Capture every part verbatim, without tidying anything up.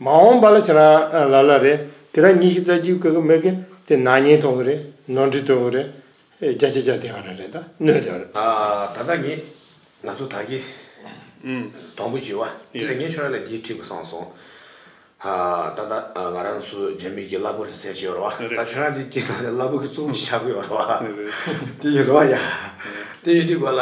མ་འོངས་པ་ལ་ཁྱེད་རང་ལ་ལ་རེད། དེ་རིང་ཉི་ཤུ་རྩ་གཅིག་གི་མི་གི་དེ་ནག་ཉེས་ཐོབ་གི་རེད། ནོར་འཁྲུལ་ཐོབ་གི་རེད། བརྒྱ་ཆ་བརྒྱ་དེ་ག་རེ་རེད། ད་གནོད་དེ་རེད། ད་ལྟ་ངས་ང་ཚོ་ད་གི་དང་པོ་བྱས་པ་དེ་ལ་ངས་ཁྱོད་རང་ལ་འདི་དྲིས་པ་བསམ་སོང་། ད་ལྟ་ང་རང་ཚོ་རྒྱ་མི་གི་གླ་ཕོགས་རེད་ཟེར་བྱས་རེད་བ། ད་ཁྱོད་རང་དེ་སྐྱེས་ཚང་ལ་གླ་ཕོགས་གི་གཙོ་བོ་ཅིག་ཆགས་ཀྱི་ཡོད་རེད་བ། དེ་ཡིན་རེད་བ་ཡ། དེ་ཡིན་དུས་ག་ལ།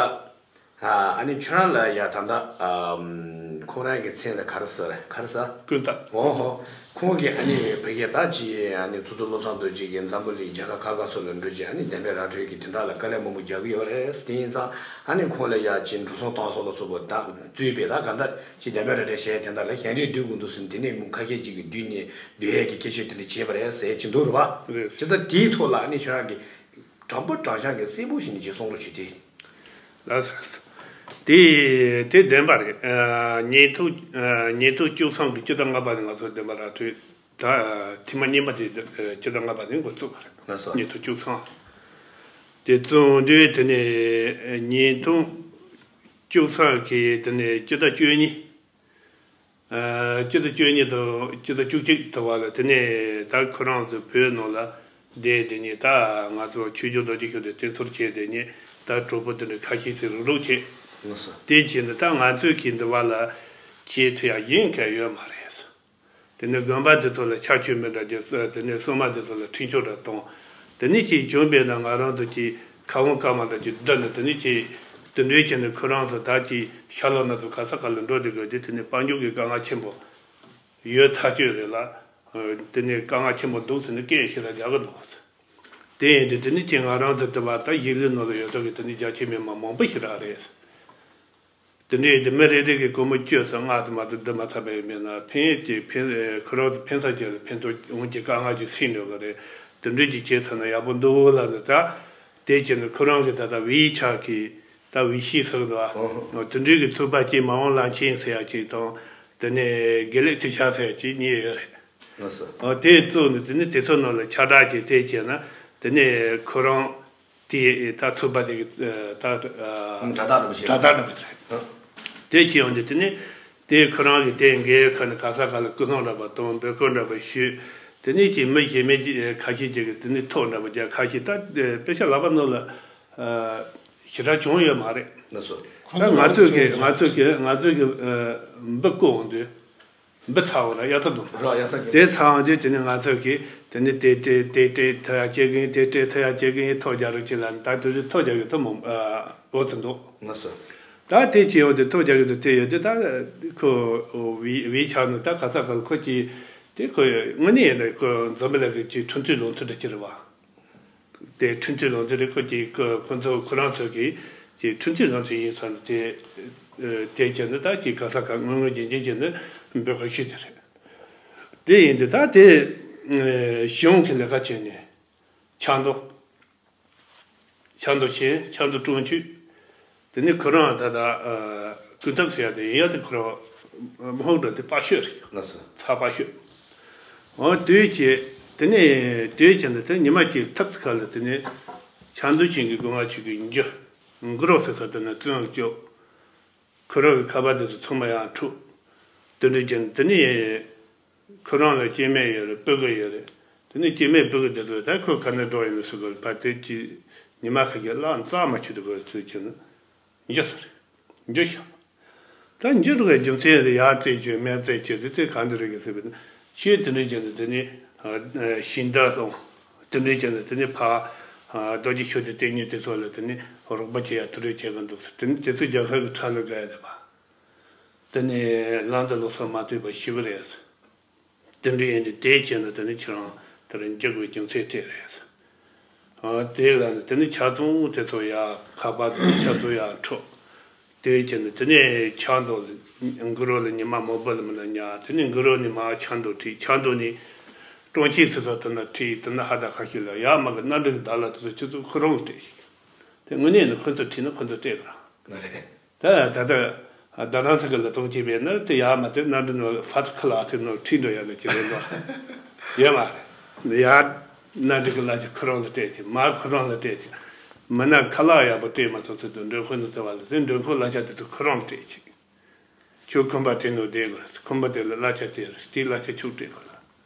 ཨ་ནི་ཁྱོད་རང་ལ་ཡ་ད་ལྟ་ཨམ། ཁོང་རང་གི་མཚན་ལ་ག་རེ་ཟེར་ག་རེ་ཟེར། ཀུན་བཏགས། འོ་ཧོ། ཁོང་གིས་ཨ་ནི་བོད་སྐད་ད་ཅི་ཨ་ནི་ཚོགས་གཙོ་བློ་བཟང་རྡོ་རྗེ་གིས་འཛམ་བུ་གླིང་རྒྱལ་ཁབ་ཁག་ཁག་སོགས་ལ་འགྲོ་རྗེས་ཨ་ནི་བདེན་པའི་ར་སྤྲོད་ཀྱི་དོན་དག་ལ་དཀའ་ལས་མང་པོ་རྒྱག་གི་ཡོད་རེད། དེ་ཡིན་ཙང་ཨ་ནི་ཁོང་ལ་ཡ་ཅི་འགྲོ་སོང་བཏང་སོགས་ལ་སོགས་པ་ད་རྩོད་པའི་ད་ག་འདྲ་ཅི་བདེན་པའི་ར་སྤྲོད་བྱས་དེ་འདྲ་ལ་ཞལ་འདེབས་སྡུད་དགོས་འདུག་ཟེར། དེ་ནས་མི་ཁ་ཤས་ཅིག་གིས་བསྡུས་ནས་སྡུད་ཡས་ཀྱི་སྐད་ཆ་དེ་འདྲ་བྱས་པ་རེད་ཟེར་གྱི་འདུག་རེད་བ། རེད། བྱས་ཙང་དེའི་ཐོག་ལ་ཨ་ནི་ཁྱོད་རང་གིས་དྲང་པོ་དྲང་བཞག་གི་གསལ་པོ་ཞིག་ནས་ཅིག་གསུང་རོགས་བྱེད་དེ། ལགས་སོ། དེ་དེ་བདེན་པ་རེད། ཨ། ཉིས་སྟོང་ཨ། ཉིས་སྟོང་བཅུ་གསུམ་གྱི་སྤྱི་ཟླ་ལྔ་པ་ནས་ང་ཚོ་བདེན་པ་ར་སྤྲོད་ད་ཐེངས་མ་གཉིས་པ་དེ་སྤྱི་ཟླ་ལྔ་པ་ནས་འགོ་བཙུགས་པ་རེད། ལགས་སོ། ཉིས་སྟོང་བཅུ་གསུམ། དེ་བཙུགས་དུས་དེ་ནས་ཉིས་སྟོང་བཅུ་གསུམ་གྱི་དེ་ནས་སྤྱི་ཟླ་བཅུ་གཉིས། ཨ། སྤྱི་ཟླ་བཅུ་གཉིས་དང་སྤྱི་ཟླ་བཅུ་གཅིག་ཐོག་བར་ལ་དེ་ནས་ད་ཁོ་རང་ཚོ་བོད་ནང་ལ་བསྡད་དེ་ནས་ད་ང་ཚོ་ཆོས་རྒྱལ་རྡོ་རྗེ་ཁྱོད་དེ་བསྟེན་གསོལ་བྱས་དེ་ནས་ད་གྲོགས་པོ་དེ་འདྲ་ཁ་ཤས་ཤིག་རུག་རུག་བྱས། ལགས་སོ། དེ་བྱས་ནས་ད་ང་ཚོས་ཀྱི་འདི་བ་ལ་ཁྱེད་ཐུ་ཡ་ཡིན་ག་ཡོད་མ་རེད། དེ་ནས་དགོན་པ་དེ་ཚོ་ལ་ཕྱག་མཆོད་མེ་འདྲ་རྒྱབ། དེ་ནས་སྲུང་མ་དེ་ཚོ་ལ་འཕྲིན་བཅོལ་འདྲ་གཏོང་། དེ་ནས་ཅིག་བྱུང་བས་ན་ང་རང་ཚོ་ཅིག་ཁ་བོང་སྐར་མ་འདྲ་ཅིག་བསྡུ་ནས་དེ་ནས་ཅིག་དེ་འདྲའི་བྱས་ནས་ཁོ་རང་ཚོ་ད་ཅིག་ཤར་ལྷོ་ན་ཚོ་ག་ས་ག་ལ་འགྲོ་བསྡད་དགོས་དུས་དེ་ནས་དཔལ་འབྱོར་གྱི་དཀའ་ངལ་ཆེན་པོ་ཡོད་ཐག་ཆོད་རེད་ལ། དེ་ནས་དཀའ་ངལ་ཆེན་པོ་འདུག་ཟེར་ནས་སྐད་ཞེ་དྲག་རྒྱག་གི་འདུག། དེ་ཡིན་དུས་དེ་ནས་ཅིག་ང་རང་ཚོ་དེ་བ་ད་གཞིས་ལུས་ནང་ལ་ཡོད་ཐོག་གི་དེ་ནས་རྒྱ་ཆེ་མི་མང་མང་པོ་ཞེ་དྲག་རེད། དེ་འདྲའི་དེ་མི་རེ་རེ་གི་སྒོར་མོ་བཅུ་ཙམ་ལྔ་ཙམ་མ་གཏོགས་བསྡུ་མ་ཐུབ་པ་ཡིན་མིན་ན་ཕན་ཡོད་ཀྱི་ཕན། ཁོ་རང་ཚོ་ཕན་ཚུན་གྱི་ཕན་ཐོགས་འོང་གི་དཀའ་ངལ་ཅིག་སེལ་འགྲོ་གི་རེད། དེ་འདྲའི་ཅིག་བྱས་ཐུབ་ན་ཡག་པོ་འདུག་ལབ་ནས་ད། དེ་བྱས་ནས་ཁོ་རང་གི་ད་ལྟ་ཝེ་ཆ་གི་ད་ཝེ་ཤི་ཟེར་གི་འདུག་ཨ། ཨོ་ཧོ། དེ་འདྲའི་གི་ཚོགས་པ་གཅིག་མ་འོངས་ལམ་ཆེན་ཟེར་ཡག་ཅིག་དང་། དེ་ནས་དགེ་ལེགས་ཁྲི་ཆགས་ཟེར་ཡག་ཅིག་གཉིས་ཡོད་རེད། ལགས་སོ། ཨོ་དེ་བཙུགས་ནས་དེ་ནས་དེ་ཚོ་ནང་ལ་ཁྱབ་བསྒྲགས་བྱས་དེ་བྱས་ན་དེ་ནས་ཁོ་རང་དེ་ད་ཚོགས་པ་དེ་གི་ད་ཨ། དྲ་བདག་རིན་པོ་ཆེ། དྲ་བདག་རིན་པོ་ཆེ་རེད། ཨ། དེ་བྱས་ཡོང་དུས་དེ་ནས་དེ་ཁོ་རང་གི་དེ་འགན་ཁ་ནས་ག་ས་ག་ལ་ཀུན་སློང་འདྲ་པོ་དང་འབོད་སྐུལ་འདྲ་པོ་ཞུས། དེ་ནས་ཀྱི་མི་གཞན་མི་ཁ་ཤས་ཅིག་གིས་དེ་ནས་ཐོ་འདྲ་པོ་རྒྱག་ཁ་ཤས་ད་དཔེ་ཆ་ལག་པ་ནང་ལ་ཨ། ཞེ་དྲག་བྱུང་ཡོད་མ་རེད། ལགས་སོ། ད་ང་ཚོས་ཀྱི་ང་ཚོས་ཀྱི་ང་ཚོས་ཀྱི་ཨ། འབུ་བརྐོ་འོང་དུས། འབུ་ཚ་བོ་ལ་གཡའ་རྩྭ་བསྡོམས། རོ་གཡའ་རྩྭ་གི། དེ་ཚ་བ་ཅིག་དེ་ནི་ང་ཚོ་གིས་དེ་ནི་དེ་སྤྲད་དེ་སྤྲད་ཐུབ་ཡ་བྱེད་གི་ཡིན། དེ་སྤྲད་ཐུབ་ཡ་བྱེད་གི་ཡིན། ཐོ་རྒྱག་རོགས་བྱེད་ལབ་ནས་ད་དེ་རིང་ཐོ་རྒྱག་གི་ཐོ་མང་ཨ་འོ་ཙམ་འདུག། ལགས་སོ། ད་དེ་བྱས་ཡོང་དུས་ཐོ་རྒྱག་གི་འདུག་དེ་ཡོད་དེ་ད་ཁོ་ཝེ་ཝེ་ཆ་ནི་ད་ག་ས་ག་ལ་ཁོ་ཅིག་དེ་ཁོ་དངོས་གནས་ཡིན་ན་ཁོ་འཛམ་བུ་གླིང་གི་ཅིག་ཁྲིམས་རྩོད་ལུང་ཚན་འདྲ་ཅིག་རེད་བ། དེ་ཁྲིམས་རྩོད་ལུང་ཚན་རེད། ཁོ་ཀྱིས་ཁོ་ཁོ་ཚོ་ཁོ་རང་ཚོ་གིས་ཀྱི་ཁྲིམས་རྩོད་ལུང་ཚན་ཡིན་ཙང་དེ་དེ་བྱས་ནས་ད་ཀྱི་ག་ས་ག་ངོས་ངོས་འཇིན་འཇིན་བྱས་ནས་འབོད་སྐུལ་ཞུས་དེ་རེད། དེ་ཡིན་དུས་ད་དེ་གཞུང་གི་ལས་ཀ་བྱས་ནས་ཆབ་མདོ་ཆབ་མདོ་བྱས། ཆབ་མདོ་བཀྲོངས་བྱས། དེ་ནས་ཁོ་རང་ད་ལྟ་ཀུན་ཐབས་ཟེར་ཡ་དེ་ཡིན་ཡ་དེ་ཁོ་རང་མ་འོངས་འགྲོ་དེ་དཔའ་ཤོས་རེད། ལགས་སོ། ཚ་དཔའ་ཤོས། འོ་དེ་བྱས། དེ་ནས་དེ་བྱས་ནས་དེ་ཉི་མ་གཅིག་ཐབ་ཚི་ཁ་ལ་དེ་ནས་ཆབ་མདོ་ཞིང་གི་སྒོ་ང་ཆུ་གི་འཇུ་འགུ་རོགས་ཟེར་ས་དེ་ན་བཙོན་བཅུག། ཁོ་རང་གི་ཁ་པར་དེ་ཚོ་ཚང་མ་ཡང་འཁྲུག། དེ་འདྲ་བྱས་ནས་དེ་ནས་ཁོ་རང་ལ་སྐྱེ་དམན་ཡོད་རེད། སྤུ་གུ་ཡོད་རེད། དེ་ནས་སྐྱེ་དམན་སྤུ་གུ་དེ་ཚོ་ད་ཁོ་ག་ནས་འགྲོ་ཡིན་ནས་སུ་གོ་ཕར་དེ་གཅིག་ཉི་མ་ཁ་ཤས་བརླག་རྩ་མ་ཆུད་དུ་གོ་ཚུལ་བྱས་ན། འཇུ་ཟེར། འཇུ་ཤོག། ད་འཇུ་རུ་བའི་རྒྱུ་མཚན་དེ་ཡར་རྩེད་རྒྱུ་མར་རྩེད་རྒྱུ་དེ་ཚོས་གང་འདྲ་རེད་གི་ཟེར་བས་ན། ཁྱོད་དེ་འདྲ་བྱས་ནས་དེ་ནི་ཞིང་བདག་སོང་། དེ་འདྲ་བྱས་ནས་དེ་ནི་ཕ་རྡོ་རྗེ་ཤུགས་ལྡན་བསྟེན་མཁན་དེ་ཚོ་ལ་དེ་ནི་རོགས་པ་བྱེད་ཡ་དེ་འདྲ་བྱེད་གི་འདུག་ཟེར། དེ་ནི་དེ་ཚོས་རྒྱལ་ཁབ་ཀྱི་ཁྲག་ལ་དགའ་ཡ་དེ་པ། དེ་ནི་ལམ་དུ་ལོག་སོང་མ་ཐུབ་པ་ཞིག་རེད་ཟེར། དེ་འདྲ་ཡིན་དུས་དེ་བྱས་ན་དེ་ནི་ཁྱེད་རང་དེར་འཇུག་དགོས་རྒྱུ་མཚན་དེ་རེད། ཨ། དེ་ལ་ནི་དེ་ནི་ཆ་ཚང་དེ་ཚོ་ཡ་ཁ་པར་དེ་ཆ་ཚང་ཡ་འཕྲོག། དེ་བྱས་ནས་དེ་ནས་ཆབ་མདོ་ལ་འགུ་རོ་ལ་ཉི་མ་མོ་པ་ལ་མི་ལ་ཉ། དེ་ནས་འགུ་རོ་ནས་མར་ཆབ་མདོ་ཁྲིད། ཆབ་མདོ་ནས་ཀྲོང་ཆིང་ཟེར་ས་དེ་ན་ཁྲིད། དེ་ན་ཧ་ད་ཁ་ཤས་ལ་ཡ་མ་གི་གནམ་གྲུ་གི་བདག་ལ་དེ་ཚོ་ཁྱེད་ཚོ་ཁོ་རང་ལ་སྤྲད་ཤིག། དེ་དངོས་གནས་ནི་ཁོ་ཚོ་ཁྲིད་ན་ཁོ་ཚོ་སྤྲད་པ་ར། ད་ད་ལྟ་རྡ་རམ་ས་གི་ལ་གཏོང་བྱས་པས་ན་དེ་ཡར་མ་དེ་གནམ་གྲུ་ནང་ཧྥ་ཐི་ཁི་ལ་ཨ་ཐི་ནང་ཁྲིད་འགྲོ་ཡ་ལ་ཅི་རེད་འགྲོ་ཡོད་མ་རེད། ཡར་གནམ་གྲུ་གི་ལ་ཅི་ཁོ་རང་ལ་སྤྲད་ཅིག། མར་ཁོ་རང་ལ་སྤྲད་ཅིག། མིན་ན་ཁ་ལག་ཡག་པོ་སྤྲད་མ་ཐུབ་ཚེ་དུ་མགྲོན་ཁང་ནང་བཙལ་བ་ལ་དེ་མགྲོན་ཁང་གླ་ཆ་དེ་ཚོ་ཁོ་རང་ལ་སྤྲད་ཅིག། ཁྱོད་ཁང་པ་དེ་ནང་བསྡད་དགོས། ཁང་པ་དེ་ལ་གླ་ཆ་སྤྲད་རེད། དེའི་གླ་ཆ་ཁྱོད་སྤྲད་དགོས་ལ།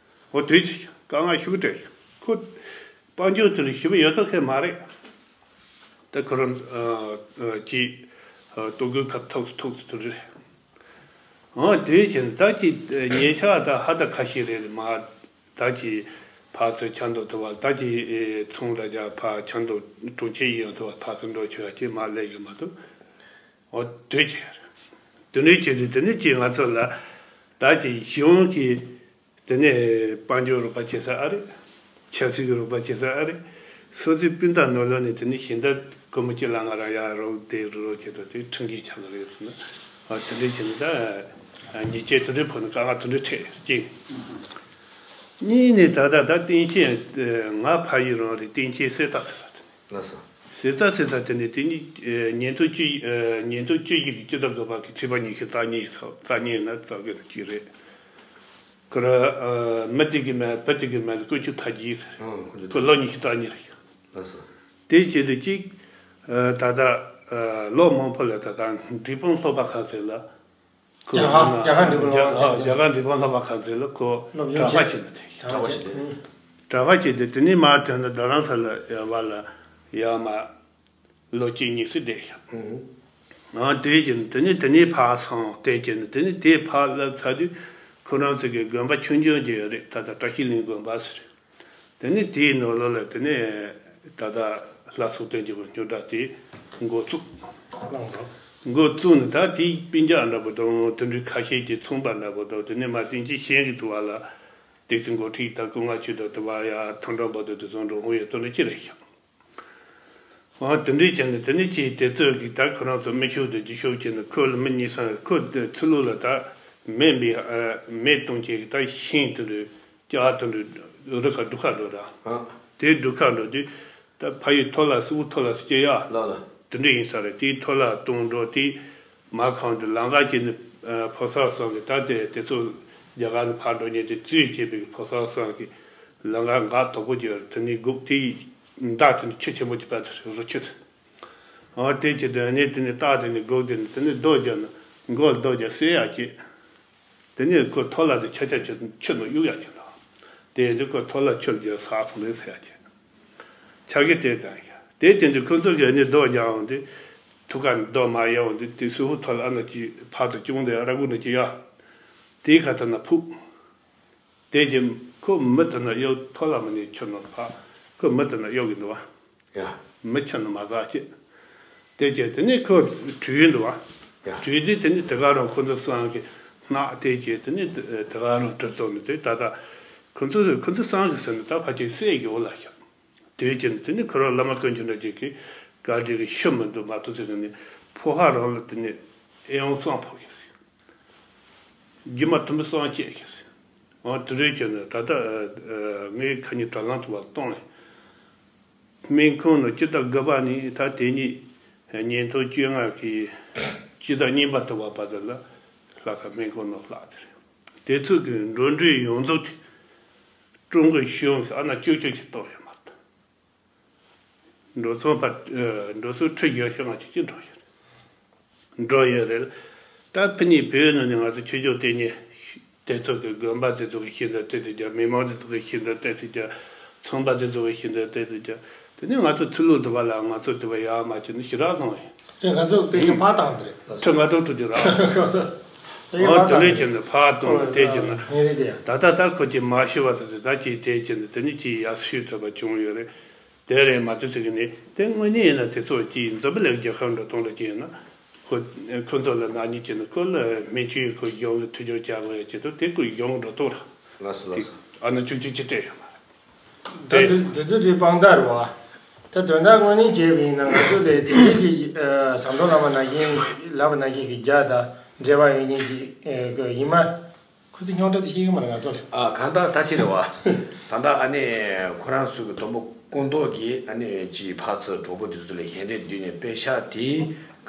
འོ་དེ་ཅི་དཀའ་ངལ་ཞིག་སྤྲད། ཁོ་དཔལ་འབྱོར་དེ་ལ་ཞིབ་ཡོད་ཐག་ཁེ་མ་རེད། ད་ཁོ་རང་ཨ་ཨ་ཅི་ཨ་ལྟོ་གོས་ཁ་ཐོག་སུ་ཐོག་སུ་དུ་རེད། འོ་དེ་ཅི་ད་ཅི་ཉེ་ཆར་ད་ཧ་ད་ཁ་ཤས་རེད་མ། ད་ཅི་ཕར་ཚུར་ཆང་འདོགས་ཐུབ་པ། ད་ཅི་ཨེ་ཚོང་ར་རྒྱག་ཕར་ཆང་འདོགས་གྲོང་ཁྱེར་ཡིན་ཡང་ཐུབ་པ། ཕར་ཚུར་འགྲོ་ཆོག་ཡ་ཅི་མ་ལས་ཡོད་མ་ཐུབ། འོ་དེ་ཅི་རེད། དེ་ནས་ཅི་རེད། དེ་ནས་ཅི་ང་ཚོ་ལ་ད་ཅི་གཞུང་གི་དེ་ནས་དཔལ་འབྱོར་རོགས་པ་བྱེད་ས་ཨ་རེད། ཆབ་སྲིད་ཀྱི་རོགས་པ་བྱེད་ས་ཨ་རེད། སོ་སོའི་སྤུན་ཟླ་ནང་ལོགས་ནས་དེ་ནས་གཞན་དག་སྒོར་མོ་གཅིག་ལ་ང་རང་ཡར་རོགས་དེ་རོགས་བྱེད་དུ་དེ་ཁྲིམས་འགལ་ཆགས་ཀྱི་རེད་ཟེར་ན། ཨ་དེ་འདྲའི་བྱས་ནས་ད་ཉེས་ཆད་དེ་འདྲའི་ཕོག་ནས་དཀའ་ངལ་དེ་འདྲའི་འཕྲད་ཀྱི། གཉིས་ནས་ད་ལྟ་ད་སྟེང་ཆེན་ང་ཕ་ཡུལ་རང་རེད། སྟེང་ཆེན་གསེར་རྟ་ཟེར་ས་དེ། ལགས་སོ། གསེར་རྟ་ཟེར་ས་དེ་ནས་དེ་ནི་ཉིས་སྟོང་བཅུ་ཉིས་སྟོང་བཅུ་བཞི་གི་སྤྱི་ཟླ་དགུ་པ་གི་ཚེས་པ་ཉི་ཤུ་རྩ་གཉིས་སོ་རྩ་གཉིས་ན་རྩ་བརྒྱད་དུ་གཅིག་རེད། ཁོ་ར་མི་དེ་གི་མ་བུ་དེ་གི་མ་ལ་ཀུན་སྤྱོད་ཐ་གྱིས་ཟེར། ཨང་། ཁོ་ལོ་ཉི་ཤུ་རྩ་གཉིས་རེད། ལགས་སོ། དེ་བྱས་དུས་གཅིག་ད་ལྟ་ལོ་མང་པོ་ལ་ད་ལྟ་འབྲས་སྤུངས་སློབ་པ་ཁང་ཟེར་ལ། ཁོ་རྒྱ་གར་རྒྱ་གར་འབྲས་སྤུངས་སློབ་པ་ཁང་ཟེར། རྒྱ་གར་འབྲས་སྤུངས་སློབ་པ་ཁང་ཟེར་ལ་ཁོ་སློབ་སྦྱོང་གྲྭ་པ་བྱས། བྱས་ནས་དེ། གྲྭ་པ་བྱས་ཏེ། གྲྭ་པ་བྱས་ཏེ་དེ་ནས་མར་ཐོན་ནས་རྡ་རམ་ས་ལ་ཡར་བ་ལ་ཡར་མར་ལོ་གཅིག་གཉིས་སུ་བསྡད་ཤག་ཨང་། དེ་བཞིན་དེ་ནས་དེ་ནས་ཕར་སོང་། དེ་བཞིན་དེ་ནས་དེ་ཕར་སླེབས་ཚར་དུས་ཁོ་རང་ཚོ་གི་དགོན་པ་ཆུང་ཆུང་ཅིག་ཡོད་རེད། ད་ལྟ་བཀྲ་ཤིས་གླིང་དགོན་པ་ཟེར། དེ་ནས་དེའི་ནང་ལོགས་ལ་དེ་ནས་ད་ལྟ་ལྷ་ཚོགས་བསྟན་འཛིན་པ་རྙིང་གྲགས་དེ་འགོ་བཙུགས། འགོ་བཙུགས་ནས་ད་དེའི་སྤུན་ཀྱག་འདྲ་པོ་དང་དེ་འདྲའི་ཁ་ཤས་ཀྱི་ཚོང་པ་འདྲ་པོ་དང་། དེ་ནས་མར་བསྟན་ཆེན་གཞན་གྱི་ཐུག་པ་ལ་དེ་ཚོའི་འགོ་ཁྲིད་ད་སྐུ་ངལ་ཆུ་དང་དུ་བ་ཡ་ཐང་འགྲམ་པ་དུ་དུ་སོང་འགྲོ་འོང་ཡོད་དོ་འདྲ་ཅི་རེད་ཤག་ཨ་དེ་འདྲས་བྱས་ནས་དེ་ནས་ཅིག་དེ་ཚོ་གིས་ད་ཁོ་རང་ཚོ་མི་ཤུགས་དང་རྒྱུ་ཤུགས་བྱས་ནས་ཁོ་ལ་མི་གཉིས་སམ། ཁོ་དེ་ཚུར་ལོག་ལ་ད་མེ་འབི་མེ་གཏོང་བྱེད་ཀྱི་ད་ཤིང་དེ་འདྲས་ལྕགས་དེ་འདྲས་རི་ཁ་སྒྲུབ་ཁ་འགྲོ་ར། ཨ། དེ་སྒྲུབ་ཁ་འགྲོ་དུས་ད་ཕ་ཡུལ་ཐོ་ལ་སུ་བོ་ཐོ་ལ་སུ་སྐྱེ་ཡ། ལ་ལ། དེ་འདྲས་ཡིན་ས་རེད། དེའི་ཐོ་ལ་གཏོང་འགྲོ་དེ། མ་ཁང་དུ་ལམ་ཁ་ཅིག་ནས་ཕོ་གསར་ཚང་གི་ད་དེ་དེ་ཚོ་རྒྱ་གར་ནས་ཕར་འགྲོ་མཁན་དེ་བཙུགས་བྱས་པའི་ཕོ་གསར་ཚང་གི་ལམ་ཁ་འགག་དོག་པོ་ཅིག་ཡོད་རེད། དེ་ནས་སྒུག་དེ་མདའ་དེ་ནས་ཆུ་ཆེན་པོ་ཅིག་ཕར་དེ་རུ་ཆུ་ཚུད། འོ་དེ་ཅིག་དེ་ནས་དེ་ནས་སྟག་དེ་ནས་སྒུག་དེ་ནས་དེ་ནས་རྡོ་རྒྱབ་ན་མགོ་རྡོ་རྒྱབ་བསད་ཡག་ཅིག་དེ་ནས་ཁོ་ཐོ་ལ་དེ་ཆ་ཆ་ཆུ་ཆུ་ནང་གཡུག་ཡག་ཅིག་འདུག་དེ་ཡིན་དུས་ཁོ་ཐོ་ལ་ཆུ་རྒྱབ་ཟག་སོང་རེད་ཟེར་ཡག་ཅིག་ཆ་གི་དེ་དང་། དེ་དེ་འདྲ་ཁོ་ཚོ་གིས་ནི་རྡོ་རྒྱག་འོང་དུས་ཐུག་ཁ་ནས་རྡོ་མར་གཡར་འོང་དུས་དེ་སུ་ཧུ་ཐོ་ལ་ཨ་ན་ཅིག་ཕར་ཚུར་ཅུང་དེ་ར་གུ་ནས་ཅིག་ཡ། དེའི་ཁ་ཐོག་ན་ཕུག་དེ་རྗེས་ཁོ་མི་དེ་ན་གཡོག་ཐོ་ལ་མི་ནི་ཆུ་ནང་ཕ་ཁོ་མི་དེ་ན་གཡོག་གི་འདུག་བ། ཡ། མི་ཆུ་ནང་མ་ཟག་ཅེས། དེ་རྗེས་དེ་ནས་ཁོ་བྲོས་འདུག་བ། ཡ། བྲོས་དུས་དེ་ནས་དེ་ག་རང་ཁོ་ཚོ་སང་གི་སྣག་དེ་རྗེས་དེ་ནས་དེ་དེ་ག་རང་གྲིབ་ཏོ་ནི་དེ་ད་ལྟ་ཁོ་ཚོ་ཁོ་ཚོ་སང་གི་ཟེར་ནས་ད་ཕ་ཆེ་སྲས་ཀྱི་འོག་ལ་བཞག་དེའི་རྗེས་ནས་དེ་ནི་ཁོ་རང་བླ་མ་དཀོན་མཆོག་འདྲ་ཅིག་གིས་བཀའ་དྲིན་གྱིས་ཤི་མི་འདུག་མ་གཏོགས་ཟེར་ནས་ཕོ་ཧ་རང་ལ་དེ་ནས་ཨེ་ཡོང་སང་ཕོག་གི་ཟེར། རྒྱུ་མ་དུམ་བུ་སང་བཅད་གི་ཟེར། འོ་དེ་རེད་ཅེ་ན་ད་ལྟ་ངའི་ཁ་ཉིན་དྲ་ལམ་དུ་བ་གཏོང་ལེ། སྨན་ཁང་ནང་སྤྱི་ཟླ་དགུ་པ་ནས་ད་དེ་ཉིད་ཉིས་སྟོང་བཅོ་ལྔ་གི་སྤྱི་ཟླ་གཉིས་པ་དུ་བ་བར་དུ་ལ་ལྷ་ས་སྨན་ཁང་ནང་ལྷག་དེ་རེད། དེ་ཚོ་གི་འགྲོ་གྲོན་ཡོངས་རྫོགས་དེ་ཀྲུང་གོའི་གཞུང་གིས་ཨ་ན་ཅོ་ཅོ་ཞིག་གཏོང་ཡོད་མ་རེད། འགྲོ་སོང་ཕར་འགྲོ་སོང་ཁྲི་བཞི་ཞིག་ང་ཆུ་ཆུ་འགྲོ་ཡོད་རེད། འགྲོ་ཡོད་རེད། ད་ཕི་ནི་བོད་ནང་ནས་ང་ཚོ་ཆོས་ཕྱོགས་དེ་ཉིད་དེ་ཚོ་གི་དགོན་པ་དེ་ཚོ་གི་ཤིན་ཏུ་དེ་ཚོ་རྒྱ་མི་མང་དེ་ཚོ་གི་ཤིན་ཏུ་དེ་ཚོ་རྒྱ་ཚོང་པ་དེ་ཚོ་གི་ཤིན་ཏུ་དེ་ཚོ་རྒྱ། དེ་ནས་ང་ཚོ་ཚུར་ལོག་དུ་བ་ལ་ང་ཚོ་དུ་བ་ཡག་མ་བྱུང་ནས་ཞེ་དྲག་སོང་བས། དེ་ང་ཚོ་དཔེ་ཆ་ཕར་བཏང་དེ་རེད། ཁྲི་ལྔ་སྟོང་དྲུག་ཅུ་རག་དེ་ཨོ་དེ་ལས་ཕར་བཏང་དེ་བྱས་ན་དེ་བྱས་ན་ད་ད་ལྟ་ད་ཁོ་ཅིག་མ་ཤི་བ་ཟེར་ཟེར་ད་ཅིག་དེ་བྱས་ན་དེ་ནི་ཅིག་ཡག་ཤོས་ཐོབ་པ་བྱུང་ཡོད་རེད། དེ་རེད་མ་གཏོགས་ཟེར་གི་ནི་དེ་དངོས་གནས་ཡིན་ན་དེ་ཚོ་ཅིག་འཛམ་བུ་གླིང་རྒྱལ་ཁབ་འགྲོ་སྟངས་ལ་ཅིག་ཡིན་ན་ཁོ་ཁོ་ཚོ་ལ་ནག་ཉེས་ཅིག་ན་ཁོ་ལ་སྨན་བཅོས་ཁོ་གཞུང་གི་ཐུགས་རྒྱུ་བྱ་དགོས་ཡ་ཅིག་ཏུ་དེ་ཁོ་གཞུང་འགྲོ་སྟངས་ར། ལགས་སོ་ལགས་སོ། ཨ་ན་ཅུང་ཅུང་ཅིག་སྤྲད་ཡོད་མ་རེད། ད་དེ་དེ་ཚོ་དེ་དཔང་རྟགས་རེད་བ། ད་དོན་དག་དངོས་གནས་བྱས་པ་ཡིན་ན་ང་ཚོ་ལས་དེ་འདྲའི་གི་ཟམ་གདོང་བླ་མ་ནང་བཞིན་ལབ་པ་ནང་བཞིན་གི་རྒྱ་དང་འབྲེལ་བ་ཡོད་མཁན་གྱི་ཡིན་མ། ཁོ་ཚོ་རྙོག་དྲ་དེ་ཤེས་གི་མ་རེད་ང་ཚོ་ལ། ཨ་གང་ལྟར་ད་ཅི་རེད་བ། ད་ལྟ་ཨ་ནི་ཁོ་རང་ཚོ་གི་དོམ་པོ་ཀོང་ཏོག་གིས་ཨ་ནི་ཅིག་ཕར་ཚུར་གྲོགས་པོ་དེ་ཚོ་ལ་ཞལ་འདེབས་བསྡུས་ནས་པེ་ཤག་དེ་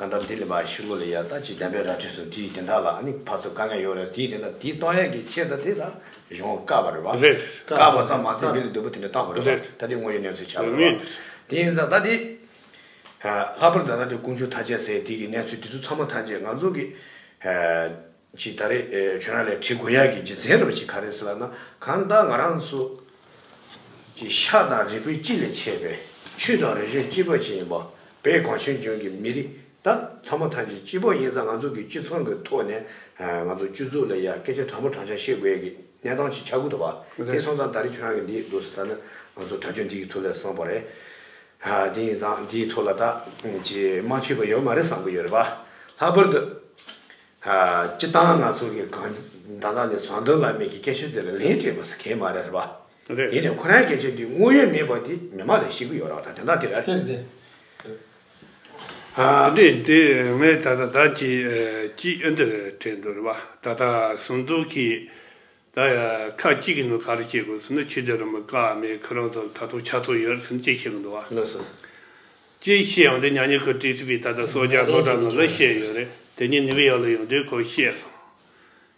གང་ལྟར་འདི་ལ་མ་ཤུ་ལོ་ལ་ཡ་ད་ཅིག་བདེན་པའི་ར་འཕྲོད་སོང་དེའི་དེ་འདྲ་ལ་ཨ་ནི་ཕར་ཚུར་དཀའ་ངལ་ཡོད་རེད། དེའི་དེ་འདྲ་དེ་གཏོང་ཡས་ཀྱི་ཆེད་དུ་དེ་ལ་གཞུང་བཀག་པ་རེད་བ། རེད་རེད། བཀག་པ་ཙམ་མ་ཟད་མི་ལ་འདོད་པ་དེ་འདྲ་བཏང་བ་རེད་བ། རེད། ད་དེ་དངོས་ཡོད་གནས་ཚུལ་ཆགས་པ་རེད་བ། དེ་ཡིན་ཙང་ད་དེ་ལྷག་པར་ད་ལྟ་དེ་ཀོང་ཇོ་ཐར་རྒྱས་ཟེར་དེ་གི་གནས་ཚུལ་དེ་ཚོ་ཚང་མ་ཐམས་ཅད་ང་ཚོ་གི་ཅིག་ད་རེས་ཨེ་ཁྱོད་རང་ལ་དྲི་དགོས་ཡག་གི་རྒྱུ་མཚན་རེད་པ་ཅིག་ག་རེ་ཟེར་ལབ་ན། གང་ལྟར་ང་རང་ཚོ་ཅིག་ཤ་དང་རུས་པའི་གཅིག་ལས་ཆད་པའི་ཆོས་དང་རིག་གཞུང་གཅིག་པ་ཅིག་ཡིན་པ། བོད་གངས་ཅན་ལྗོངས་ཀྱི་མི་རིགས་ད་ཚང་མ་ཐམས་ཅད་གཅིག་པ་ཡིན་ཙང་། ང་ཚོ་གི་སྤྱི་ཚོགས་ཀྱི་ཐོག་ནས་ཨ་ང་ཚོ་སྤྱི་ཚོགས་ལ་ཡ་སྐད་ཆ་དྲང་པོ་དྲང་བཞག་བཤད་དགོས་ཡག་གི་གནས་སྟངས་ཅིག་ཆགས་ཀྱི་འདུག་པ། དེ་སོང་ཙང་ད་རེས་ཁྱོད་རང་གི་འདི་འདུག་ཟེར་ལབ་ན་ང་ཚོ་དྲ་རྒྱ་འདི་གི་ཐོག་ལ་གསུངས་པ་རེད། ཨ་དེ་ཡིན་ཙང་འདིའི་ཐོག་ལ་ད་ཅིག་མ་འཐུས་པ་ཡོད་མ་རེད་བསམ་གྱི་ཡོད་རེད་པ། ལྷག་པར་དུ། ཨ་སྤྱིར་བཏང་ང་ཚོ་གི་གང་ད་ལྟ་ནས་ཟམ་གདོང་བླ་མའི་གི་སྐད་ཆ་དེ་ལ་ལན་སྤྲད་པ་ཟེར་མཁན་མ་རེད་པ། རེད། ཡིན་ནའི་ཁོ་རང་སྐད་ཆ་འདི་དངོས་ཡོད་མེད་པ་དེ་མི་མང་ལ་ཤེས་ཀྱི་ཡོད་རེད་པ། ད་དེ་འདྲ་དེ་རེད། དེ་རེད། ཨ་འདི་འདི་ངས་ད་ལྟ་ད་ཅི་ཨ་ཅི་ཨ་འདིར་དྲན་འདུག་རེད་པ། ད་ལྟ་ཟམ་གདོང་གིས་ད་ཡ་ཁ་ཅིག་གི་ནང་ག་རེ་བཤད་དགོས་ཟེར་ན། ཆོས་རྒྱལ་རིན་པོ་ཆེ་བཀའ་མེད། ཁོ་རང་ཚོ་ལ་ད་དུང་ཆ་ཚང་ཡོད་ཟེར་ནས་ཅིག་བཤད་གི་འདུག་པ། ལགས་སོ། ཅེས་བཤད་ཡོང་དུས་མྱ་ངན་གྱིས་བྲིས་ཚུལ་དེ་ད་ལྟ་སོ་བརྒྱད་སློབ་གྲྭ་ནང་ལ་བཤད་ཡོད་རེད། དེ་ཉིན་ནིའུ་ཡོག་ལ་ཡོང་དུས་ཁོས་བཤད་སོང་།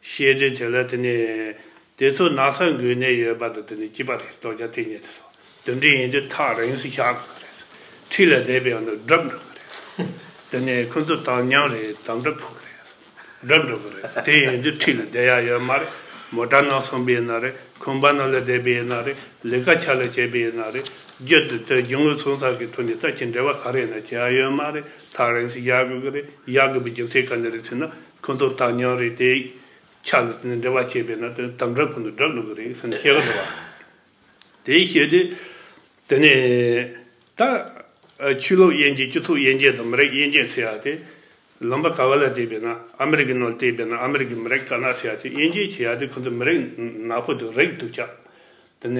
བཤད་དུས་དེ་ལ་དེ་ནས་དེ་ཚོ་ན་ཚ་འགོས་ནད་ཡོད་པ་དང་དེ་ནས་སྐྱིད་པ་རེད། སྟོབས་རྒྱལ་ཐེངས་གཉིས་དེ་ཚོ་དེ་འདྲ་ཡིན་དུས་ཐག་རིང་སུ་བཞག་དགོས་རེད། འཁྲིས་ལ་བསྡད་པའི་ཡང་ན་སྒྲུབ་འགྲོ་གི་རེད། དེ་ནས་ཁོ་ཚོ་དང་མཉམ་རེད། དམ་དྲག་ཕོག་གི་རེད། འགྲུབ་འགྲོ་གི་རེད། དེ་ཡིན་དུས་འཁྲིས་ལ་བསྡད་ཡག་ཡོད་མ་རེད། མོ་ཊ་ནང་སོང་པ་ཡིན་ན་རེད། ཁང་པ་ནང་ལ་བསྡད་པ་ཡིན་ན་རེད། ལས་ཀ་ཆ་ལ་བྱས་པ་ཡིན་ན་རེད། རྒྱུ་དེ་དེ་རྒྱུ་དངོས་ཚོང་ས་གི་ཐོག་ནས་ད་ཅི་འབྲེལ་བ་ག་རེ་ཡིན་ན་བྱེད་ཡག་ཡོད་མ་རེད། ཐག་རིང་སུ་བཞག་དགོས་གི་རེད། བཞག་དགོས་པའི་རྒྱུ་མཚན་ག་འདྲ་རེད་ཟེར་ན། ཁོ་ཚོ་དང་མཉམ་རེད། དེ་ཆ་ལ་དེ་ནས་འབྲེལ་བ་བྱས་པ་ཡིན་ན་དེ་དམ་དྲག་ཁོ་ཚོ་འགྲུབ་འགྲོ་གི་རེད་ཟེར་ནས་བཤད་གི་འདུག་པ། དེ་བཤད་དུས་དེ་ནས་ད་ཆོས་ལུགས་དབྱེ་འབྱེད། སྤྱི་ཚོགས་དབྱེ་འབྱེད་དང་མི་རིགས་དབྱེ་འབྱེད་ཟེར་ཡག་དེ། ལུང་པ་ག་བ་ལ་བལྟས་པས་ན། ཨ་མི་རི་ཀའི་ནང་ལ་བལྟས་པས་ན། ཨ་མི་རི་ཀའི་མི་རིགས་དཀར་ནག་ཟེར་ཡག་དེ་དབྱེ་འབྱེད་བྱེད་ཡག་དེ་ཁོ་ཚོ་མི་རིགས་ནག་པོ་དང་རིགས་སྡུག་ཅག་དེ་ནས་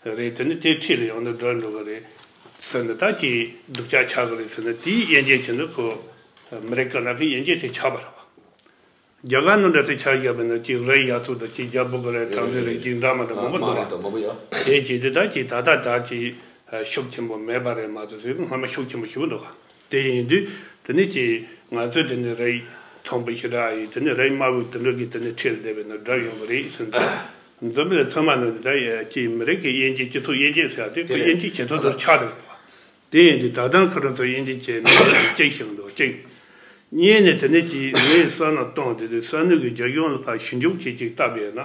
རེད། དེ་ནས་དེ་འཁྲིས་ལ་ཡོང་ན་འགྲོ་འགྲོ་གི་རེད་ཟེར་ནས། ད་ཅི་སྡུག་ཅག་ཆགས་གི་རེད་ཟེར་ནས། དེའི་དབྱེ་འབྱེད་བྱས་ན་ཁོ་མི་རིགས་དཀར་ནག་གི་དབྱེ་འབྱེད་དེ་ཆགས་པ་རེད་པ། རྒྱ་གར་ནང་འདྲ་ཚོ་ཆ་བཞག་པ་ཡིན་ན་ཅིག་རིགས་ཡ་ཚོ་དང་ཅིག་རྒྱ་བོད་ཀྱི་རིགས། ཁྲ་མོའི་རིགས། ཅིག་འདྲ་མི་འདྲ་མང་པོ་འདུག་པ། དེ་བྱེད་དུས་ད་ཅིག་ད་ལྟ་ད་ཅིག་ཤུགས་ཆེན་པོ་མེད་པ་རེད་མ་གཏོགས། ཟེར་ན་སྔོན་མ་ཤུགས་ཆེན་པོ་ཞིག་འདུག་པ། དེ་ཡིན་དུས་དེ་ནས་ཅིག་ང་ཚོས་དེ་ནས་རིགས་མཐོན་པོ་ཞེ་དྲག་ཡིན། དེ་ནས་རིགས་དམའ་བོ་དེ་འདྲ་གི་དེ་ནས་འཁྲིས་ལ་བསྡད་པ་ཡིན་ན་འགྲིག་ཡོང་གི་རེད་ཟེར་ནས། འཛམ་བུ་གླིང་ཚང་མ་ནང་ནས་ད་ཅིག་མི་རིགས་ཀྱི་དབྱེ་འབྱེད། སྤྱི་ཚོགས་དབྱེ་འབྱེད་ཟེར་ཡག་དེ་ཁོ་དབྱེ་འབྱེད་བྱེད་ཐུབ་ཐུབ་ཆགས་འདུག་པ། དེ་ཡིན་དུས་ད་ལྟ་ཁོ་རང་ཚོ་དབྱེ་འབྱེད་བྱས་ནས་གཅིག་བྱུང་འདུག་གཅིག། གཉིས་ནས་དེ་ནས་ཅིག་ངས་བསམ་བློ་གཏོང་དེ་དུས་བསམ་བློ་གི་རྒྱབ་ལྗོངས་ལ་ཕར་ཞིབ་འཇུག་བྱས་ཅིག་བལྟས་པས་ན།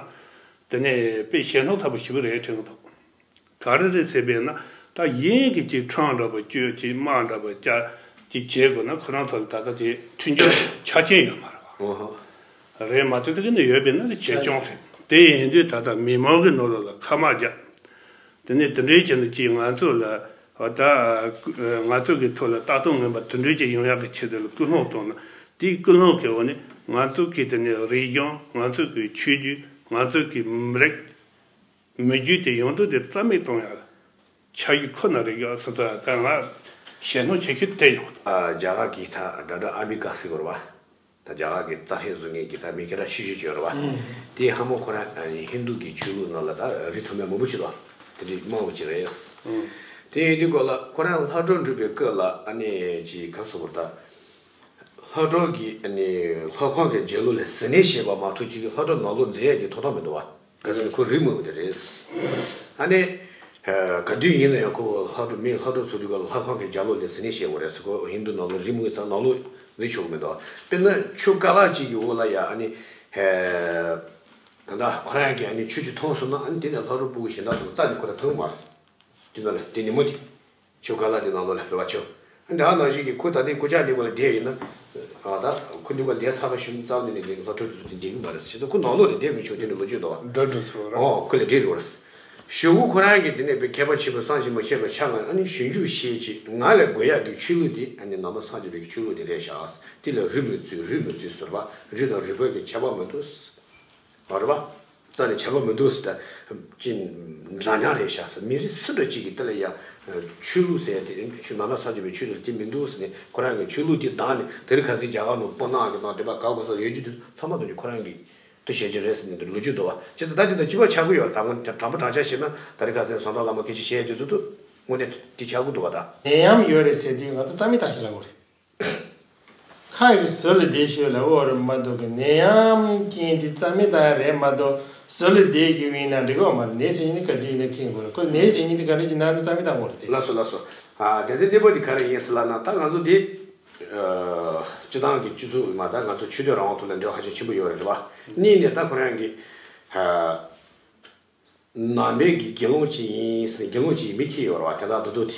དེ་ནས་དཔེ་ཞེད་སྣང་ཚ་པོ་ཞེ་པོ་རེད་དྲན་གྱི་འདུག་ག་རེ་རེད་ཟེར་བས་ན། ད་གཞན་གྱིས་ཅིག་ཁྲོམ་འདྲ་པོ་བསྐྱོད། ཅིག་དམག་འདྲ་པོ་བརྒྱབ། ཅིག་བྱེད་དགོས་ན་ཁོ་རང་ཚོ་ལ་ད་ལྟ་དེ་མཐུན་འགྱུར་ཆ་རྐྱེན་ཡོད་མ་རེད་པ། རེད་མ་གཏོགས་དེ་ག་ནས་ཡོད་པས་ན་དེ་ཇེ་ཆུང་རེད། དེ་ཡིན་དུས་ད་ལྟ་མི་མང་གི་ནང་ལོགས་ལ་ཁ་དམག་རྒྱག་དེ་ནས་དེ་འདྲའི་བྱས་ནས་ཅིག་ང་ཚོ་ལ་ད་ང་ཚོ་གི་ཐོག་ལ་ལྟ་སྟངས་ངན་པ་དེ་འདྲའི་ཅིག་ཡོང་ཡག་གི་ཆེད་དུ་ལ་སྐུལ་སློང་བཏང་ན། དེའི་སྐུལ་སློང་གི་འོག་ནས་ང་ཚོ་གི་དེ་ནས་རིག་གཞུང་། ང་ཚོ་གི་ཆོས་བརྒྱུད། ང་ཚོ་གི་མི་རིགས། མི་རྒྱུད་དེ་ཡོང་དུས་དེ་རྩ་མེད་གཏོང་ཡག་ཆ་རྒྱུས་ཁོ་ན་རེད་ཡ་ཟེར་ཙང་། ད་ང་ཞེད་སྣང་ཆེ་ཤོས་དེ་ཡོང་། ཨ་རྒྱ་གར་གྱི་ད་ཌོག་ཊར་ཨམ་བི་ཀ་ཟེར་གྱི་ཡོད་རེད་པ། ད་རྒྱ་གར་གྱི་རྩ་ཧེ་བཟོ་མཁན་གྱི་ད་མི་སྐད་གྲགས་ཆེ་ཤོས་ཅིག་ཡོད་རེད་པ། དེའི་ཧ་མོ་ཁོ་རང་ཨ་ནི་ཧིན་དུ་གི་ཆོས་ལུགས་ནང་ལ་ད་རིགས་མཐོ་དམན་མང་པོ་ཅིག་འདུག་དེ་རིགས་མང་པོ་ཅིག་རེད། དེ་ཡིན་དུས་སྐོར་ལ་ཁོ་རང་ལྷ་སྒྲུང་འབྲི་བའི་སྐབས་ལ་ཨ་ནི་ཅིག་ག་རེ་ཟེར་དགོས་རེད། ད་ལྷ་སྒྲུང་གི་ཨ་ནི་ལྷ་ཁང་གི་རྒྱབ་ལོགས་ལ་ཟིན་བྲིས་བྱས་པ་མ་གཏོགས་ཅིག་ལྷ་སྒྲུང་ནང་ལོགས་འཛུལ་ཡག་གི་ཐོབ་ཐང་མི་འདུག་པ། ག་ཟེར་ན་ཁོ་རིགས་མང་པོ་དེ་རེད། ཨ་ནི། ཨ་ག་དུས་ཡིན་ན་ཡང་ཁོ་ལྷ་སྒྲུང་། མི་ལྷ་སྒྲུང་བཟོ་དུས་སྐབས་ལ་ལྷ་ཁང་གི་རྒྱབ་ལོགས་ལ་ཟིན་བྲིས་བྱས་པ་རེད་ཟེར། ཁོ་ཧིན་དུ་ནང་ལོགས་རིགས་མང་པོ་ཚང་ནང་ལོགས་འཛུལ་ཆོག་གི་མི་འདུག་དཔེར་ན་ཆུ་དཀར་ལ་ཅིག་གི་འོག་ལ་ཡ་ཨ་ནི། ད་ལྟ་ཁོ་རང་གིས་ཨ་ནི་ཆུ་ཅིག་འཐུང་སོང་ན། ཨ་ནི་དེ་ནས་ལྷ་སྒྲུང་སྤུ་གུ་གཞན་དག་ཚོ་རྩ་ནས་ཁོ་རང་འཐུང་གི་མ་རེད། དེ་ནང་ལ་དེ་ཉིན་མོ་དེ། ཆུ་དཀར་ལ་དེ་ནང་ལོགས་ལ་ལུས་པ་ཆོག་ཨ་ནི་ད་ནང་བཞིན་གྱི་ཁོ་ད་ལྟའི་སྐུ་ཅག་འདི་བ་ལ་བསྡད་ཡིན་ན། ཨ་ད་ཁོ་འདི་བ་ལ་བསྡད་ཚར་བ་ཞིག་རྩ་བ་ནས་ནས་དེ་ལྷ་སྒྲུང་དེ་ཚོ་དེ་བསྡད་ཀྱི་མ་རེད། བྱས་ཙང་ཁོ་ནང་ལོགས་ལ་བསྡད་མི་ཆོག་དེ་ནི་ལོ་རྒྱུས་འདུག་པ། འགྲོ་འགྲོ་ཚོ་ར། ཨོ་ཁོ་ལ་བསྡད་རོགས། གཞུག་གུ་ཁོ་རང་གིས་དེ་ནས་དཔེ་མཁས་པ་ཆེན་པོ་བསམ་གྱིས་མི་ཁྱབ་པའི་ཆ་ལ་ཨ་ནི་ཞིབ་འཇུག་བྱས་ཀྱིས་ང་ལ་དགོས་ཡག་གི་ཆོས་ལུགས་དེ་ཨ་ནི་ནང་པ་སངས་རྒྱས་པའི་ཆོས་ལུགས་དེ་རེད་ཤག་དེ་ལ་རིགས་མི་རྩི། རུས་མི་རྩི་ཟེར་བ། རིགས་དང་རུས་པ་གི་ཁྱད་པར་མི་འདུག་མ་རེད་པ། རྩ་ནས་ཁྱད་པར་མི་འདུག་ཟེར། ད་ཅི་འདྲ་མཉམ་རེད་ཤག་ཟེར། མི་རིགས་སུ་འདྲ་ཅིག་གིས་དེ་ལ་ཡ་ཆོས་ལུགས་ཟེར་དེ་ཆོས་ནང་པ་སངས་རྒྱས་པའི་ཆོས་དེ་དེ་མི་འདུག་ཟེར་ནས། ཁོ་རང་གི་ཆོས་ལུགས་དེ་བདག་ནས་དེ་རིང་ཁ་སང་རྒྱ་གར་ནང་སྤུ་ན་གི་ནང་དེ་པ་ག་གོ་སོགས་ཡོད་རྒྱུ་དེ་ཚང་མ་དང་ཅིག་ཁོ་རང་གི་དེ་བཤད་རྒྱུ་རེད་ཟེར་ནས་དེ་ལོ་རྒྱུས་འདུག་པ། བྱས་ཙང་ད་དེ་དང་གཅིག་པ་ཆགས་ཀྱི་ཡོད་རེད། ད་དངོས་གནས་དྲང་པོ་དྲང་བཞག་བཤད་ན་ད་རིང་ཁ་སང་ཟམ་གདོང་བླ་མ་སྐད་ཆ་བཤད་རྒྱུ་ཚོ་དེ་དངོས་གནས་དེ་ཆགས་ཀྱི་འདུག་པ། ད་ནད་ཡམས་ཡོད་རེད་ཟེར་དུས་ང་ཚོ་རྩ་མེད་བཏང་ཞིག་ལབ་དགོས་རེད། ཁ་ཡི་ཟུར་ལ་བསྡད་ཤོག་ལབ་དགོས་རེད་མ་གཏོགས་གི། ནད་ཡམས་རྐྱེན་དེ་རྩ་མེད་བཏང་ཡ་རེད་མ་གཏོགས་ཟུར་ལ་བསྡད་ཀྱི་ཡིན་ན་འགྲིག་གི་མ་རེད། ནད་ཟེར་མཁན་དེ་ག་དུས་ཡིན་ན་ཁེངས་དགོས་རེད། ཁོ་ནད་ཟེར་མཁན་དེ་ག་འདྲ་ཅིག་ན་ནི་རྩ་མེད་བཏང་དགོས་རེད་དེ། ལགས་སོ་ལགས་སོ། ཨ་དེ་ཚེ་གནས་བབ་དེ་ག་རེ་ཡིན་ཟེར་ལབ་ན། ད་ང་ཚོ་འདི་ སྤྱི་བཏང་གི་སྤྱི་ཚོགས་མ་ད་ང་ཚོ་ཆོས་དད་རང་དབང་ཐོག་ལ་འབྲེལ་བ་ཧ་ཅང་ཆེན་པོ་ཡོད་རེད་བ། གཉིས་ནས་ད་ཁོ་རང་གི་ནང་པའི་གི་དགེ་སློང་ཅིག་ཡིན་ཟེར་དགེ་སློང་ཅིག་མི་ཁྱེར་ཡོད་རེད་བ། དེ་དག་རྡོ་རྡོ་དེ།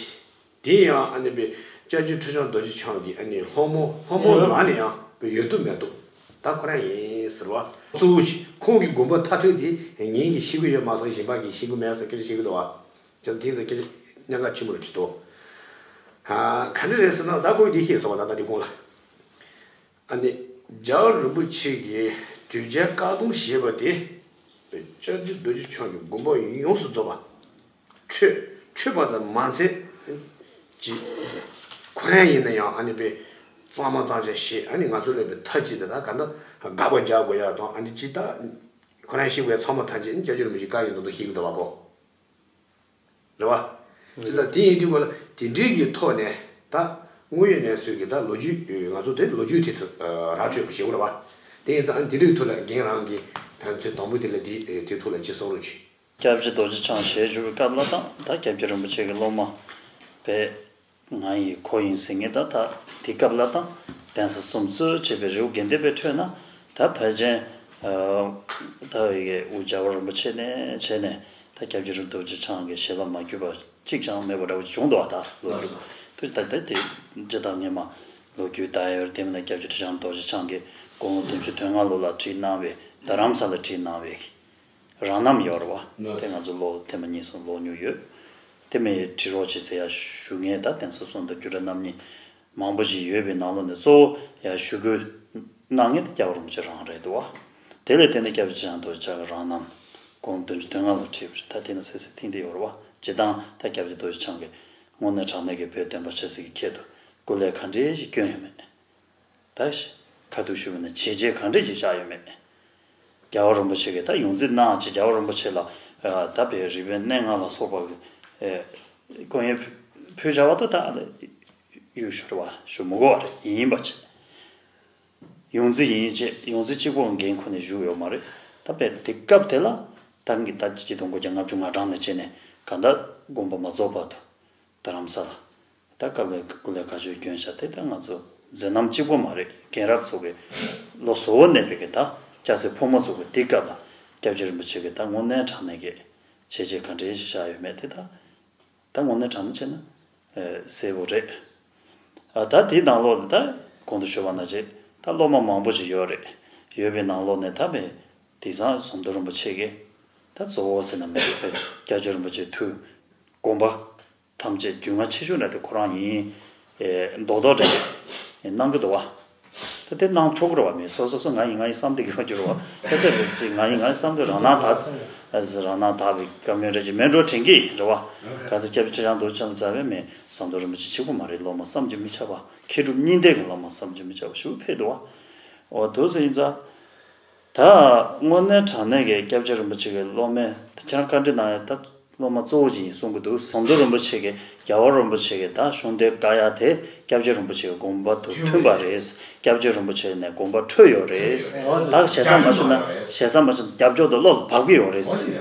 དེ་ཡང་ཨ་ནི་པའི་སྐྱབས་རྗེ་ཁྲི་བྱང་རྡོ་རྗེ་འཆང་གི་ཨ་ནི་སློབ་མ་སློབ་མ་ནང་ནས་ཡང་ཡོད་དུ་མེད་དུ་ད་ཁོ་རང་ཡིན་ཟེར་བ། གཙོ་བོ་ཞིག་ཁོང་གི་དགོངས་པ་མཐའ་དོན་དེ་ངེད་ཀྱིས་ཤེས་ཀྱི་ཡོད་མ་གཏོགས་གཞན་པ་གིས་ཤེས་ཀྱི་མེད་ཟེར་སྐད་ཆ་བཤད་ཀྱི་འདུག་བ། ཅང་དེ་ཚོ་སྐད་ཆ་གཉན་འགག་ཆེན་པོ་རེད་ཅིག་འདུག་ཨ། ག་འདྲ་རེད་ཟེར་ན་ད་ཁོས་འདི་ཤེས་སོང་བ་ད་ལྟ་འདི་གོང་ལ། ཨ་ནི་རྒྱལ་བ་རིན་པོ་ཆེ་གིས་གདུལ་བྱ་བཀག་སྡོམ་བྱས་པ་དེ་སྐྱབས་རྗེ་རྡོ་རྗེ་འཆང་གི་དགོངས་པ་ཡོངས་སུ་རྫོགས་པ། ཆོས་ཆོས་པ་ཙམ་མ་ཚད་ཀྱི་ཁོ་རང་ཡིན་ན་ཡང་ཨ་ནི་པའི་གཙང་མ་གཙང་ཆ་ཤེས། ཨ་ནི་ང་ཚོ་ལས་པའི་མཐའ་གཅིག་ཏུ་ད་ག་འདྲ་དགག་པ་རྒྱག་དགོས་ཡག་དང་། ཨ་ནི་ཅི་ད་ཁོ་རང་ཤེས་དགོས་ཚང་མ་ཐམས་ཅད་ནི་སྐྱབས་རྗེ་རིན་པོ་ཆེ་བཀག་ཡོད་མདོག་མདོག་ཤེས་ཀྱི་འདུག་བ་གོ། རེད་བ། ཅི་ད་དེ་ཡིན་དུས་གོ་ལ་དེ་འདྲའི་གི་ཐོག་ནས་ད་དངོས་ཡོད་གནས་ཚུལ་གྱི་ད་ལོ་རྒྱུས་ང་ཚོ་དེ་ལོ་རྒྱུས་དེ་ཚོ་ར་འཕྲོད་པོ་ཞེ་པོ་རེད་བ། དེ་ཡིན་ཙང་དེ་འདྲའི་ཐོག་ལ་རྒན་རང་གི་ད་ཚོད་དང་པོ་དེ་ལ་དེ་དེ་ཐོག་ལ་ཅི་གསུང་རོགས་གྱིས། སྐྱབས་རྗེ་རྡོ་རྗེ་འཆང་ཞལ་བཞུགས་པའི་སྐབས་ལ་དང་ད་སྐྱབས་རྗེ་རིན་པོ་ཆེ་གི་སློབ་མ་པས་ང་ཡི་ཁོ་ཡིན་ཟེར་ངེས་ད་ད་དེ་སྐབས་ལ་དང་གདན་ས་གསུམ་གཙོས་བྱས་པའི་རི་བོ་དགེ་ལྡན་པའི་ཁྲོད་ན་ད་ཕལ་ཆེར་ད་ཡི་གེ་དབུ་རྒྱལ་བ་རིན་པོ་ཆེ་ནས་བྱས་ནས་ད་སྐྱབས་རྗེ་རིན་པོ་ཆེ་འཆང་གི་ཞལ་ལ་མ་གྱུར་པ་གཅིག་ཀྱང་མེད་པ་འདྲ་བོ་ཅིག་བྱུང་འདུག་བ། ད་ལོ་རྒྱུས་དུ་ད་ལྟ་དེ་ཇི་ལྟར་སྔས་མ་ལོ་རྒྱུས་ད་ཡོད་དེ་མིན་ན་སྐྱབས་རྗེ་ཁྲི་བྱང་རྡོ་རྗེ་འཆང་གིས་དགུང་ལོ་བདུན་ཅུ་དོན་ལྔ་ལོ་ལ་བྲིས་གནང་བའི་རྡ་རམ་ས་ལ་བྲིས་གནང་བའི་རང་རྣམ་ཡོད་རེད་བ། དེ་ང་ཚོ་ལོ་ཐེངས་མ་གཉིས་གསུམ་ཀློག་མྱོང་ཡོད། དེ་མིན་བྲིས་རོགས་བྱེད་ཟེར་ཡ་ཞུ་མཁན་ད་གདན་ས་གསུམ་དང་རྒྱུད་གྲྭ་རྣམ་གཉིས་མང་པོ་ཞིག་ཡོད་པའི་ནང་ལོགས་ནས་གཙོ་བོ་ཡ་ཞུ་སྐུལ་གནང་མཁན་དེ་རྒྱལ་བ་རིན་པོ་ཆེ་རང་རེད་འདུག་བ། དེ་ལས་བརྟེན་ནས་སྐྱབས་རྗེ་ཁྲི་བྱང་རྡོ་རྗེ་འཆང་གི་རང་རྣམ་དགུང་བདུན་ཅུ་དོན་ལྔ་ལོ་བྲིས་པ་རེད། ད་དེ་ན་གསལ་གསལ་ཐིང་དེ་ཡོད་རེད་བ། སྤྱིར་བཏང་ད་སྐྱབས་རྗེ་རྡོ་རྗེ་འཆང་གིས་དངོས་གནས་དྲང་གནས་ཀྱི་བོད་བསྟན་པ་ཆབ་སྲིད་ཀྱི་ཆེད་དུ་སྐུ་ལས་ག་འདྲས་ཞིག་བསྐྱོན་ཡོད་མེད། ད་ཁ་ཐུག་ཞུས་པ་ན་བྱས་རྗེས་ག་འདྲས་ཅིག་བཞག་ཡོད་མེད། རྒྱལ་བ་རིན་པོ་ཆེ་གིས་ད་ཡོངས་འཛིན་གནང་ཅིག་རྒྱལ་བ་རིན་པོ་ཆེ་ལ་ད་བོད་རིག་པའི་གནས་ལྔ་ལ་སོགས་པ་གི་སྐུ་ཡོན་ཕུལ་བྱ་བ་ད་ད་ཡུལ་ཞུ་རེད་བ་ཞུ་མི་དགོས་བ་རེད། ཡིན་པ་ཅིག་ཡོངས་འཛིན་ཡིན་ཅེས་ཡོངས་འཛིན་གཅིག་པོ་འགན་ཁུར་ནས་བཞུགས་ཡོད་མ་རེད། ད་བོད་དེ་སྐབས་དེ་ལ་ད་གི་ད་ཆིག་སྟོང་དགུ་བརྒྱ་ལྔ་བཅུ་ང་གྲངས་ནས་བྱས་ནས་གང་ལྟར་དགོངས་པ་མ་རྫོགས་བར་དུ་རྡ་རམ་ས་ལ། ད་སྐབས་ལ་སྐུ་ལས་བཀའ་ཆོས་བསྐྱོན་བཞག་དེ་ད་ང་ཚོ་མཛད་རྣམ་གཅིག་པོ་མ་རེད། རྒན་རབས་ཚོ་གི་ལོ་གསར་བ་གནས་པའི་གི་ད་སྐྱ་སེར་ཕོ་མོ་ཚོ་གི་དེ་སྐབས་ལ་སྐྱབས་རྗེ་རིན་པོ་ཆེ་གི་ད་དངོས་གནས་དྲང་གནས་ཀྱི་བྱས་རྗེས་ག་འདྲའི་ཞིག་བཞག་ཡོད་མེད་དེ་ད་ད་དངོས་གནས་དྲང་གནས་བྱས་ན་གསལ་པོ་རེད། ཨ་ད་དེའི་ནང་ལོགས་ནས་ད་གོང་དུ་ཞུས་པ་ནང་བཞིན་ད་སློབ་མ་མང་པོ་ཞིག་ཡོད་རེད། ཡོད་པའི་ནང་ལོགས་ནས་ད་མེད་དེང་སང་ཟམ་གདོང་རིན་པོ་ཆེ་གི་ད་གཙོ་བོ་ཟེར་ན་མི་འདུག་པས་སྐྱབས་རྗེ་རིན་པོ་ཆེའི་ཐུགས་དགོངས་པ། ཐམས་ཅད་རྒྱུས་མངའ་ཆེ་ཤོས་ན་དེ་ཁོ་རང་ཡིན། ཨེ་མདོག་མདོག་འདྲ་ཞིག་གནང་གི་འདུག་བ། ད་དེ་གནང་ཆོག་གི་རེད་བ། མི་སོ་སོ་སོ་ང་ཡིན་ང་ཡིན་བསམ་སྟེ་གི་བ་རྒྱུ་རེད་བ། ད་དེ་རེད་ཅེས་ང་ཡིན་ང་ཡིན་བསམ་སྟེ་རང་སྣང་དག་རང་སྣང་དག་པའི་བཀའ་མོལ་འདྲ་ཞིག་མེད་འགྲོ་དྲན་གི་ཡིན་རེད་བ། ག་ཚོད་སྐྱབས་རྗེ་ཁྲི་བྱང་རྡོ་རྗེ་འཆང་ལ་མཛད་པའི་མི་ཟམ་གདོང་རིན་པོ་ཆེ་གཅིག་པོ་མ་རེད། སློབ་མ་བསམ་གྱིས་མི་ཁྱབ་པ་མཁས་གྲུབ་གཉིས་ལྡན་གྱི་སློབ་མ་བསམ་གྱིས་མི་ཁྱབ་པ་ཞིག་ཕེབས་འདུག་བ། འོ་དུ་ཟེར་ཡིན་ཙང་། ད་དངོས་གནས་དྲང་གནས་ཀྱི་སྐྱབས་རྗེ་རིན་པོ་ཆེ་གི་སློབ་མས་ད་ཁྱེད་རང་བཀའ་འདྲི་གནང་ཡ་ད་སློབ་མ་གཙོ་བོ་ཅིག་ཡིན་གསུང་གི་འདུག་ཟམ་གདོང་རིན་པོ་ཆེ་གི་རྒྱལ་བ་རིན་པོ་ཆེ་གི་ད་གཞུང་འདི་བཀའ་ཡ་དེ་སྐྱབས་རྗེ་རིན་པོ་ཆེ་གི་དགོངས་པ་དང་མཐུན་པ་རེད། སྐྱབས་རྗེ་རིན་པོ་ཆེ་ནས་དགོངས་པ་འཕྲོད་ཡོད་རེད། ད་ཞེ་ས་མ་བྱུང་ན་ཞེ་ས་མ་བྱུང་ན་རྒྱབ་སྐྱོར་དང་བློ་ལ་བབས་ཀྱི་ཡོད་རེད།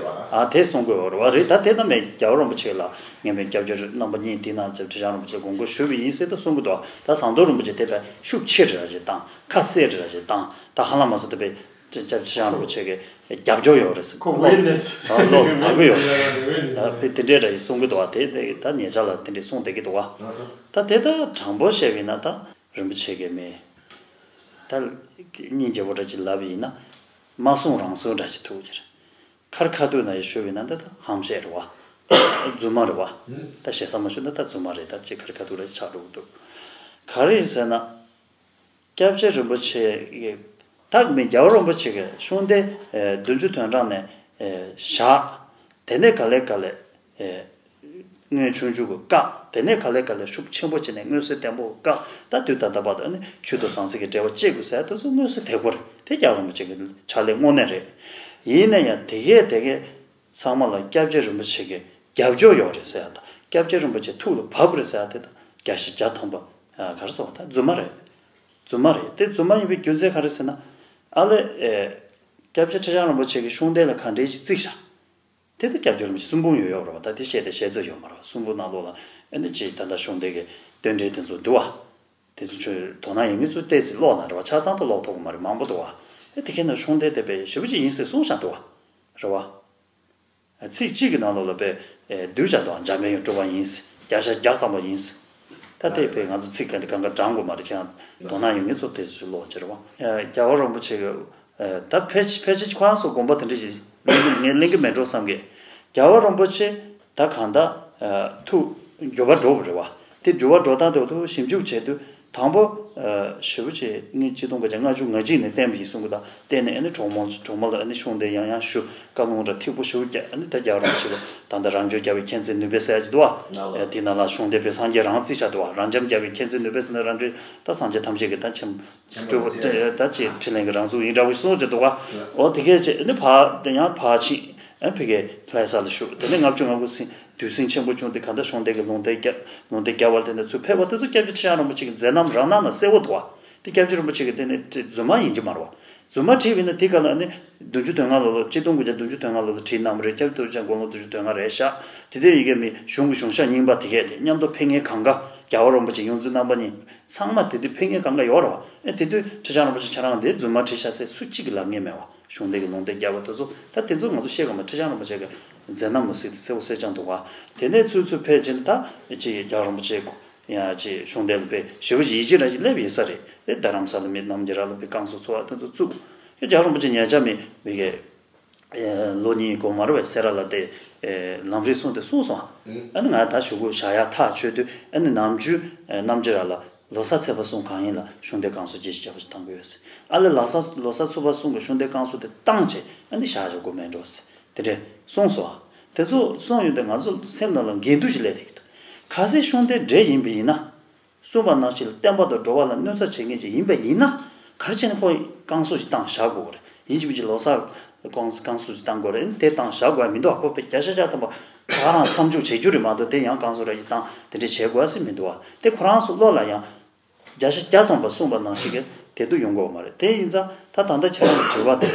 ཨ་དེ་གསུང་གི་ཡོད་རེད་བ། རེད་ད་དེ་ད་མེད་རྒྱལ་བ་རིན་པོ་ཆེ་ལ་ངས་མེད་སྐྱབས་རྗེ་རྣམ་པ་གཉིས་དེ་ན་སྐྱབས་ཁྲི་བྱང་རིན་པོ་ཆེ་དགོངས་སྐོར་ཞུས་པ་ཡིན་ཟེར་ད་གསུང་གི་འདུག་ད་ཟམ་གདོང་རིན་པོ་ཆེ་དེ་བས་ཤུགས་ཆེ་རེ་རེ་བཏང་ཁ་གསལ་རེ་རེ་བཏང་ད་ཧ་ལམ་མ་སོང་དེ་བས། སྐྱབས་ཆེ་ཡང་རིན་པོ་ཆེ་གི་རྒྱབ་སྐྱོར་ཡོད་རེད་ཟེར། ཁོ་ལོ་ཝིན་ནེ་སི་ལོ་ལག་གི་ཡོད་རེད་ཟེར། དེ་འདྲའི་འདྲ་ཞིག་གསུང་གི་འདུག་བ། དེ་དེ་ད་ཉེ་ཆར་ལ་དེ་འདྲའི་གསུང་བསྡད་ཀྱི་འདུག་བ། ད་དེ་ད་དྲང་པོ་བཤད་པ་ཡིན་ན་ད་རིན་པོ་ཆེ་གི་མི་ད་སྙིང་རྗེ་པོ་འདྲ་ཅིག་ལབ་པ་ཡིན་ན་མ་གསུང་རང་གསུང་འདྲ་ཅིག་ཐུག་གི་རེད། ཁར་ཁ་ཐུག་ན་ཡི་ཞུ་བ་ཡིན་ན་ད་ད་ཧམ་བཤད་རེད་བ། རྫུན་མ་རེད་བ། ད་ཞེ་ས་མ་ཞུ་ན་ད་རྫུན་མ་རེད། ད་ཅིག་ཁར་ཁ་ཐུག་འདྲ་ཅིག་ཆགས་འགྲོ་གི་འདུག་ག་རེ་ཟེར་ན། སྐྱབས་རྗེ་རིན་པོ་ཆེ་གི་ད་མི་རྒྱལ་བ་རིན་པོ་ཆེ་གི་གཞུང་འདི་བདུན་ཅུ་དོན་གྲངས་ནས་བཞག་དེ་ནས་ག་ལེ་ག་ལེ་སྔོན་ཆུང་ཆུང་གི་བཀག་དེ་ནས་ག་ལེ་ག་ལེ་ཤུགས་ཆེན་པོ་བྱས་ནས་མངོན་གསལ་དོད་པོ་བཀག་ད་དུས་ད་ལྟ་བར་དུ་ནི་ཆོས་དང་ཟང་ཟིང་གི་འབྲེལ་བ་བཅད་དགོས་ཟེར་དེ་ཚོ་མངོན་གསལ་དོད་པོ་རེད། དེ་རྒྱལ་བ་རིན་པོ་ཆེ་གི་ཕྱག་ལས་དངོས་གནས་རེད། ཡིན་ན་ཡང་དེ་གས་དེ་གས་ཚང་མ་ལ་སྐྱབས་རྗེ་རིན་པོ་ཆེ་གི་རྒྱབ་སྐྱོར་ཡོད་རེད་ཟེར་ཡ་དང་སྐྱབས་རྗེ་རིན་པོ་ཆེ་ཐུགས་ལ་བབས་རེད་ཟེར་ཡ་དེ་དང་བརྒྱ་བཞི་བརྒྱ་ཐམ་པ་ག་རེ་ཟེར་བ་ད་རྫུན་མ་རེད། རྫུན་མ་རེད། དེ་རྫུན་མ་ཡིན་པའི་རྒྱུ་མཚན་ག་རེ་ཟེར་ན། ཨ་ལེ། ཨེ། སྐྱབས་རྗེ་ཁྲི་བྱང་རིན་པོ་ཆེ་གི་གཞུང་འདི་ལ་ག་འདྲའི་ཅིག་བརྩིས་བཞག་དེ་ལྟར་སྐྱབས་རྗེ་རིན་པོ་ཆེ་གསུང་འབུམ་ཡོད་ཡོད་རེད་བ། ད་དེ་བཤད་དེ་བཤད་ཚོད་ཡོད་མ་རེད་བ། གསུང་འབུམ་ནང་ལོགས་ལ་ཨ་ནི་ཅིག་ད་ལྟ་གཞུང་འདི་གི་རྟེན་འབྲེལ་དེ་ཚོ་འདུག་བ། དེ་ཚོ་ཁྱོད་དོ་སྣང་ཡོད་མཁན་ཚོས་ཏོག་ཙམ་ཀློག་ན་རེད་བ། ཆ་ཚང་དུ་ཀློག་ཐུབ་ཀྱི་མ་རེད། མང་པོ་འདུག་བ། ཨེ་དེ་གས་ནས་ཤོང་སྡེ་དེ་དཔེ་ཞེ་པོ་ཅིག་ཡིན་ཟེར་གསུངས་བཞག་འདུག་བ། རེད་བ། ཚིག་གཅིག་གི་ནང་ལོགས་ལ་དཔེ་བསྡུས་བཞག་འདུག་བ། འཇམ་དཔལ་དབྱངས་སྤྲུལ་པ་ཡིན་ཟེར། བརྒྱ་ཆ་བརྒྱ་ཐམ་པ་ཡིན་ཟེར། ད་དེ་དཔེ་ང་ཚོ་ཚིག་ག་འདི་གང་ག་བགྲང་དགོས་མ་རེད། ཁྱེད་རང་དོ་སྣང་ཡོད་མཁན་ཚོ་དེ་ཚོས་ཀློག་བྱེད་རེད་བ། རྒྱལ་བ་རིན་པོ་ཆེ་གི་ད་ཕལ་ཕལ་ཆེར་ཁོ་རང་ཚོ་དགོངས་པ་དེ་འདྲ་ཞིག་ངས་གླེང་གི་མེད་འགྲོ་བསམ་གི། རྒྱལ་བ་རིན་པོ་ཆེ་ད་གང་ལྟར་ཐུགས་འགྱུར་བ་འགྲོ་བ་རེད་བ། དེ་འགྱུར་བ་འགྲོ་སྟངས་དེ་འོ་ཐུགས་ཞིབ་འཇུག་བྱས་དུས་དང་པོ་ཞེ་པོ་ཅིག་ངས་ཆིག་སྟོང་དགུ་བརྒྱ་ལྔ་བཅུ་ང་གཅིག་ནས་བསྟན་པ་ཡིན་གསུང་གི། ད་བསྟན་ནས་ཨ་ནི་གྲོགས་མོ་གྲོགས་མོ་ལ་ཨ་ནི་ཤོང་སྡེ་ཡང་ཡང་ཞུ། བཀའ་ལུང་ར་ཐིག་པོ་ཞེ་པོ་བརྒྱབ། ཨ་ནི་ད་རྒྱལ་བ་རིན་པོ་ཆེ་ལ་ད་ལྟ་རང་འཇོམས་རྒྱལ་བའི་མཁྱེན་བརྩེ་ནུས་པའི་ཟེར་ཡ་ཅིག་འདུག་བ། དེ་ནང་ལ་ཤོང་སྡེ་དཔེ་སངས་རྒྱས་རང་རྩིས་ཆགས་འདུག་བ། རང་འཇམ་རྒྱལ་བའི་མཁྱེན་བརྩེ་ནུས་པའི་ཟེར་ན་རང་འདྲའི་ད་སངས་རྒྱས་ཐམས་ཅད་ཀྱི་ད་ཆེན་སྤྲུལ་པ་ད་ཅིག་ཕྲིན་ལས་ཀྱི་རང་གཟུགས་ཡིན་འདྲ་བོ་གསུངས་ཀྱི་འདུག་བ། འོ་དེ་གས་བྱས་ནི་ཕར་དེ་ཡང་ཕར་ཕྱིན་ཨ་ཕ་གིའི་ལྷ་ས་ལ་བཞུགས། དེ་ནས་ལྔ་བཅུ་ང་དགུ་ཟིན་དུས་ཟིང་ཆེན་པོ་བྱུང་སྟེ་གང་ལྟར་ཤོང་སྡེ་གི་ལུང་བསྟན་བརྒྱབ། ལུང་བསྟན་བརྒྱབ་པ་དེ་ནས་ཚུར་ཕེབས་པ་དེ་ཚོ་སྐྱབས་རྗེ་ཁྲི་བྱང་རིན་པོ་ཆེ་གི་མཛད་རྣམ་རང་སྣང་ན་གསལ་བོ་འདུག་བ། དེ་སྐྱབས་རྗེ་རིན་པོ་ཆེ་གི་དེ་ནས་རྫུན་མ་ཡིན་གྱི་མ་རེད་བ། རྫུན་མ་བྲིས་པ་ཡིན་ན་དེ་ག་ལ་ནི་བདུན་ཅུ་དོན་ལྔ་ལོ་ལ་ཆིག་སྟོང་དགུ་བརྒྱ་བདུན་ཅུ་དོན་ལྔ་ལོ་ལ་བྲིས་གནང་བ་རེད། སྐྱབས་རྗེ་རིན་པོ་ཆེ་དགུང་ལོ་བདུན་ཅུ་དོན་ལྔ་རེད་ཤག་དེ་དུས་ཡི་གེ་མི་གཞུང་གི་གཞུང་ཞབས་རྙིང་པ་དེ་གས་དེ་མཉམ་དུ་ཕེབས་མཁན་གང་ག་རྒྱལ་བ་རིན་པོ་ཆེ་ཡོངས་འཛིན་རྣམ་པ་གཉིས་ཚང་མ་དེ་དུས་ཕེབས་མཁན་གང་ག་ཡོད་རེད་བ། ཨེ་དེ་དུས་ཁྲི་བྱང་རིན་པོ་ཆེ་ཁྱེད་རང་དེ་རྫུན་མ་བྲིས་ཤག་ཟེར་སུ་གཅིག་གིས་ལབ་མཁན་མེད་བ། གཞུང་འདི་གི་ལུང་བསྟན་བརྒྱབ་པ་དེ་ཚོ་ད་དེ་ཚོ་ང་ཚོ་ཤེས་དགོས་མ། ཁྲི་བྱང་རིན་པོ་ཆེ་གི་མཛད་རྣམ་ལ་གཟིགས་ཏེ་གསལ་པོ་གསལ་རྐྱང་འདུག་བ། དེ་ནས་ཚུར་ཚུར་ཕེབས་ཕྱིན་ད་ཅིག་རྒྱལ་བ་རིན་པོ་ཆེ་ཡང་ཅིག་གཞུང་འདི་ལ་དཔེ་ཞེ་པོ་ཅིག་ཡིད་ཆེས་འདྲ་ཞིག་སླེབས་ཡོད་ས་རེད། ཨེ་རྡ་རམ་ས་ལ་མི་རྣམས་ཀྱི་ར་ལ་དཔེ་བསྐང་གསོ་འཚོ་བ་དེ་ཚོ་བཙུགས། ཨེ་རྒྱལ་བ་རིན་པོ་ཆེ་ཉེ་ཆར་མི་མི་གི་ལོ་གཉིས་གོང་མ་རེད་པས། སེ་ར་ལ་དེ་ལམ་རིམ་གསུངས་ཏེ་གསུངས་སོང་། ཨ་ནི་ང་ད་གཞུག་གུ་ཞག་ཡར་ཐག་ཆོད་དུས་ཨ་ནི་ནམ་རྒྱུན་རྣམ་རྒྱལ་ར་ལ་ལོ་གསར་ཚེས་པ་གསུམ་གང་ཡིན་ལ་ཤོང་སྡེ་བསྐང་གསོ་རྒྱས་ཤིང་རྒྱས་པ་ཞིག་གཏང་གི་ཡོད་ཟེར། ཨ་ལས་ལོ་གསར་ལོ་གསར་ཚེས་པ་གསུམ་གྱི་ཤོང་སྡེ་བསྐང་གསོ་དེ་བཏང་བྱས་ཨ་ནི་ཞག་ཞོག་གོ་མེད་འགྲོ་ཟེར་དེ་འདྲས་གསུངས་སོང་། དེ་ཚོ་གསུངས་ཡོད་དེ་ང་ཚོ་སེམས་ནང་ལ་འགལ་འདུ་ཞིག་སླེབས་བསྡད་ཀྱི་འདུག་གལ་སྲིད་ཤོང་སྡེ་འདྲེ་ཡིན་པ་ཡིན་ན། གསུངས་པ་ནང་བཞིན་ལ་བསྟན་པ་དང་འགྲོ་བ་ལ་གནོད་འཚེ་བྱེད་མཁན་ཅིག་ཡིན་པ་ཡིན་ན། ག་རེ་བྱས་ནས་ཁོ་བསྐང་གསོ་ཞིག་བཏང་བཞག་དགོས་རེད། ཡིན་གཅིག་མིན་གཅིག་ལོ་གསར་བསྐང་བསྐང་གསོ་ཞིག་བཏང་དགོས་རེད། དེ་བཏང་བཞག་དགོས་མི་འདུག་ཁོ་དཔེ་བརྒྱ་ཆ་བརྒྱ་ཐམ་པ་ཁོ་རང་མཚམས་འཇོག་བྱེད་རྒྱུ་རེད་མ་གཏོགས་དེ་ཡང་བསྐང་གསོ་ར་ཞིག་བཏང་དེ་འདྲས་བྱེད་དགོས་ཟེར་མི་འདུག་བ། དེ་ཁོ་རང་ཚོ་བློ་ལ་ཡང་བརྒྱ་ཆ་བརྒྱ་ཐམ་པ་གསུངས་པ་ནང་བཞིན་གྱི་དེ་དུ་ཡོང་དགོས་མ་རེད། དེ་ཡིན་ཙང་ད་ད་ལྟ་ཁྱེད་རང་གི་དྲི་བ་དེ།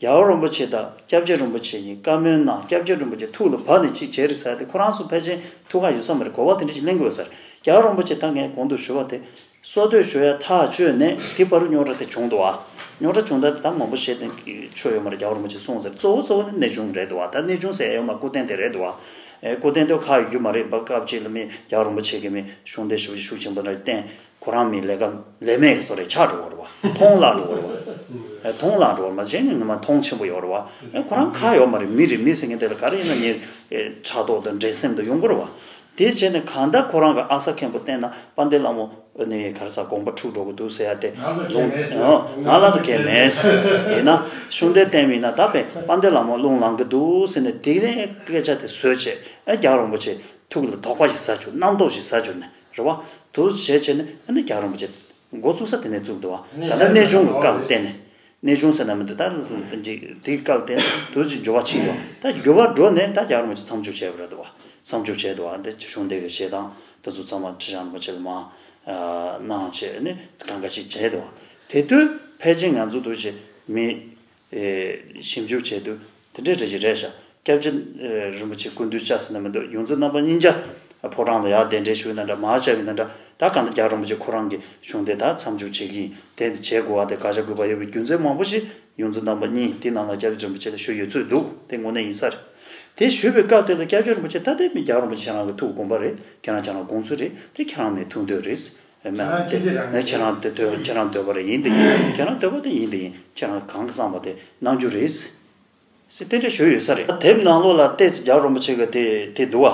རྒྱལ་བ་རིན་པོ་ཆེ་དང་སྐྱབས་རྗེ་རིན་པོ་ཆེ་གཉིས་བཀའ་མོལ་གནང་། སྐྱབས་རྗེ་རིན་པོ་ཆེ་ཐུགས་ལ་བབས་ནས་ཅིག་བྱས་རེད་ཟེར་ཏེ་ཁོ་རང་ཚོ་ཕལ་ཆེར་ཐུགས་ཁག་ཡོད་ས་མ་རེད། གོ་བ་དེ་འདྲ་ཅིག་ལེན་དགོས་ས་རེད། རྒྱལ་བ་རིན་པོ་ཆེ་ད་ངས་གོང་དུ་ཞུ་བ་དེ་སྲོལ་གཏོད་ཞུ་ཡ་ཐག་གཅོད་ནས་དེ་བར་རྙོག་དྲ་དེ་བྱུང་འདུག་བ། རྙོག་དྲ་བྱུང་ད་ད་མང་པོ་བཤད་དེ་ཆོ་ཡོད་མ་རེད། རྒྱལ་བ་རིན་པོ་ཆེ་གསུངས་ཟེར་གཙོ་བོ་གཙོ་བོ་ནི་གནས་ཆུང་རེད་འདུག་བ། ད་གནས་ཆུང་ཟེར་ཡ་ཡོད་མ་སྐུ་རྟེན་དེ་རེད་འདུག་བ། ཨེ་སྐུ་རྟེན་དེ་ཁག་ཡོད་རྒྱུ་མ་རེད། སྐབས་གཅིག་ལ་མི་རྒྱལ་བ་རིན་པོ་ཆེ་གི་མི་གཞུང་འདི་ཞུ་ཞུ་ཆེན་པོ་འདྲ་བསྟན། ཁོ་རང་མི་ལས་ཀ་ལས་མེད་ཀྱི་བཟོ་རེ་ཆགས་འགྲོ་བ་རེད་བ། མཐོང་བརླག་འགྲོ་བ་རེད་བ། མཐོང་བརླག་འགྲོ་བ་མ་གཞན་ངས་ངོ་མ་མཐོང་ཆེན་པོ་ཡོད་རེད་བ། ཁོ་རང་ཁ་ཡོད་མ་རེད། མི་རེད། མི་ཟེར་མཁན་དེ་ལ་ག་རེ་ཡིན་ན་ངས་ཕྲག་དོག་དང་འགྲན་སེམས་དང་ཡོང་གི་རེད་བ། དེ་བྱས་ནས་གང་ལྟར་ཁོ་རང་གི་ཨ་ས་མཁན་པོ་བསྟན་ན་དཔལ་ལྡན་ལྷ་མོ་ནི་ག་རེ་ཟ་དགོངས་པ་འཁྲུག་འགྲོ་གི་འདུག་ཟེར་ཡ་དེ་ལུང་ང་ལ་དུ་གལ་མེད། ཡིན་ན་ཤུང་སྡེ་བསྟན་མིན་ན་ད་དཔེ་དཔལ་ལྡན་ལྷ་མོ་རླུང་ལངས་གི་འདུག་ཟེར་ནས་དེ་ནས་སྐད་ཆ་དེ་བཟོས་བྱས་ཨ་རྒྱལ་བ་རིན་པོ་ཆེ་ཐུགས་ལ་དོགས་པ་ཞིག་ཟ་བཅུག་རྣམ་རྟོག་ཞིག་ཟ་བཅུག་ནས། རེད་བ། དུ་བྱས་བྱས་ནས་ཨ་ནི་རྒྱལ་བ་རིན་པོ་ཆེ་འགོ་བཙུགས་ས་དེ་ནས་བཙུགས་འདུག་བ། ད་ལྟ་གནས་ཆུང་གི་སྐབས་བསྟན་ནས། གནས་ཆུང་ཟེར་ན་མི་འདུག་ད་ཅིག་དེའི་སྐབས་བསྟན་དུ་ཅིག་འགྱུར་བ་ཕྱིན་འདུག་ད་འགྱུར་བ་འགྲོ་ནས་ད་རྒྱལ་བ་རིན་པོ་ཆེ་མཚམས་འཇོག་བྱས་པ་རེད་འདུག་བ། མཚམས་འཇོག་བྱས་འདུག་བ། འདི་གཞུང་འདི་གི་བྱེད་སྟངས་དེ་ཚོ་ཚང་མ་ཁྲི་བྱང་རིན་པོ་ཆེ་ལ་མ་གནང་བྱས་ནས་གང་ག་ཞིག་བྱས་འདུག་བ། དེ་དུས་ཕལ་ཆེར་ང་ཚོ་འདུག་ཅིག་མི། ཨེ། ཞིབ་འཇུག་བྱས་དུས་དེ་འདྲའི་འདྲ་ཞིག་རེད་ཤག་སྐྱབས་རྗེ་ཨེ་རིན་པོ་ཆེ་སྐུ་མདུན་བཅར་ཟེར་ན་མི་འདུག་ཡོངས་འཛིན་རྣམ་པ་གཉིས་ཀ་ཕོ་བྲང་ལ་ཡར་གདན་འདྲེན་ཞུས་ན་འདྲ་མར་བཅར་བ་ཡིན་ན་འདྲ། ད་གང་ལྟར་རྒྱལ་བ་རིན་པོ་ཆེ་ཁོ་རང་གི་གཞུང་དེ་དག་མཚམས་འཇོག་བྱེད་ཀྱི་ཡིན། དེ་བྱེད་དགོས་པ་དེ་བཀའ་རྒྱ་དགོས་པ་ཡོད་པའི་རྒྱུ་མཚན་མང་པོ་ཞིག་ཡོངས་འཛིན་རྣམ་པ་གཉིས་དེ་ནང་ལ་སྐྱབས་རྗེ་རིན་པོ་ཆེ་ལ་ཞུས་ཡོད་ཚོད་འདུག་དེ་དངོས་གནས་ཡིན་ས་རེད། དེ་ཞུས་པའི་སྐབས་དེ་ལ་སྐྱབས་རྗེ་རིན་པོ་ཆེ་ད་ལྟའི་མི་རྒྱལ་བ་རིན་པོ་ཆེ་ཁྱེད་རང་གི་ཐུགས་དགོངས་པ་རེད། ཁྱེད་རང་ཁྱེད་རང་དགོངས་ཚུལ་རེད། དེ་ཁྱེད་རང་མི་ཐུགས་འདོད་རེད། ཨེ་མ་ཁྱེད་རང་ཁྱེད་རང་དེ་འདོད་ཁྱེད་རང་འདོད་པ་རེད། ཡིན་དེ་ཡིན། ཁྱེད་རང་འདོད་པ་དེ་ཡིན་དེ་ཡིན། ཁྱེད་རང་གང་གི་བསམ་པ་དེ་གནང་རྒྱུ་རེད། ཟེར་དེ་འདྲ་ཞུས་ཡོད་ས་རེད། དེབ་ནང་ལོགས་ལ་ཏོག་ཙམ་རྒྱལ་བ་རིན་པོ་ཆེ་གི་དེ་དེ་འདུག་བ།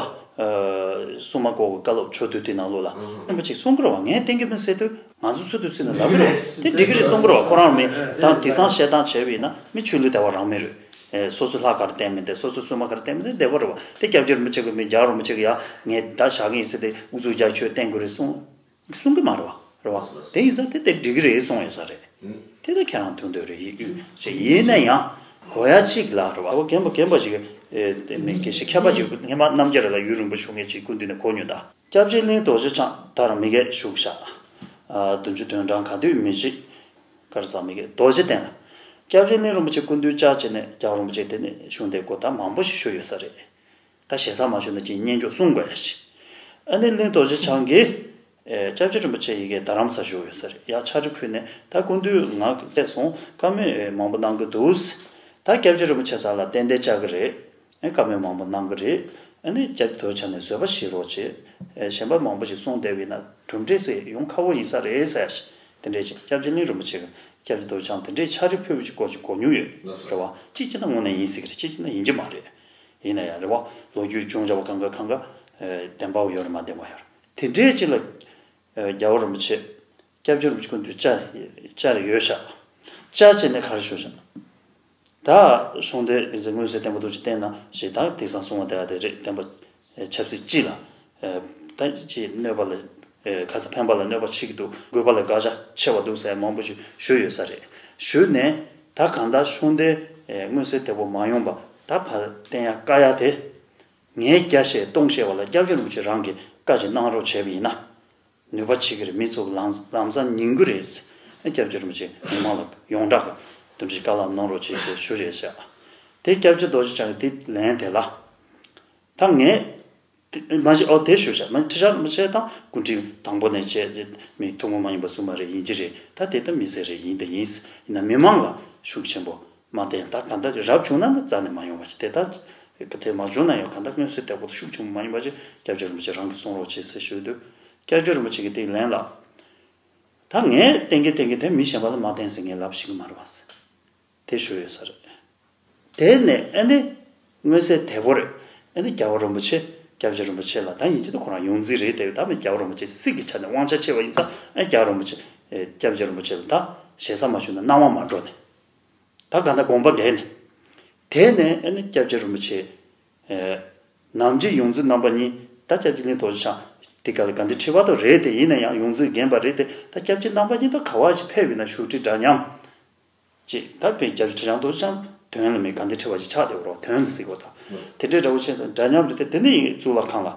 སྲུང་མ་སྐོར་གྱི་བཀའ་སློབ་ཆོས་དུས་དེ་ནང་ལོགས་ལ་རིན་པོ་ཆེ་གསུང་གི་རེད་བ། ངས་གཏན་འཁེལ་མིན་ཟེར་དུས་ང་ཚོ་ཚུལ་དུ་ཚུལ་ནས་ལབ་གི་རེད་བ། དེ་འགྲིག་གི་རེད་གསུང་གི་རེད་བ། ཁོ་རང་མི་དང་དེང་སང་བཤད་སྟངས་བྱས་པ་ཡིན་ན་མི་ཆོས་ལུགས་དད་པ་རང་མི་རེད། སོ་སོ་ལྷ་ག་རེ་བསྟེན་མིན་དེ་སོ་སོ་སྲུང་མ་ག་རེ་བསྟེན་མིན་དེ་བདེ་བོ་རེད་བ། དེ་སྐྱབས་རྗེ་རིན་པོ་ཆེ་གི་མི་རྒྱལ་བ་རིན་པོ་ཆེ་གི་ཡ་ངས་ད་བཞག་གི་ཡིན་ཟེར་ཏེ་ཨུ་ཚུགས་རྒྱག་ཆོས་བསྟེན་དགོས་རེད་གསུང་། གསུང་གི་མ་རེད་བ། རེད་བ། དེ་ཡིན་ཙང་དེ་དེ་འགྲིག་གི་རེད་གསུངས་ཡོད་ས་རེད། དེ་ལ་ཁྱེད་རང་མཐུན་འདོད་རེད་ཡིན་ཡིན་ཞེས་ཡིན་ན་ཡང་གོ་ཡ་གཅིག་ལ་རེད་བ། ཨོ་རྒན་པ་རྒན་པ་ཞིག་ཨེ་དེ་མིན་དགེ་བཤེས་མཁས་པ་ཞིག་སྔོན་མ་རྣམ་རྒྱལ་ལ་ཡུན་རིང་པོ་བཞུགས་མཁན་ཞིག་སྐུ་མདུན་ནས་གོ་མྱོང་ད། སྐྱབས་རྗེ་གླིང་རྡོ་རྗེ་འཆང་ད་རང་མི་སྐད་བཞུགས་ཤག་ཨ་བདུན་ཅུ་དོན་གྲངས་ག་དུས་མི་ཤེས། ག་རེ་ཟེར་མི་སྐད་རྡོ་རྗེ་གདན་ལ། སྐྱབས་རྗེ་གླིང་རིན་པོ་ཆེ་སྐུ་མདུན་བཅར་བྱས་ནས་རྒྱལ་བ་རིན་པོ་ཆེ་དེ་ནས་གཞུང་དེ་སྐོར་ད་མང་པོ་ཞིག་ཞུས་ཡོད་ས་རེད། ད་ཞེ་ས་མ་ཞུས་ན་ཅིག་སྙན་ཅོག་གསུང་དགོས་ཡ་ཞིག་ཨ་ནི་གླིང་རྡོ་རྗེ་འཆང་གིས་ སྐྱབས་རྗེ་རིན་པོ་ཆེ་ཡི་གེ་རྡ་རམ་ས་བཞུགས་ཡོད་ས་རེད། ཡ་ཕྱག་བྲིས་ཕུལ་ནས་ད་སྐུ་མདུན་ང་བསད་སོང་བཀའ་མོལ་མང་པོ་གནང་གི་འདུག་ད་སྐྱབས་རྗེ་རིན་པོ་ཆེ་ས་ལ་ཏན་ཏན་བཅར་གི་རེད། ཨེ་བཀའ་མོལ་མང་པོ་གནང་གི་རེད། ཨ་ནི་སྐྱབས་རྗེ་རྡོ་རྗེ་འཆང་ནས་བཟོད་པ་བཞེས་རོགས་བྱེད། ཨེ་གཞན་པ་མང་པོ་ཞིག་གསུངས་བསྡད་པ་ཡིན་ན་གྲུབ་འབྲས་ཟེར་ཡོང་ཁག་པོ་ཡིན་ས་རེད་ཟེར་ཡ་ཞིག་དེ་འདྲས་ཅིག་སྐྱབས་རྗེ་གླིང་རིན་པོ་ཆེ་གིས་སྐྱབས་རྗེ་རྡོ་རྗེ་འཆང་དེ་འདྲས་ཕྱག་བྲིས་ཕུལ་བ་ཅིག་སྐོར་ཅིག་གོ་མྱོང་ཡོད་རེད་བ། གཅིག་བྱས་ན་དངོས་གནས་ཡིན་སྲིད་ཀྱི་རེད། གཅིག་བྱས་ན་ཡིན་གྱི་མ་རེད། ཡིན་ན་ཡང་རེད་བ། ལོ་རྒྱུས་སྦྱོང་བྱ་བ་གང་ག་གང་ག་ཨེ་བདེན་པ་ཡོད་རེད་མ་བདེན་པ་ཡོད་རེད། དེ་འདྲས་ཅིག་ལ་ཨེ་རྒྱལ་བ་རིན་པོ་ཆེ་སྐྱབས་རྗེ་རིན་པོ་ཆེ་སྐུ་མདུན་བཅར་བཅར་ཡོད་ཤག་བཅར་བྱས་ནས་ག་རེ་ཞུ་ཤག་ད་གཞུང་འདི་ཡིན་ཟེར་མངོན་གསལ་དོད་པོ་འདུག་ཅིག་བསྟན་ན་ཞེས་ད་དེང་སང་གསུང་བ་དེ་ཨ་དེ་རེད། བསྟན་པ་ཆབ་སྲིད་སྤྱི་ལ་ད་ཅིག་གནོད་པ་ལ་ཁ་ཚ་ཕན་པ་ལ་གནོད་པ་བྱེད་ཀྱི་འདུག་དགོས་པ་ལ་དགག་བྱ་ཆེ་བ་འདུག་ཟེར་མང་པོ་ཞིག་ཞུས་ཡོད་ས་རེད། ཞུས་ནས་ད་གང་ལྟར་གཞུང་འདི་མངོན་གསལ་དོད་པོ་མ་ཡོང་པ་ད་ཕར་བསྟན་ཡ་དཀའ་ཡ་དེ་ངས་བརྒྱ་བཤད་སྟོང་བཤད་པ་ལ་སྐྱབས་རྗེ་རིན་པོ་ཆེ་རང་གིས་བཀའ་ཅིག་གནང་རོགས་བྱས་པ་ཡིན་ན། ནུས་པ་ཆེ་གི་རེད། མི་ཚོ་ལམ་ལམ་སང་ཉན་གི་རེད། སྐྱབས་རྗེ་རིན་པོ་ཆེ་མི་མང་ལ་ཡོངས་གྲགས་ཀྱི་དེ་འདྲའི་བཀའ་སློབ་གནང་རོགས་བྱེད་ཞེས་ཞུ་རེད་ཟེར། དེ་སྐྱབས་རྗེ་རྡོ་རྗེ་འཆང་གིས་དེ་ལན་དེ་ལ། ད་ངས་དེ་མ་གཞི་ཨོ་དེ་ཞུ་བྱ་མ་ཁྲི་བྱང་རིན་པོ་ཆེ་དང་སྐུ་ཕྲེང་དང་པོ་ནས་བྱས་ཏེ་མི་ཐུན་མོང་མ་ཡིན་པ་གསུམ་མ་རེད། ཡིན་གྱི་རེད། ད་དེ་ལྟ་མི་ཟེར་རེད། ཡིན་ད་ཡིན། ཡིན་ན་མི་མང་ལ་ཤུགས་ཆེན་པོ། མ་བསྟན་ད་ག་འདྲ་རབ་བྱུང་ན་ནི་རྩ་ནས་མ་ཡོང་བ་ཞིག་དེ་ལྟར་དེ་མ་བྱུང་ན་ཡང་ག་འདྲ་མངོན་གསལ་དོད་པོ་དང་ཤུགས་ཆེན་པོ་མ་ཡིན་པ་ཞིག་སྐྱབས་རྗེ་རིན་པོ་ཆེ་རང་གིས་གསུང་རོགས་བྱེད་ཟེར་ཞུས་དུས། སྐྱབས་རྗེ་རིན་པོ་ཆེ་གིས་དེའི་ལན་ལ། ད་ངས་བསྟན་གི་བསྟན་གི་དེ་མི་གཞན་པ་ལ་མ་བསྟན་ཟེར་ངས་ལབ་ཤེས་ཀྱི་མ་རེད་བ་ཟེར། དེ་ཞུས་ཡོད་ས་རེད། དེ་ནས་ཨ་ནི་མངོན་གསལ་དོད་པོ་རེད། ཨ་ནི་རྒྱལ་བ་རིན་པོ་ཆེ་སྐྱབས་རྗེ་རིན་པོ་ཆེ་ལ་ད་ཡིན་གཅིག་ད་ཁོ་རང་ཡོངས་འཛིན་རེད་དེ། ད་མི་རྒྱལ་བ་རིན་པོ་ཆེ་སྲིད་ཀྱི་ཆ་ནས་དབང་ཆ་ཆེ་བ་ཡིན་ཙང་ཨ་རྒྱལ་བ་རིན་པོ་ཆེ་སྐྱབས་རྗེ་རིན་པོ་ཆེ་ལ་ད་ཞེ་ས་མ་ཞུས་ན་སྣང་བ་མ་འགྲོ་ནས། ད་ག་ད་དགོངས་པ་འདས་ནས། དེ་ནས་ཨ་ནི་སྐྱབས་རྗེ་རིན་པོ་ཆེ། ནམ་རྒྱུན་ཡོངས་འཛིན་རྣམ་པ་གཉིས་ད་སྐྱབས་རྗེ་གླིང་རྡོ་རྗེ་འཆང་དེ་ག་ལ་དགའ་ལྡན་ཁྲི་པ་དང་རེད་དེ། ཡིན་ན་ཡང་ཡོངས་འཛིན་རྒན་པ་རེད་དེ། ད་སྐྱབས་རྗེ་རྣམ་པ་གཉིས་ད་ག་བ་ཞིག་ཕེབས་ཡོད་ན་བཞུགས་ཁྲི་འདྲ་མཉམ་ཅིག་ད་དཔེ་སྐྱབས་རྗེ་ཁྲི་བྱང་རྡོ་རྗེ་འཆང་དོན་ལ་མི་དགའ་ལྡན་ཁྲི་པ་ཞིག་ཆགས་བསྡད་པ་རེད་བ། དོན་ལ་གཟིགས་པ་དང་དེ་འདྲའི་འདྲ་བོ་བྱས་ཙང་འདྲ་མཉམ་རེད་དེ། དེ་ནས་ཡིན་གཙུག་ལག་ཁང་ལ་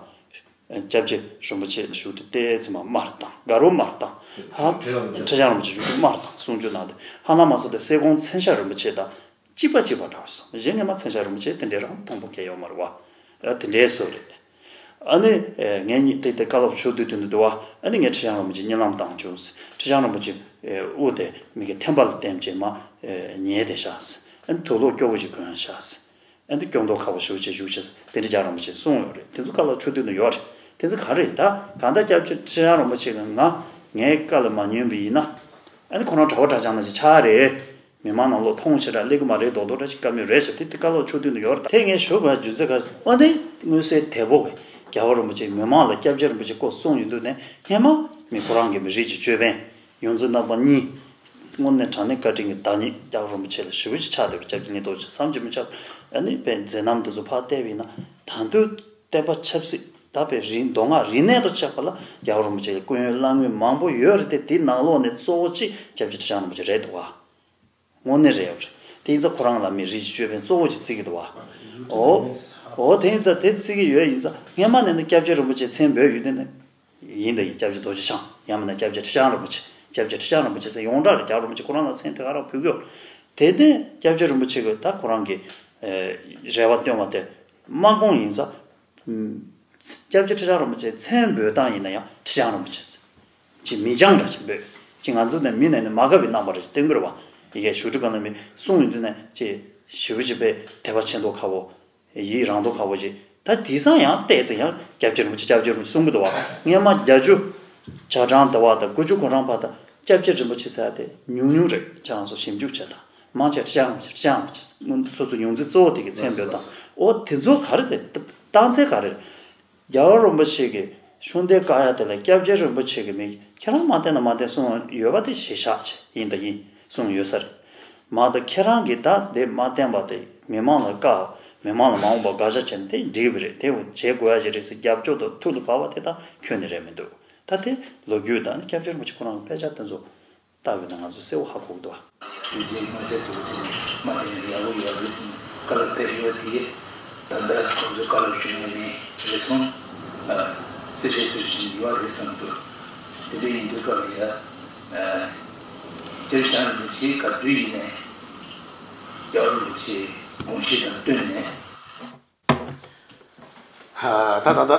སྐྱབས་རྗེ་རིན་པོ་ཆེ་བཞུགས་ཁྲི་ཏོག་ཙམ་མ་དམར་བཏང་། དགའ་རོགས་དམར་བཏང་། ཧ་ཁྲི་བྱང་རིན་པོ་ཆེ་བཞུགས་ཁྲི་དམར་བཏང་གསུང་ཆོས་གནང་སྟེ། ཧ་ལམ་མ་སོང་སྟེ་སེ་གོང་མཚན་བྱང་རིན་པོ་ཆེ་དང་། གཅིག་པ་གཅིག་པ་འདྲ་བ་སོང་། གཞན་ངས་མ་མཚན་བྱང་རིན་པོ་ཆེ་དེ་འདྲའི་རང་མཐོང་པོ་གལ་ཡོད་མ་རེད་བ། ཨ་དེ་འདྲའི་བཟོ་རེད། ཨ་ནི་ངས་ཉིད་དེ་དེ་བཀའ་སློབ་ཞུ་དུས་དུས་འདུག་བ། ཨ་ནི་ངས་ཁྲི་བྱང་རིན་པོ་ཆེ་གཉིད་ལམ་བཏང་བྱུང་། ཁྲི་བྱང་རིན་པོ་ཆེ་དབུ་དེ་མི་གི་ཐེམ་པ་ལ་བསྟན་བྱས་མ་ཉལ་བསྡད་ཤག་ཨ་ནི་དུག་ལོག་སྐྱོ་བོ་ཞིག་གོན་ཤག་ཨ་ནི་སྐྱོ་མདོག་ཁ་བོ་ཞུ་བྱས་བཞུགས་བྱས་དེ་འདྲ་རྒྱལ་རིན་པོ་ཆེ་གསུངས་ཡོད་རེད། དེ་ཚོ་བཀའ་སློབ་ཞུ་དུས་འདུག་ཡོད་རེད། དེ་ཚོ་ག་རེད། ད་གང་ལྟར་སྐྱབས་རྗེ་ཁྲི་བྱང་རིན་པོ་ཆེ་གི་ང་ངའི་བཀའ་ལ་མ་ཉན་པ་ཡིན་ན། ཨ་ནི་ཁོ་རང་གྲྭ་པ་གྲྭ་རྐྱང་ནང་བཞིན་ཆགས་རེད། མི་མང་ནང་ལོགས་མཐོང་ཞེ་དྲག་སླེབས་ཀྱི་མ་རེད། རྡོག་རྡོག་འདྲ་ཞིག་བཀའ་མོལ་རེད་ཟེར་དེ་དེ་བཀའ་སློབ་ཆོས་དུས་ནས་ཡོད་རེད། དེ་ངས་ཞུ་དགོས་རྒྱུ་མཚན་ག་རེ་ཟེར་ན། དེ་མངོན་གསལ་དོད་པོ་གི་རྒྱལ་བ་རིན་པོ་ཆེ་མི་མང་ལ་སྐྱབས་རྗེ་རིན་པོ་ཆེ་སྐོར་གསུངས་ཡོང་དུས་ནས་སྔན་མ་མི་ཁོ་རང་གི་མི་རིགས་ཀྱི་ཅོད་པན་ཡོངས་འཛིན་རྣམ་པ་གཉིས། དངོས་གནས་དྲང་གནས་བཀའ་དྲིན་གྱི་བདག་ཉིད་རྒྱལ་བ་རིན་པོ་ཆེ་ལ་ཞེ་པོ་ཅིག་ཆགས་བསྡད་པ། སྐྱབས་རྗེ་གླིང་རྡོ་རྗེ་བསམ་གྱིས་མི་ཁྱབ། ཨ་ནི་དཔེ་མཛད་རྣམ་འདི་ཚོ་ཕར་བལྟས་པ་ཡིན་ན་ད་དུང་བསྟན་པ་ཆབ་སྲིད་ད་དཔེ་རིག་མདོ་སྔགས་རིག་གནས་དང་བཅས་པ་ལ་རྒྱལ་བ་རིན་པོ་ཆེ་ལ་སྐུ་ཡོན་བླ་ངོས་མང་པོ་ཡོད་རེད་དེ། དེའི་ནང་ལོགས་ནས་གཙོ་བོ་གཅིག་སྐྱབས་རྗེ་ཁྲི་བྱང་རིན་པོ་ཆེ་རེད་འདུག་བ། དངོས་གནས་རེད་བ། དེ་ཡིན་ཙང་ཁོ་རང་ལ་མི་རིགས་ཀྱི་ཅོད་པན་གཙོ་བོ་ཅིག་བརྩི་གི་འདུག་བ། འོ། འོ་དེ་ཡིན་ཙང་དེ་བརྩི་གི་ཡོད་ཡིན་ཙང་སྔན་མ་ནས་ནི་སྐྱབས་རྗེ་རིན་པོ་ཆེ་མཚན་འབོད་ཡོད་དུས་ནི། ཡིན་ད་ཡིན། སྐྱབས་རྗེ་རྡོ་རྗེ་འཆང་ཡང་མིན་ན་སྐྱབས་རྗེ་ཁྲི་བྱང་རིན་པོ་ཆེ། སྐྱབས་རྗེ་ཁྲི་བྱང་རིན་པོ་ཆེ་ཟེར་ཡོངས་གྲགས་རེད། རྒྱལ་བ་རིན་པོ་ཆེ་ཁོ་རང་ལ་མཚན་དེ་ག་རང་ཕུལ་གི་ཡོད་རེད། དེ་ནས་སྐྱབས་རྗེ་རིན་པོ་ཆེ་གིས་ད་ཁོ་རང་གི་རེ་བ་བཏོན་པ་དེ་མ་དགོངས་ཡིན་ཙང་། སྐྱབས་རྗེ་ཁྲི་བྱང་རིན་པོ་ཆེ་མཚན་འབོད་སྟངས་ཡིན་ན་ཡང་ཁྲི་བྱང་རིན་པོ་ཆེ་ཟེར། ཅིག་མིང་བྱང་འདྲ་ཞིག་འབོད། ཅིག་ང་ཚོ་ནས་མི་ནས་ནི་མ་དགའ་བའི་རྣམ་པ་རེ་ཞིག་སྟོན་གྱི་རེད་བ། ཡི་གེ་ཞུ་སྒྲུབ་གང་ལ་མི་གསུང་ཡོང་དུས་ནས་ཅིག་ཞེ་པོ་ཅིག་དཔེ་དད་པ་ཆེ་མདོག་ཁ་བོ། ཡིད་རང་མདོག་ཁ་བོ་ཅིག་ད་དེང་སང་ཡང་བལྟས་ཚེ་ཡང་སྐྱབས་རྗེ་རིན་པོ་ཆེ་སྐྱབས་རྗེ་རིན་པོ་ཆེ་གསུང་གི་འདུག་བ། སྔན་མ་བརྒྱད་ཅུ་གྱ་གྲངས་དེ་བ་དང་དགུ་བཅུ་གོ་གྲངས་བར་དུ་སྐྱབས་རྗེ་རིན་པོ་ཆེ་ཟེར་ཡ་དེ་ཉུང་ཉུང་རེད། ཁྱེད་རང་ཚོ་ཞིབ་འཇུག་བྱས་དང་མང་ཆེ་ཁྲི་བྱང་རིན་པོ་ཆེ་ཁྲི་བྱང་རིན་པོ་ཆེ་སོ་སོ་ཡོངས་འཛིན་གཙོ་བོ་དེ་གི་མཚན་འབོད་དང་། འོ་དེ་ཚོ་ག་རེ་དེ་རྟགས་མཚན་ག་རེ་རེད། རྒྱལ་བ་རིན་པོ་ཆེ་གིས་ཤུགས་ལྡན་བཀའ་ཡ་དེ་ལ་སྐྱབས་རྗེ་རིན་པོ་ཆེ་གིས་མི་ཁྱེད་རང་མ་བསྟེན་ན་མ་བསྟེན་གསུངས་ཡོད་པ་དེ་གཞི་བཞག་བྱས་ཡིན་དང་ཡིན་གསུངས་ཡོད་ས་རེད། མ་གཏོགས་ཁྱེད་རང་གིས་ད་དེ་མ་བསྟེན་པ་དེ་མི་མང་ལ་བཀའ། མི་མང་ལ་མ་འོངས་པ་དགག་བྱ་བྱས་ན་དེ་འགྲིག་པ་རེད། དེ་བྱེད་དགོས་ཡ་ཞིག་རེད་ཟེར་རྒྱབ་སྐྱོར་དང་ཐུགས་ལ་བབས་པ་དེ་ད་ཁྱོན་ནས་རེད་མི་འདུག་ད་དེ་ལོ་རྒྱུས་དང་སྐྱབས་རྗེ་རིན་པོ་ཆེ་ཁོ་རང་གི་དཔེ་ཆ་དེ་ཚོ། ལྟ་བས་ན་ང་ཚོ་གསལ་བོ་ཧ་གོ་གི་འདུག་བ། དུས་ཚོད་མ་ཟད་དུ་ཕྱིན་ནས་མ་བསྟེན་ན་ཡག་པོ་ཡོད་རེད་ཟེར་ནས་བཀའ་སློབ་ཕེབས་ཡོད་པ་དེ། ད་ལྟ་ཁོང་ཚོས་བཀའ་སློབ་ཞུ་མཁན་མེད་རེད་སོང་། ཨ། སེ་བཤད་སུ་ཞིག་ཡོད་རེད་བསམ་འདུག་དེ་འདྲ་ཡིན་དུས་སྐབས་ལ་ཡ། ཨ། སྐྱབས་རྗེ་རིན་པོ་ཆེ་ག་དུས་ཡིན་ནའི་རྒྱལ་བ་རིན་པོ་ཆེའི་དགོངས་གཞི་དང་བསྟུན་ནས། ད་ད་ལྟ་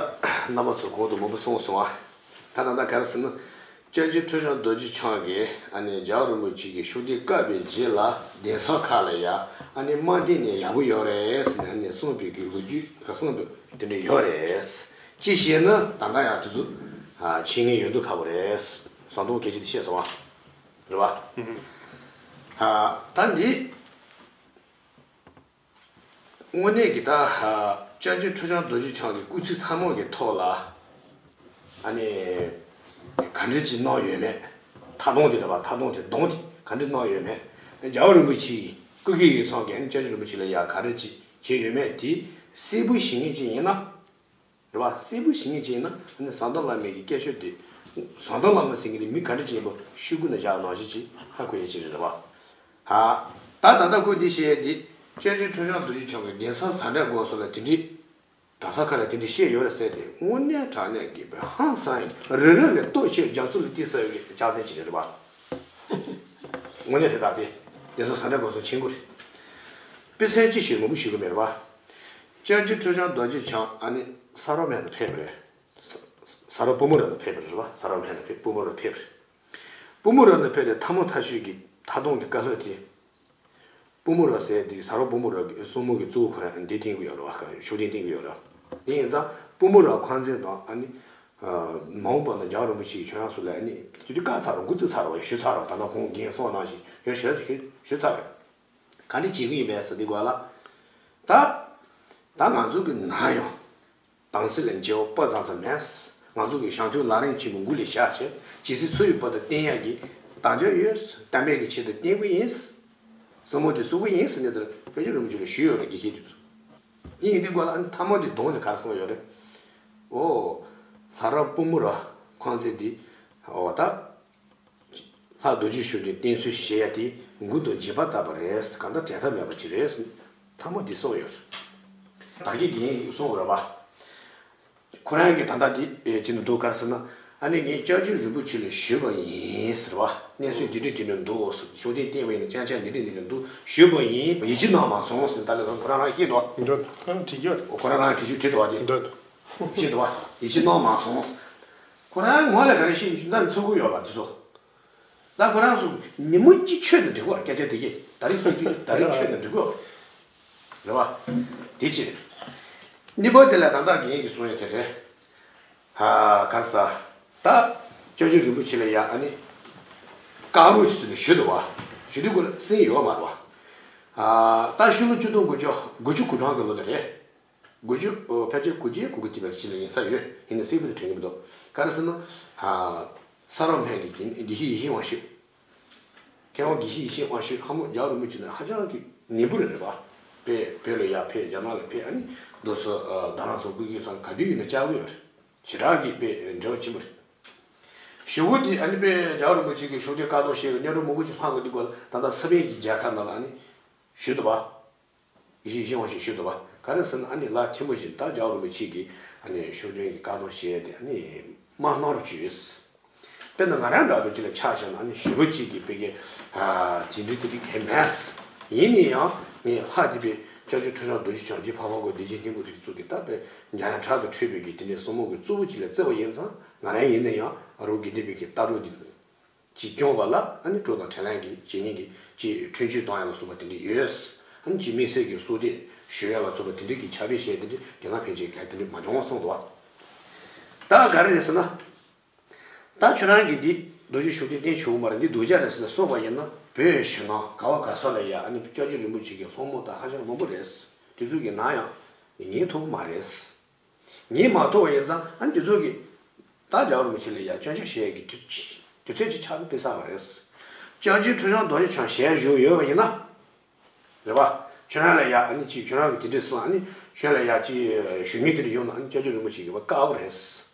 རྣམ་པ་ཚོ་གོང་དུ་མང་པོ་གསུངས་སོང་ཨ། ད་ད་ལྟ་ག་རེ་ཟེར་ན། སྐྱབས་རྗེ་ཁྲི་བྱང་རྡོ་རྗེ་འཆང་གིས་ཨ་ནི་རྒྱལ་བ་རིན་པོ་ཆེ་གི་ཤུགས་ལྡན་བཀའ་པའི་རྗེས་ལ་གདན་ས་ཁག་ལ་ཡ་ཨ་ནི་དམག་འདེད་ནས་ཡག་པོ་ཡོད་རེད་ཟེར་ནས་ཨ་ནི་གསུངས་པའི་གི་ལོ་རྒྱུས་གསུངས་པ་དེ་འདྲ་ཡོད་རེད། ཅི་ཞེ་ན་ད་ལྟ་ཡང་དེ་ཚོ་ཨ་ཆེ་ངེས་ཡོད་འདུག་ཁ་པོ་རེད། ཟམ་གདོང་སྐད་ཆ་དེ་བཤད་སོང་བ་རེད་བ། ཨ་ད་འདི། དངོས་གནས་ཀྱི་ད་སྐྱབས་རྗེ་ཁྲི་བྱང་རྡོ་རྗེ་འཆང་གི་སྐུ་ཚེ་ཐ་མ་གི་ཐོག་ལ་ཨ་ནི་ག་འདྲ་ཅིག་གནང་ཡོད་མེད། མཐའ་སྡོམ་དེ་རེད་པ། མཐའ་སྡོམ་དེ་སྡོམ་དེ་ག་འདྲ་གནང་ཡོད་མེད། རྒྱལ་བ་རིན་པོ་ཆེ་སྐུ་སྒེར་ཡིག་ཚང་གིས་ཨ་ནི་སྐྱབས་རྗེ་རིན་པོ་ཆེ་ལ་ཡ་ག་འདྲ་ཅིག་བྱས་ཡོད་མེད་དེ་གསལ་པོ་ཤེས་མཁན་ཅིག་ཡིན་ན། རེད་བ། གསལ་པོ་ཞིག་ངེས་ཅན་ན་ཨ་ནི་ཟམ་གདོང་བླ་མའི་གི་སྐད་ཆ་དེ། ཟམ་གདོང་བླ་མ་ཟེར་མཁན་དེ་མི་ག་འདྲ་ཅིག་ཡིན་པ་ཤོད་དགོས་ན་བཞག་ནང་བཞིན་ཅིག་ཧ་གོ་ཡ་ཅིག་རེད་བ། ཧ། ད་ད་ལྟ་ཁོས་འདི་བཤད་ཡ་དེ། སྐྱབས་རྗེ་ཁྲི་བྱང་རྡོ་རྗེ་འཆང་གི་གདན་ས་ཟ་འདྲ་དགོས་སོགས་ལ་དེ་འདྲའི་གྲྭ་ས་ཁག་ལ་དེ་འདྲ་བཤད་ཡོད་རེད་ཟེར་ཏེ་དངོས་གནས་དྲང་གནས་ཀྱི་བོད་ཧང་སང་ཡིན། རི་རབ་ལས་སྟོབས་ཆེ། རྒྱ་མཚོ་ལས་ཏི་ས་ཡོད་ཀྱི་ཅག་ཚན་ཅིག་རེད་བ། དངོས་གནས་དེ་དག་དེ་གདན་ས་ཟ་འདྲ་དགོས་སོགས་ཆེན་པོ་རེད། དཔེ་མཚོན་ཅི་ཞིག་མང་པོ་ཞུ་གི་མེད་རེད་བ། སྐྱབས་རྗེ་ཁྲི་བྱང་རྡོ་རྗེ་འཆང་ཨ་ནི་ས་རོ་སྨད་ལ་ཕེབས་པ་རེད། ས་ས་རོ་པུ་མུ་ར་ལ་ཕེབས་པ་རེད་བ། ས་རོ་སྨད་ལ་ཕེབས། པུ་མུ་ར་ཕེབས་པ་རེད། པུ་མུ་ར་ལ་ཕེབས་ཏེ་ཐ་མ་ཐ་ཤོས་ཀྱི་མཐའ་སྡོམ་གྱི་བཀའ་སློབ་དེ། པུ་མུ་ར་ཟེར་དེ་ཟ་རོ་པུ་མུ་ར་གི་སྲུང་མ་གི་གཙོ་བོ་ཁོ་རང་འདི་བསྟེན་གི་ཡོད་རེད་བ། ཤུགས་ལྡན་བསྟེན་གི་ཡོད་རེད། དེ་ཡིན་ཙང་པུ་མུ་ར་ཁང་ཚན་དང་ཨ་ནི། མ་འོངས་པ་ན་རྒྱལ་བ་རིན་པོ་ཆེ་གི་ཁྱོད་རང་ཚོ་ལ་ཨ་ནི་དེ་དུས་བཀའ་ཚར་རོ། འགོ་བཙུགས་ཚར་རོ། ཞུས་ཚར་རོ། ད་ལྟ་ཁོང་རྒན་གསུངས་ནང་བཞིན་ཡོད། ཞུས་ཞུས་ཞུས་ཚར་རེད། ག་འདྲ་བྱེད་ཀྱི་ཡིན་པས་ཟེར་དུས་སྒང་ལ། ད། ད་ང་ཚོ་གི་ན་ཡང་། དྭངས་བསིལ་ལ་མཇལ་བ་དཔའ་མཛངས་ཙམ་མེད། ང་ཚོ་གི་ཞང་སྟོན་ལག་ལེན་ཆེན་པོ་མགུ་ལས་བཞག་བྱས་ཇི་སྲིད་འཚོ་ཡི་བར་དུ་བསྟེན་ཡག་གི་བདག་འཛིན་ཡོད། བསྟན་པའི་གི་ཆེད་དུ་བསྟེན་གི་ཡིན། སྲུང་མ་དེ་བསུ་གི་ཡིན་ཟེར་ནས་དེར་དཔལ་ཆེན་རིན་པོ་ཆེ་ལ་ཞུས་ཡོད་རེད། དགེ་བཤེས་དེ་ཚོ། དེ་ཡིན་དུས་སྒང་ལ་ཨ་ནི་ཐ་མ་དེ་གདོང་དེ་གར་སོང་ཡོད་རེད། ཨོ། ས་ར་པུ་མུ་ར་ཁང་ཚན་དེ། ཨོ་ད། ལྷ་རྡོ་རྗེ་ཤུགས་ལྡན་བསྟེན་ཚུལ་བཤད་ཡ་དེ་མགུ་དང་མཇིང་པ་ལྟ་བུ་རེད། གང་ལྟར་འབྲལ་ཐབས་མེད་པ་ཅིག་རེད། ཐ་མ་འདི་གསུངས་ཡོད། ད་གིན་གིན་གསུངས་རེད་བ། ཁོ་རང་གིས་ད་ལྟ་འདི་ཅི་ནས་འདུག་ག་ཟེར་ན། ཨ་ནི་ངས་སྐྱབས་རྗེ་རིན་པོ་ཆེ་ལ་ཞུས་པ་ཡིན་ཟེར་བ། གནས་ཚུལ་འདི་འདྲ་འདི་འདྲ་འདུག་ཟེར། ཤུགས་ལྡན་བསྟེན་པ་ཡིན་ན་ཅང་ཅང་འདི་འདྲ་འདི་འདྲ་འདུག་ཞུས་པ་ཡིན། ཡིད་ཆེས་གནང་མ་སོང་ཟེར། ད་ལྟ་ཁོ་རང་རང་ཤེས་འདུག་འདུག་ཁོ་རང་བྲིས་ཀྱི་ཡོད། ཁོ་རང་རང་བྲིས་ཆུ་བྲིས་འདུག་བ་དེ། འདུག་ཤེས་འདུག་བ། ཡིད་ཆེས་གནང་མ་སོང་། ཁོ་རང་ངོ་ལ་ག་རེ་བཤད་ཡིན་ཅི་ད་ཚོད་དགོས་ཡོད་པ་དེ་ཚོ། ད་ཁོ་རང་ཚོ་ཉིན་མོ་གཅིག་ཆོད་ན་འགྲིག་གོ། སྐད་ཆ་དེ་གས་ད་རེས་ཤེས་རྒྱུ་ད་རེས་ཆོད་ན་འགྲིག་གོ། རེད་བ། དེ་ཕྱིར། གཉིས་པ་དེ་ལ་ད་ལྟ་རྒན་གྱིས་གསུངས་ཡ་དེ་རེད། ཧ། ག་རེ་ཟ། ད། སྐྱབས་རྗེ་རིན་པོ་ཆེ་ལ་ཡ་ཨ་ནི། བཀའ་སློབ་ཞིག་ཟེར་ནས་ཞུས་འདུག་བ། ཞུ་དུས་ཁོ་ལ་གསན་ཡོད་མ་རེད་བ། ད་ཕྱི་ལོ་ཆིག་སྟོང་དགུ་བརྒྱ་དགུ་བཅུ་གོ་གྲངས་ཀྱི་ལོ་དེ་རེད། དགུ་བཅུ། ཕལ་ཆེར་དགུ་བརྒྱ་དགུ་བཅུ་དེ་བར་ཕྱི་ལ་ཡིན་ས་ཡོད། ཡིན་ནའི་གསལ་པོ་དེ་དྲན་གྱི་མི་འདུག་ག་རེ་ཟེར་ན། ཧ། ས་རོ་སྨད་ཀྱི་དགེ་བཤེས་ཡེ་ཤེས་དབང་ཕྱུག་མཁས་དབང་དགེ་བཤེས་ཡེ་ཤེས་དབང་ཕྱུག་ལྷ་མོ་རྒྱལ་བ་རིན་པོ་ཆེ་ནི་ཧ་ཅང་གི་ནན་པོ་རེད་རེད་པ། དཔེ་བོད་ལ་ཡར་ཕེབས། རྒྱ་ནག་ལ་ཕེབས། ཨ་ནི་རྡོ་སོ་རྡ་རམ་ས་སྐུ་སྒེར་ཚང་ག་དུས་ཡིན་ན་བཅར་གི་ཡོད་རེད། ཞེ་དྲག་གི་དཔེ་འབྲེལ་བ་ཆེན་པོ་རེད། ཞུ་སྒོ་དེ་ཨ་ནི་དཔེ་རྒྱལ་བ་རིན་པོ་ཆེ་གི་ཤུགས་ལྡན་བཀའ་སྡོམ་བཞེས་པའི་སྙན་སྒྲོན་མང་པོ་ཞིག་ཕངས་གི་འདུག་ག་ད་ལྟ་སི་པེན་གྱི་རྒྱལ་ཁབ་ནང་ལ་ཨ་ནི་ཞུས་འདུག་པ། ཡེ་ཤེས་ཡེ་ཤེས་དབང་ཕྱུག་ཞུས་འདུག་པ། ག་རེ་ཟེར་ན་ཨ་ནི་ལ་ཐེངས་མ་བཞིན་ད་རྒྱལ་བ་རིན་པོ་ཆེ་གིས་ཨ་ནི་ཤུགས་ལྡན་གྱི་བཀའ་སྡོམ་བཞེས་ཏེ་ཨ་ནི་མ་གནང་རོགས་བྱོས། དཔེར་ན་ང་རང་འདྲ་པོ་ཅིག་ལ་ཆ་བཞག་ན་ཨ་ནི་ཞུ་བ་གཅིག་གིས་དཔེ་གི་དེ་འདྲའི་དེ་འདྲའི་གལ་མེད། ཡིན་ན་ཡང་ངས་ལྷ་དེ་པའི་སྐྱབས་རྗེ་ཁྲི་བྱང་རྡོ་རྗེ་འཆང་རྗེ་འཕགས་པ་འཁོར་བདེ་ཆེན་སྙིང་པོ་དེ་ཚོ་གི་ད་དཔེ་འཇམ་དབྱངས་ཁྲག་དང་འཁྲུད་པའི་གི་དེ་འདྲའི་སྲུང་མ་གི་གཙོ་བོ་ཅིག་ལ་བརྩི་བ་ཡིན་ཙང་། ང་རང་ཡིན་ན་ཡང་ཨ་རོ་དགེ་ལྡན་པའི་གི་ལྟ་གྲུབ་འདི་ཅིག་སྐྱོང་བ་ལ་ཨ་ནི་སྤྲོ་དང་འཕྲིན་ལས་ཀྱི་བྱེད་ཉན་གྱི་ཅིག་འཕྲིན་བཅོལ་གཏོང་ཡ་ལ་སོགས་པ་དེ་འདྲ་ཡོད། ཨ་ནི་ཅིག་དམིགས་བསལ་གྱི་གསོལ་འདེབས་ཞུ་ཡ་ལ་སོགས་པ་དེ་འདྲ་གི་ཕྱག་དཔེ་བྱས་དེ་འདྲ་དེ་སྔ་ཕན་ཆད་གལ་དེ་འདྲ་མ་བྱུང་བ་གསུངས་འདུག་བ། ད་ག་རེ་རེད་ཟེར་ན། ད་ཁྱོད་རང་གིས་འདི་རྡོ་རྗེ་ཤུགས་ལྡན་བསྟེན་ཆོག་གི་མ་རེད། འདི་སྡུག་ཅག་རེད་ཟེར་ནས་གསུངས་པ་ཡིན་ན། བོད་ཕྱི་ནང་ག་བ་ག་ས་ལ་ཡ་ཨ་ནི་སྐྱབས་རྗེ་རིན་པོ་ཆེ་གི་སློབ་མ་དང་ཧ་ཅང་མང་པོ་རེད། དེ་ཚོ་གི་ནང་ཡང་ངས་ཐུག་གི་མ་རེད། ངས་མ་ཐུག་པ་ཡིན་ཙང་ཨ་ནི་དེ་ཚོ་གི་ད་རྒྱལ་བ་རིན་པོ་ཆེ་ལ་ཡ་སྐྱོན་ཆ་བཤད་ཀྱི་དུས་དུས་ཚོད་ཅིག་ཆགས་ན་དཔེ་བསགས་པ་རེད། སྐྱབས་རྗེ་ཁྲི་བྱང་རྡོ་རྗེ་འཆང་ཞལ་བཞུགས་ཡོད་པ་ཡིན་ན། རེད་པ། ཁྱོད་རང་ལ་ཡ་ཨ་ནི་ཅིག་ཁྱོད་རང་གི་དེ་འདྲས་སོང་ཨ་ནི་ཁྱོད་ལ་ཡ་ཅིག་ཞུ་མཁན་དེ་འདྲ་ཡོང་ན་ཨ་ནི་སྐྱབས་རྗེ་རིན་པོ་ཆེ་གིས་བཀག་པ་རེད།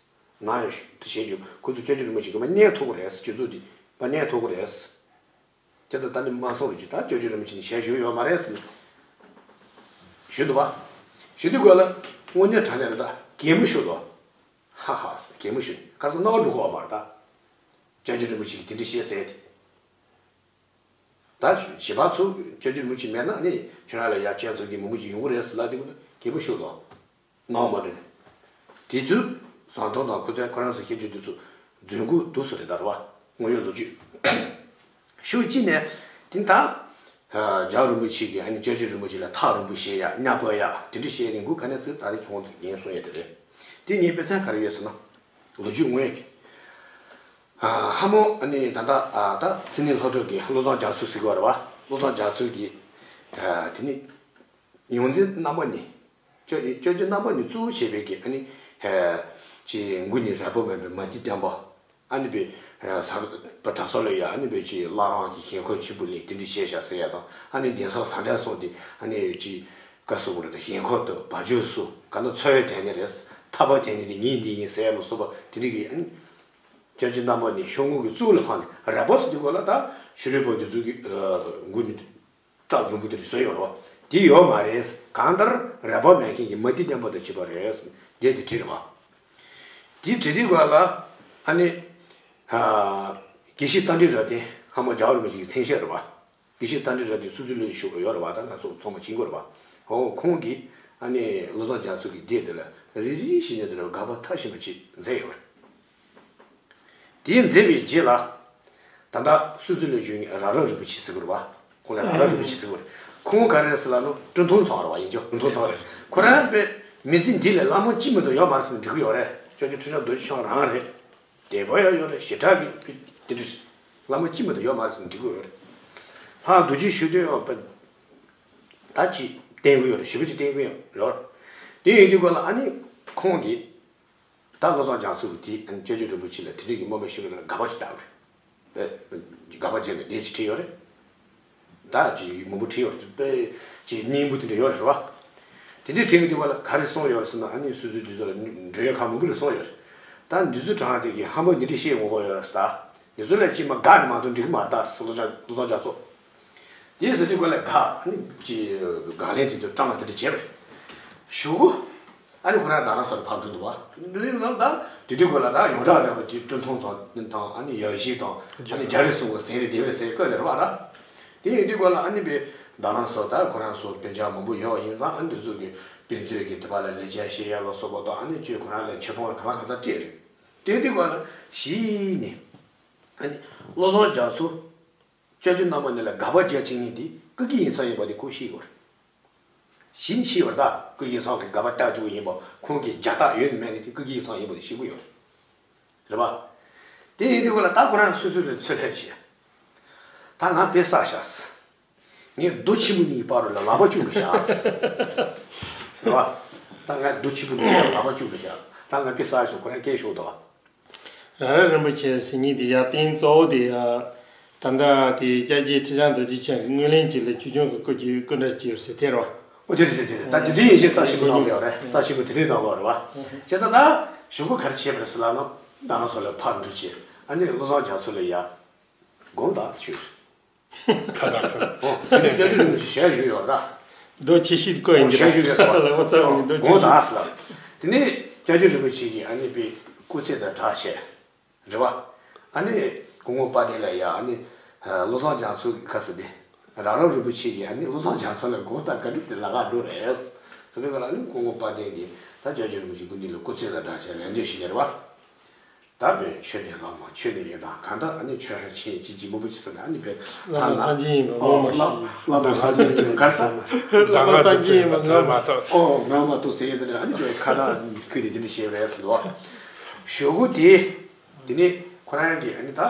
ང་ཡང་དེ་བཤད་རྒྱུ་ཁོ་ཚོ་སྐྱབས་རྗེ་རིན་པོ་ཆེ་གིས་མ་གནས་ཐུབ་ཀྱི་རེད། སྤྱི་ཚོགས་འདི་མ་གནས་ཐུབ་ཀྱི་རེད། དེ་ལྟར་ད་ནི་མ་སོང་རུ་ཅིག་ད་སྐྱབས་རྗེ་རིན་པོ་ཆེ་ནས་ཞལ་བཞུགས་ཡོད་མ་རེད་ཟེར་ནས་ཞུས་འདུག་པ། ཞུ་དུས་སྐབས་ལ་དངོས་གནས་དྲང་གནས་རེད། ད་གད་མོ་ཤོར་འདུག་ཧ་ཧ་ཟེར་གད་མོ་ཤོར་ནས་ག་རེ་ཟེར་རྣ་བ་འགྲོ་གི་ཡོད་མ་རེད། ད་སྐྱབས་རྗེ་རིན་པོ་ཆེ་གིས་དེ་འདྲ་བཤད་ཟེར་ཏེ། ད་གཞན་པ་ཚོ་སྐྱབས་རྗེ་རིན་པོ་ཆེ་མེད་ན་ནི་ཁྱོད་རང་ལ་ཡ་སྐྱོན་འཛུགས་མཁན་མང་པོ་ཞིག་ཡོང་གི་རེད་ཟེར་ལབ་དུས་སྐད་པོ་ཤོར་ལོ། སྣང་མ་འདྲེན། དེ་དུས་ཟམ་གདོང་དང་ཁོ་ཚོས་ཁོ་རང་ཚོ་བཤད་རྒྱུ་དེ་ཚོ་ རྫུན་རྐུ་འདུག་སེ་རེད་ད་རེད་བ། དངོས་ཡོད་ལོ་རྒྱུས། ཤུགས་ཅི་ནས་དེ་ད། རྒྱལ་བ་རིན་པོ་ཆེ་གིས་ཨ་ནི་སྐྱབས་རྗེ་རིན་པོ་ཆེ་ལ་ཐག་རིང་པོ་བྱེད་ཡ་གཉའ་ཕབ་ཡ་དེ་འདྲ་བྱས་ནས་འགུལ་ག་ནས་ཚིག་ད་རེས་ཁྱོད་ཚོ་ངས་གསུང་ཡ་དེ་རེད། དེ་ངའི་དཔེ་མཚོན་ག་རེ་ཡོད་ཟེར་ན། ལོ་རྒྱུས་དངོས་ཀྱི། ཧ་མོ་ཨ་ནི་ད་ལྟ་ད་ཚེ་ནི་ལྷོ་ཕྱོགས་ཀྱི་བློ་བཟང་རྒྱ་མཚོ་ཟེར་གི་ཡོད་རེད་བ། བློ་བཟང་རྒྱ་མཚོ་གིས་དེ་ནི་ཡོངས་འཛིན་རྣམ་པ་གཉིས། སྐྱབས་སྐྱབས་རྗེ་རྣམ་པ་གཉིས་གཙོ་བོ་བྱས་པའི་གི་ཨ་ནི། ཅི་མགོ་ནས་རལ་པ་མེད་པའི་མ་ཏི་བསྟན་པ། ཨ་ནི་པའི་ས་པ་གྲྭ་ས་ལ་ཡ་ཨ་ནི་པའི་ཅི་བླ་རང་གི་ཞེན་ཁོག་ཆེན་པོ་ལས་དེ་འདྲ་བྱས་བཞག་ཟེར་ཡ་དང་། ཨ་ནི་གདན་ས་ཟ་འདྲ་སོང་དེ་ཨ་ནི་ཅི་བཀའ་སོགས་པོ་རེད་ད། ཞེན་ཁོག་ཏུ་བ་ཇོ་སུ་ག་ན་འཚོ་བའི་དོན་ནི་རེད། ཐར་པ་དོན་ནི་དེ་ངས་འདི་ཡིན་ཟེར་ཡ་ལ་སོགས་པ་དེ་འདྲ་གི་ཨ་ནི། སྐྱབས་རྗེ་རྣམ་པ་གཉིས་ཤོག་ངོས་ཀྱི་གཙུག་ལ་འཕངས་ནས་རལ་པ་ཟེར་དུས་གོ་ལ་ད་ཤུ་རི་པོ་དེ་ཚོ་གི་མགོ་ནི། སྐྲ་འཛུམ་པོ་དེ་འདྲ་བཟོས་ཡོད་རེད་བ། དེ་ཡོད་མ་རེད། གང་ལྟར་རལ་པ་མེད་མཁན་གྱི་མ་ཏི་བསྟན་པ་དང་བཅས་པ་རེད། དེ་དེ་བྲིས་རེད་བ། དེ་བྲིས་དུས་ག་ལ་ཨ་ནི། དགེ་བཤེས་རྟ་མགྲིན་རབ་བརྟན་ཧ་མོ་རྒྱལ་བ་རིན་པོ་ཆེ་གི་མཚན་ཤས་རེད་བ། དགེ་བཤེས་རྟ་མགྲིན་རབ་བརྟན་སུད་སི་ལ་བཞུགས་ཡོད་རེད་བ། ད་ང་ཚོ་ཚང་མ་མཁྱེན་གྱི་རེད་བ། ཧོ་ཁོང་གིས་ཨ་ནི་བློ་བཟང་རྒྱ་མཚོ་གི་སྡེ་དེ་ལ་རེ་རེ་བཞིན་ནས་དེ་ལ་དགག་པ་མཐའ་གཞན་པ་ཅིག་མཛད་ཡོད་རེད། དེ་མཛད་པའི་རྗེས་ལ། ད་ལྟ་སུད་སི་ལ་བཞུགས་མཁན་ར་རབ་རིན་པོ་ཆེ་ཟེར་གི་རེད་བ། ཁོང་ལ་ར་རབ་རིན་པོ་ཆེ་ཟེར་གི་རེད། ཁོང་ག་རེ་ཟེར་ལབ་ན་ཀྲུང་ཐུང་ཚང་རེད་བ། ཡིན་ཀྱང་ཀྲུང་ཐུང་ཚང་རེད། ཁོ་རང་པའི་མི་ཚེ་འདི་ལ་བླ་མ་གཅིག་མ་གཏོགས་ཡོད་མ་རེད་ཟེར་ནས་འབྲི་གི་ཡོད་རེད། སྐྱབས་རྗེ་ཁྲི་བྱང་རྡོ་རྗེ་འཆང་རང་རེད། དད་པ་ཡང་ཡོད་རེད། ཞེ་དྲག་གི་དེ་འདྲ་བླ་མ་གཅིག་མ་གཏོགས་ཡོད་མ་རེད་ཟེར་ནས་འབྲི་གི་ཡོད་རེད། ལྷག་རྡོ་རྗེ་ཤུགས་ལྡན་ཡང་པ། ད་ཅིག་བསྟན་གི་ཡོད་རེད། ཞེ་པོ་ཅིག་བསྟན་གི་ཡོད་རེད། དེ་ཡིན་དུས་ག་ལ་ཨ་ནི་ཁོང་གིས། ད་བློ་བཟང་རྒྱ་མཚོ་གིས་དེ་ཨ་ནི་སྐྱབས་རྗེ་རིན་པོ་ཆེ་ལ་དེ་འདྲ་གི་སྨོན་པ་ཞུ་གི་ལ་དགག་པ་ཅིག་བཏགས་པ་རེད། དགག་པ་བྱས་ནས་དེ་ཅིག་བྲིས་ཡོད་རེད། ད་ཅིག་མང་པོ་བྲིས་ཡོད་རེད། དཔེ་ཅིག་སྙིང་པོ་དེ་འདྲ་ཡོད་རེད་བ། དེ་འདྲ་བྲིས་གི་དུས་ག་ལ་ག་རེ་གསུངས་ཡོད་རེད་ཟེར་ན། ཨ་ནི་སོ་སོའི་དུས་ཚོད་ལ་འགྲོ་ཡ་ཁག་མང་པོ་རེད་གསུངས་ཡོད་རེད། ད་འདི་ཚོ་དྲངས་དེ་གི་ཧ་མོ་འདི་འདྲ་བཤད་ཡོང་གི་ཡོད་རེད་ཟེར། ད་འདི་ཚོ་ལ་ཅིག་མ་དགག་ནས་མ་གཏོགས་འགྲིག་གི་མ་རེད་ད་ཟེར། བློ་བཟང་བློ་བཟང་རྒྱ་མཚོ། དེའི་ཟེར་དུས་ག་ལ་དགག་ཨ་ནི་ཅི་དགག་ལན་དེ་ཚོ་སྤྲང་བ་དེ་འདྲ་བྱས་པ་རེད། གཞུག་གུ་ཨ་ནི་ཁོ་རང་རྡ་རམ་ས་ལ་ཕར་འགྲོ་འདུག་བ། འགྲོ་ཡོང་ལ་ད་དེ་དུས་ག་ལ་ད་ཡོངས་གྲགས་འདྲ་པོ་དེ་ཀྲུང་ཐུང་ཚང་དང་ཨ་ནི་ཡ་བཞི་དང་ཨ་ནི་རྒྱ་རི་སུ་གི་ཟན་རེ་དེ་བས་ཟེར་བཀོད་ལེ་རེད་བ་ད། དེ་ཡིན་དུས་ག་ལ་ཨ་ནི་པའི་རྡ་རམ་ས་ད་ཁོ་རང་ཚོ་སྤུན་ཆ་མང་པོ་ཡོད་ཡིན་ཙང་། ཨ་ནི་དེ་ཚོ་གི་དཔེ་མཛོད་ཀྱི་དེ་པ་ལ་ལས་བྱ་བཤད་ཡ་ལ་སོགས་པ་དང་། ཨ་ནི་ཅོས་ཁོ་རང་ལ་ཆོས་ཕོང་ལ་ག་ལ་ག་ཚ་སྤྲད་རེད། དེ་དུས་ག་ལ་གཞི་ནས་ཨ་ནི་བློ་བཟང་རྒྱ་མཚོ། སྐྱབས་རྗེ་རྣམ་པ་གཉིས་ལ་དགག་པ་རྒྱག་བྱེད་མཁན་དེ་ཀུན་གྱི་ཡིག་ཚང་ཡིན་པ་དེ་ཁོ་ཤེས་དགོས་རེད། གཞི་ནས་ཤེས་པ་རེད་ད། ཀུན་གྱི་ཡིག་ཚང་གི་དགག་པ་རྒྱག་རྒྱུ་ཡིན་པ། ཁོང་གི་རྒྱག་རྟགས་ཡོད་ནི་མེད་ནི་དེ་ཀུན་གྱི་ཡིག་ཚང་ཡིན་པ་དེ་ཤེས་དགོས་ཡོད་རེད། རེད་པ། དེ་ཡིན་དུས་ག་ལ་ད་ཁོ་རང་སོ་སོ་ལ་ཚོད་ལྟ་བྱས། ད་ང་དཔེ་བསགས་བཞག་ཟེར། ངས་རྡོ་ཆེན་པོ་གཉིས་ཀྱི་བར་ལ་ལག་པ་བཅུག་འགྲོ་བཞག་ཟེར། རེད་པ། ད་ང་རྡོ་ཆེན་པོ་གཉིས་ཀྱི་ལག་པ་བཅུག་འགྲོ་བཞག་ཟེར། ད་ང་དཔེ་བསགས་བཞག་ཁོ་རང་སྐད་ཤོར་འདུག་བ། ར་རབ་རིན་པོ་ཆེ་ཟེར་མཁན་དེ་ཡ་རྟེན་གཙོ་བོ་དེ་ཡ། ད་ལྟ་དེ་སྐྱབས་རྗེ་ཁྲི་བྱང་རྡོ་རྗེ་འཆང་གི་སྔོན་གླེང་བཅས་ལ་ཆོས་སྐྱོང་གི་སྐུ་གྱི་སྐུ་འདྲ་བྱས་ཟེར་དེ་རེད་བ། ཨོ་དེ་རེད་དེ་རེད། ད་དེ་འདྲའི་ཡིན་ཞེས་རྩ་ཆེན་པོ་གནང་བ་རེད། རྩ་ཆེན་པོ་དེ་འདྲའི་གནང་བ་རེད་བ། བྱས་ཙང་ད་གཞུག་གུ་ག་རེ་བྱས་པ་རེད་ཟེར་ལབ་ན། རྡ་རམ་ས་ལ་ཕར་འགྲོ་བྱས། ཨ་ནི་བློ་བཟང་རྒྱ་མཚོ་ལ་ཡ། དགོངས་དག་ཞུས། ཁ་དག་ཁ། ཨོ་དེ་ནས་སྐྱབས་རྗེ་རིན་པོ་ཆེ་ཞལ་བཞུགས་ཡོད་ད། རྡོ་ཆེ་ཤོས་བཀོད་ཡིན། ཞལ་བཞུགས་ཡོད་ད། ལག་པ་བཙལ་བ་ནི་རྡོ་ཆེ་དགོངས་ཤོས། དག་ཟེར་ལབ། དེ་ནས་སྐྱབས་རྗེ་རིན་པོ་ཆེ་གིས་ཨ་ནི་པའི་སྐུ་ཚེ་དང་སྦྲགས་བྱས། རེད་བ། ཨ་ནི་སྐུ་ངོ་དཔལ་ལྡན་ལ་ཡ་ཨ་ནི་བློ་བཟང་རྒྱ་མཚོ་གི་ཁ་ཟེར་ཏེ། ར་རབ་རིན་པོ་ཆེ་གིས་ཨ་ནི་བློ་བཟང་རྒྱ་མཚོ་ལ་དགོངས་དག་བཀའ་དྲིན་ཟེར་ལག་པ་འགྲོ་རེད། དེ་ནས་ག་ལ་ཨ་ནི་སྐུ་ངོ་དཔལ་ལྡན་གྱིས་ད་སྐྱབས་རྗེ་རིན་པོ་ཆེ་སྐུ་མདུན་ལ་སྐུ་ཚེ་དང་སྦྲགས་བྱས་ལན་འདེབས་ཞུས་ནས་རེད་བ། ད་བོད་ཆོས་ནི་བླ་མ་ཆོས་ནི་ཡིན་དང་། གང་ལྟར་ཨ་ནི་ཆོས་ཧ་ཆེན་ཅི་ཅི་མང་པོ་ཅི་ཟེར་ནས། ཨ་ནི་བོད་བླ་མ་སངས་རྒྱས་ཡིན་པ་ངོ་མ་ཤེས། བླ་མ་སངས་རྒྱས་ཡིན་པ་ག་རེ་ཟེར། བླ་མ་སངས་རྒྱས་ཡིན་པ་ངོ་མ་ཤེས། ཨོ་ང་མ་གཏོགས་ཟེར་ཡས་དེ་ནས་ཨ་ནི་བོད་ཁ་བརྡ་ཁུལ་ནས་དེ་འདྲ་བཤད་པ་རེད་ཟེར་ལོ། ཞོག་གུ་དེ། དེ་ནས་ཁོ་རང་གིས་ཨ་ནི་ད་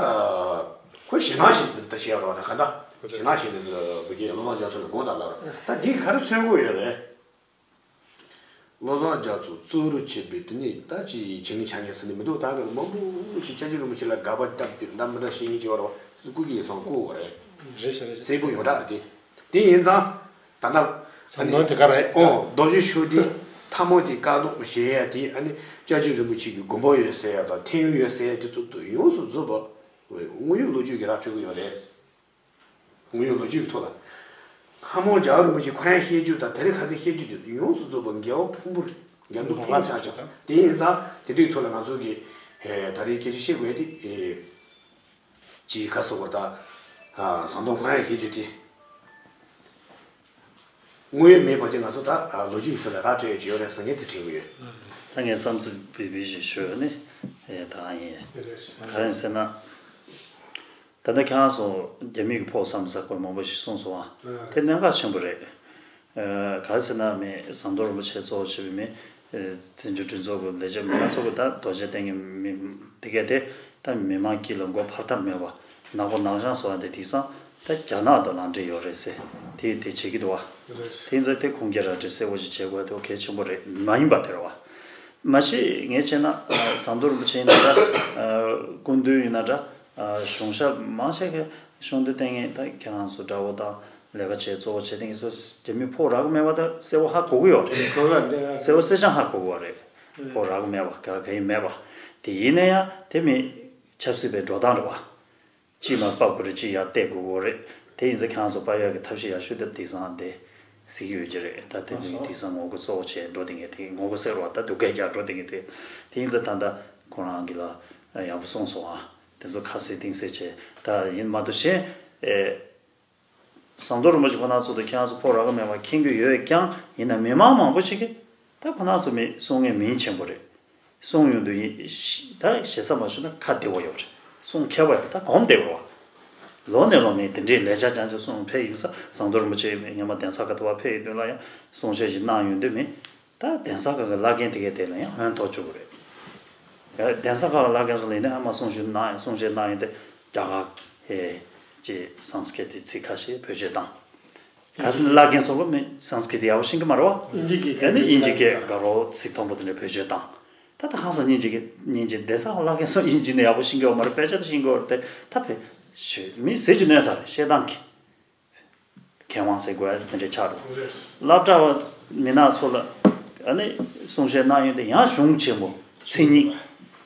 ཁོ་ཞེད་སྣང་ཞིག་འདི་ལྟ་བཤད་པ་རེད་བ། ད་ག་ད་ཞེད་སྣང་ཞིག་འདི་བུ་གའི་བློ་བཟང་རྒྱ་མཚོ་ལ་དགོངས་དག་ལབ་རེད། ད་འདི་ག་རེ་མཚོན་དགོས་ཡོད་རེད། བློ་བཟང་རྒྱ་མཚོ་གཙོ་བོར་བྱས་པའི་དེ་ནས་ད་ཅི་བྱེད་ངེས་ཆ་ངེས་ཟེར་ནས་མི་འདུག་ད་ག་མང་པོ་ཞིག་སྐྱབས་རྗེ་རིན་པོ་ཆེ་ལ་དགག་པ་བརྒྱབ་སྟེ་འདྲ་མི་འདྲ་བཤད་མཁན་ཅིག་ཡོད་རེད་བ། སྐུ་གི་ཡིག་ཚང་བརྐུས་པ་རེད། རེད་ཤག་རེད་ཤག། གསལ་པོ་ཡོངས་གྲགས་རེད་དེ། དེ་ཡིན་ཙང་ད་ལྟ་ཟམ་གདོང་དེ་ག་རེད། ཨོ་རྡོ་རྗེ་ཤུགས་ལྡན་ཐལ་མོ་དེ་བཀག་འདུག་ཞེས་ཡ་དེ། ཨ་ནི་སྐྱབས་རྗེ་རིན་པོ་ཆེ་གི་དགོངས་པ་ཡོད་ཟེར་ཡ་དང་ཐལ་ཡོན་ཡོད་ཟེར་ཡ་དེ་ཚོ་ཡོངས་སུ་རྫོགས་པ་དངོས་ཡོད་ལོ་རྒྱུས་ཀྱི་ར་སྤྲོད་ཀྱི་ཡོད་རེད། དངོས་ཡོད་ལོ་རྒྱུས་ཀྱི་ཐོག་ལ། ཧ་མོ་རྒྱལ་བ་རིན་པོ་ཆེ་ཁོ་རང་བཤད་རྒྱུ་དང་དེ་རིང་ཁ་སང་བཤད་རྒྱུ་དེ་ཚོ་ཡོངས་སུ་རྫོགས་པ་འགལ་བ་ཕུང་པོ་རེད། འགལ་འདུ་ཕུང་པོ་ཆགས་ཆགས། དེ་ཡིན་ཙང་དེ་འདྲའི་ཐོག་ལ་ང་ཚོ་གིས་ད་རེས་སྐད་ཆ་བཤད་དགོས་དེ། ཅིའི་ཁ་སོགས་པར་ད། ཟམ་གདོང་ཁོ་རང་ཡང་ཤེས་རྒྱུ་དེ། དངོས་ཡོད་མེད་པ་དེ་ང་ཚོ་ད་ལོ་རྒྱུས་ཀྱི་ཐོག་ལ་ར་སྤྲད་ཡོད་ཀྱི་ཡོད་རེད་ཟེར་ངས་དེ་དྲན་གྱི་ཡོད། ད་ངས་བསམ་ཚུལ་སྦས་སྦས་ཞིག་ཞུ་ནི། ཨེ་ད་ཡིན། ག་རེ་ཟེར་ན། ད་ལྟ་ཁྱེད་རང་ཚོ་རྒྱ་མི་གི་ཕོགས་བསམ་ས་ཁོ་མང་པོ་ཞིག་གསུངས་སོང་ཨ། དེ་གནད་འགག་ཆེན་པོ་རེད། ཨ་ག་རེ་ཟེར་ན་མི་ཟམ་གདོང་རིན་པོ་ཆེ་གཙོ་བོ་བྱས་པའི་མི་ཨེ་བཙན་བྱོལ་གྲོས་ཚོགས་ཀྱི་ལས་བྱེད་མི་སྣ་ཚོ་གི་ད་རྡོ་རྗེ་གདན་གྱི་མི་དེ་གས་དེ་ད་མི་མང་དཀྱིལ་ལ་མགོ་འཕར་ཐབས་མེད་པ་ནག་པོ་ནག་བྱང་བཟོ་བ་དེ་དེང་སང་ད་རྒྱ་ནག་དང་ལངས་འབྲེལ་ཡོད་རེད་ཟེར་དེ་དེ་བྱེད་ཀྱི་འདུག་བ། དེ་ཚོ་དེ་ཁུངས་སྐྱེལ་ར་འདྲི་གསལ་པོ་ཞིག་བྱེད་དགོས་དེ་གལ་ཆེན་པོ་རེད་མ་ཡིན་པ་དེ་རེད་བ། མ་གཞི་ངས་བྱས་ན་ཟམ་གདོང་རིན་པོ་ཆེ་ཡིན་ན་འདྲ། སྐུ་མདུན་ཡིན་ན་འདྲ། གཞུང་ཞབས་མང་ཆེ་གི་གཞུང་འདི་བསྟེན་མཁན་ད་ཁྱེད་རང་ཚོ་དགྲ་བོ་དང་ལས་ཀ་བྱེད་གཙོ་བོ་བྱེད་མཁན་ཚོ་རྒྱ་མི་ཕོགས་རག་གི་མེད་པ་ད་གསལ་པོ་ཧ་གོ་གི་ཡོད་རེད། གསལ་པོ་གསལ་རྐྱང་ཧ་གོ་གི་ཡོད་རེད། ཕོགས་རག་གི་མེད་པ་ག་ག་ཡིན་མེད་པ། དེ་ཡིན་ན་ཡང་དེ་མི་ཆབ་སྲིད་པའི་འགྲོ་སྟངས་རེད་བ། གཅིག་མར་ཕབ་དགོས་རེད། གཅིག་ཡར་གཏད་དགོས་ཀྱི་རེད། དེ་ཡིན་ཙང་ཁྱེད་རང་ཚོ་ཕབ་ཡག་གི་ཐབས་ཤེས་ཡག་ཤོས་དེ་དེང་སང་དེ་གཟིགས་ཀྱི་ཡོད་ཀྱི་རེད། ད་དེ་ནི་དེང་སང་ངོ་རྒོལ་གཙོ་བོ་བྱས་འགྲོ་བསྡད་མཁན་དེ་ངོ་རྒོལ་ཟེར་བ་ད་སྡུག་སྐད་རྒྱག་འགྲོ་བསྡད་མཁན་དེ། དེ་ཡིན་ཙང་ད་ལྟ་ཁོ་རང་གི་ལ་ཡག་པོ་གསུངས་སོང་ཨ། དེ་ཚོ་ཁ་གསལ་གཏིང་གསལ་བྱས་ད་ཡིན་མ་གཏོགས་གཞན་ཨེ། ཟམ་གདོང་རིན་པོ་ཆེ་ཁོ་ན་ཚོ་དང་ཁྱེད་རང་ཚོ་ཕོགས་རག་གི་མེད་པ་མཁྱེན་གྱི་ཡོད་ཀྱང་ཡིན་ན་མི་མང་མང་པོ་ཞིག་གིས་ད་ཁོ་ན་ཚོ་མི་གསུང་མཁན་མིང་ཆེན་པོ་རེད། གསུང་ཡོང་དུས་ཡིན་ད་ཞེ་ས་མ་ཞུ་ན་ཁ་བདེ་བོ་ཡོད་རེད། གསུང་མཁས་པ་ཡོད་ད་གོམས་བདེ་བོ་བ། ལོ་ནས་ལོ་ནས་དེ་འདྲའི་ལས་བྱ་ཅང་ཅང་གསུང་ཕེབས་ཡིན་ས་ཟམ་གདོང་རིན་པོ་ཆེ་སྔོན་མ་གདན་ས་ཁ་ཐུ་བ་ཕེབས་ཡོང་དུས་ལ་ཡང་གསུང་བཤད་ཞིག་གནང་ཡོང་དུས་མི། ད་གདན་ས་ཁག་གི་བླ་རྒན་དེ་གའི་དེ་ལ་ཡང་ཧོན་ཐོག་བཅུག་གི་རེད། གདན་ས་ཁག་གི་བླ་རྒན་སོགས་ལ་ཡིན་ན་ཨ་མ་གསུང་ཞུ་གནང་ཡང་གསུང་བཤད་གནང་ཡོང་དེ་རྒྱ་གར་ཧེ་ཅེས་སཾ་སྐྲྀ་ཏའི་ཚིག་ཁ་ཤས་བེད་སྤྱོད་བཏང་། གལ་སྲིད་བླ་རྒན་སོགས་ལ་མི་སཾ་སྐྲྀ་ཏ་ཡག་པོ་ཤེས་ཀྱི་མ་རེད་བ། དབྱིན་ཇི་སྐད་ཨ་ནི་དབྱིན་ཇི་སྐད་དགའ་རོགས་ཚིག་མཐོན་པོ་དེ་འདྲ་བེད་སྤྱོད་བཏང་། ད་ད་ཧང་སང་སྙིང་རྗེ་གི་སྙིང་རྗེ་གདན་ས་ཁག་བླ་རྒན་སོགས་དབྱིན་ཇི་ནས་ཡག་པོ་ཤེས་ཀྱི་ཡོད་མ་རེད། དཔེ་ཆ་དེ་ཤེས་ཀྱི་ཡོད་རེད་དེ་ད་བེད་ཞུ་མི་ཟེར་གྱི་གནོད་ས་རེད་བཤད་སྟངས་ཀྱི། མཁས་དབང་ཟེར་དགོས་ཡ་དེ་འདྲ་ཆགས་འགྲོ། སློབ་གྲྭ་བ་མི་སྣ་ཚོ་ལ་ཨ་ནི་གསུང་བཤད་གནང་ཡོང་དུས་ཡང་གཞུང་ཆེན་མོ་མཚན་ཉིད་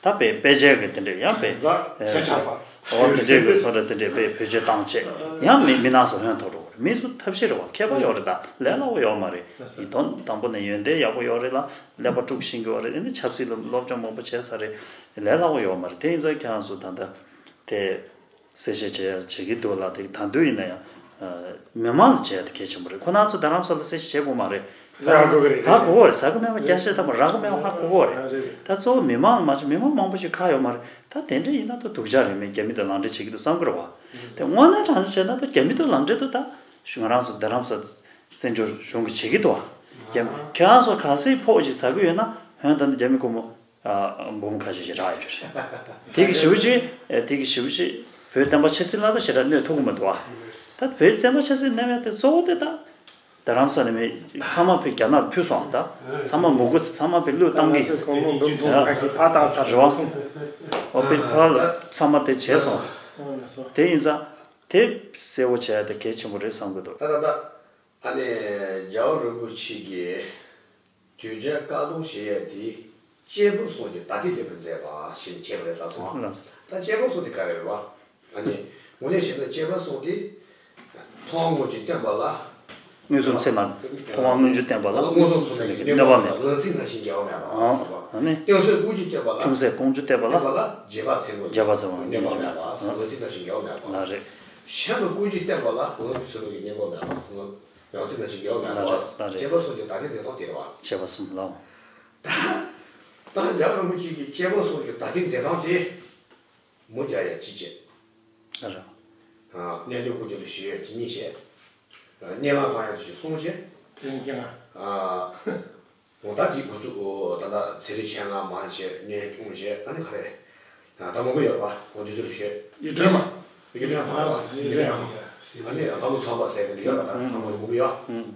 ད་དཔེ་དཔེ་ཆའི་གི་དེ་འདྲ་ཡང་དཔེ་ཆ་ཆགས་པ། འོ་དེ་འདྲའི་གི་བཟོ་འདྲ་དེ་འདྲའི་དཔེ་བེད་སྤྱོད་བཏང་བྱས་ཡང་མི་མི་སྣ་ཚོ་ཧོན་ཐོར་འགྲོ་གི་རེད། མི་ཚོ་ཐབས་ཤེས་རེད་བ། མཁས་པ་ཡོད་རེད། ད་ལས་སླ་བོ་ཡོད་མ་རེད། ཡིན་དོན་དང་པོ་ནས་ཡོན་ཏན་ཡག་པོ་ཡོད་རེད་ལ་ཀླད་པ་དཀྲུག་ཤེས་ཀྱི་ཡོད་རེད། ཨ་ནི་ཆབ་སྲིད་ལ་སློབ་སྦྱོང་མང་པོ་བྱས་ཚར་རེད། ལས་སླ་བོ་ཡོད་མ་རེད། དེ་ཡིན་ཙང་ཁྱེད་རང་ཚོ་ད་ལྟ་དེ། གསལ་བཤད་བྱེད་ཡ་བྱེད་ཀྱི་འདུག་ལ་དེ་ད་དུང་ཡིན་ན་ཡང་། མི་མང་ལ་བྱེད་ཡ་དེ་གལ་ཆེན་པོ་རེད། ཁོ་རང་ཚོ་རྡ་རམ་ས་ལ་གསལ་བཤད་བྱེད་དགོས་མ་རེད། ཧ་གོ་གི་རེད། ཟ་གི་མེད་པ་བརྒྱ་ཆ་ཐམ་པ་རག་གི་མེད་པ་ཧ་གོ་གི་རེད། ད་གཙོ་བོ་མི་མང་ལ་མ་བྱེད་མི་མང་མང་པོ་ཞིག་ཁག་ཡོད་མ་རེད། ད་དེ་འདྲ་ཡིན་ན་ད་སྡུག་ཅག་རེད། མི་རྒྱ་མི་དང་ལངས་འབྲེལ་བྱེད་ཀྱི་འདུག་བསམ་གི་རེད་བ། དེ་དངོས་གནས་དྲང་གནས་བྱས་ན་ད་རྒྱ་མི་དང་ལངས་འབྲེལ་དུ་ད་ང་རང་ཚོ་རྡ་རམ་ས་བཙན་བྱོལ་གཞུང་གིས་བྱེད་ཀྱི་འདུག་བ། རྒྱ་མི་ཁྱེད་རང་ཚོ་ག་ཚོད་ཕོགས་ཤིག་ཟ་གི་ཡོད་ན་ཧོན་ད་ནི་རྒྱ་མི་སྒོར་མོ། འབུམ་ཁ་ཤས་ཤིག་རག་ཡོད་རེད། དེ་གི་ཞེ་པོ་ཅིག་དེ་གི་ཞེ་པོ་ཅིག་བོད་བསྟན་པ་ཆབ་སྲིད་ལ་ད་ཞེ་དྲག་གནོད་ཐུབ་ཀྱི་མི་འདུག་བ། ད་བོད་བསྟན་པ་ཆབ་སྲིད་གནས་པའི་དེ་གཙོ་བོ་དེ་ད་རྡ་རམ་ས་ནས་མི་ཚང་མ་ཕེབས་རྒྱ་ནག་ལ་ཕུལ་སོང་ད། ཚང་མ་མུ་གུ་ཚང་མ་ཕེབས་བློས་བཏང་གི་ཡིན་ཟེར། རེད་བ། འོ་ཕེབས་ཕར་ལ་ཚང་མ་དེ་བྱས་སོང་། དེ་ཡིན་ཙང་དེ་གསལ་པོ་བྱས་ཏེ་གལ་ཆེན་པོ་རེད་བསམ་གི་འདུག་ད་ད་ད། ཨ་ནི་རྒྱལ་བ་རིན་པོ་ཆེ་གིས་དོལ་རྒྱལ་བཀའ་གདམས་ཞེས་ཡ་དེ་གཅེར་བུམ་གསུམ་གྱི་ད་ལྟའི་ལེགས་པར་མཛད་པ་ཞེས་བྱས་པ་རེད་ལགས་སོ། ལགས་སོ། ད་གཅེར་བུམ་གསུམ་དེ་ག་རེ་རེད་བ། ཨ་ནི་དངོས་གནས་བཤད་ན་གཅེར་བུམ་གསུམ་དེ་ཐུབ་དབང་མངོན་གྱུར་བསྟན་པ་ལ། མངོན་སུམ་ཚད་མ། ཐུབ་དབང་མངོན་གྱུར་བསྟན་པ་ལ། མངོན་སུམ་ཚད་མ་གནོད་པ་མེད་པ། ལང་ཚིག་ནང་བཞིན་འགལ་བ་མེད་པ། ཨ་ནི། གཏེར་མཛོད་ཀུན་གྱི་བསྟན་པ་ལ། ཅུང་ཟད་ཀོང་ཇོ་བསྟན་པ་ལ། བསྟན་པ་ལ་རྗེ་འབངས་ཚད་མ་རྗེ་འབངས་ཚད་མ་གནོད་པ་མེད་པ། ལང་ཚིག་ནང་བཞིན་འགལ་བ་མེད་པ། ལགས་རེད། གཞན་དུ་ཀུན་གྱི་བསྟན་པ་ལ། ལང་ཚིག་ནང་བཞིན་འགལ་བ་མེད་པ། ལང་ཚིག་ནང་བཞིན་འགལ་བ་མེད་པ། ལགས་རེད། གཅེར་བུམ་གསུམ་གྱི་ད་ལྟའི་མཛད་སྟངས་དེ་རེད་བ། གཅེར་བུམ་གསུམ་ལ། ད་ད་རྒྱལ་བ་རིན་པོ་ཆེ་གི་གཅེར་བུམ་གསུམ་གྱི་ད་ལྟའི་མཛད་སྟངས་དེ། མུ་བརྒྱ་ཡ་ཅི་བྱེད། ཨ་ར། གནད་དོན་ཁུངས་ཀྱི་ལ་ཞུ་ཡ་ཅི་གཉིས་བྱེད། གནས་ལ་ལྷང་ཡ་ཅི་གསུང་བྱེད། ཅི་གཉིས་ང་། ཨ། འོ་ད་དེའི་འགོ་ཚུགས་འོ་ད་ལྟ་ཚེ་རིང་མཆེད་ལྔ་མང་བྱེད་གནས་སྐྱོང་བྱེད་ཨ་ནི་ག་རེ། ད་མང་པོ་ཡོད་རེད་པ། འོ་འདི་ཚོ་ལ་ཞུ། གཡུ་སྒྲོན་མ། གཡུ་སྒྲོན་མ་རེད་པ། གཡུ་སྒྲོན་མ། ཨ་ནི་ལྷ་མོ་ཚོགས་པ་ཟེར་གི་འདི་ཡོད་རེད་པ། ད་ལྷ་མོ་མང་པོ་ཡོད།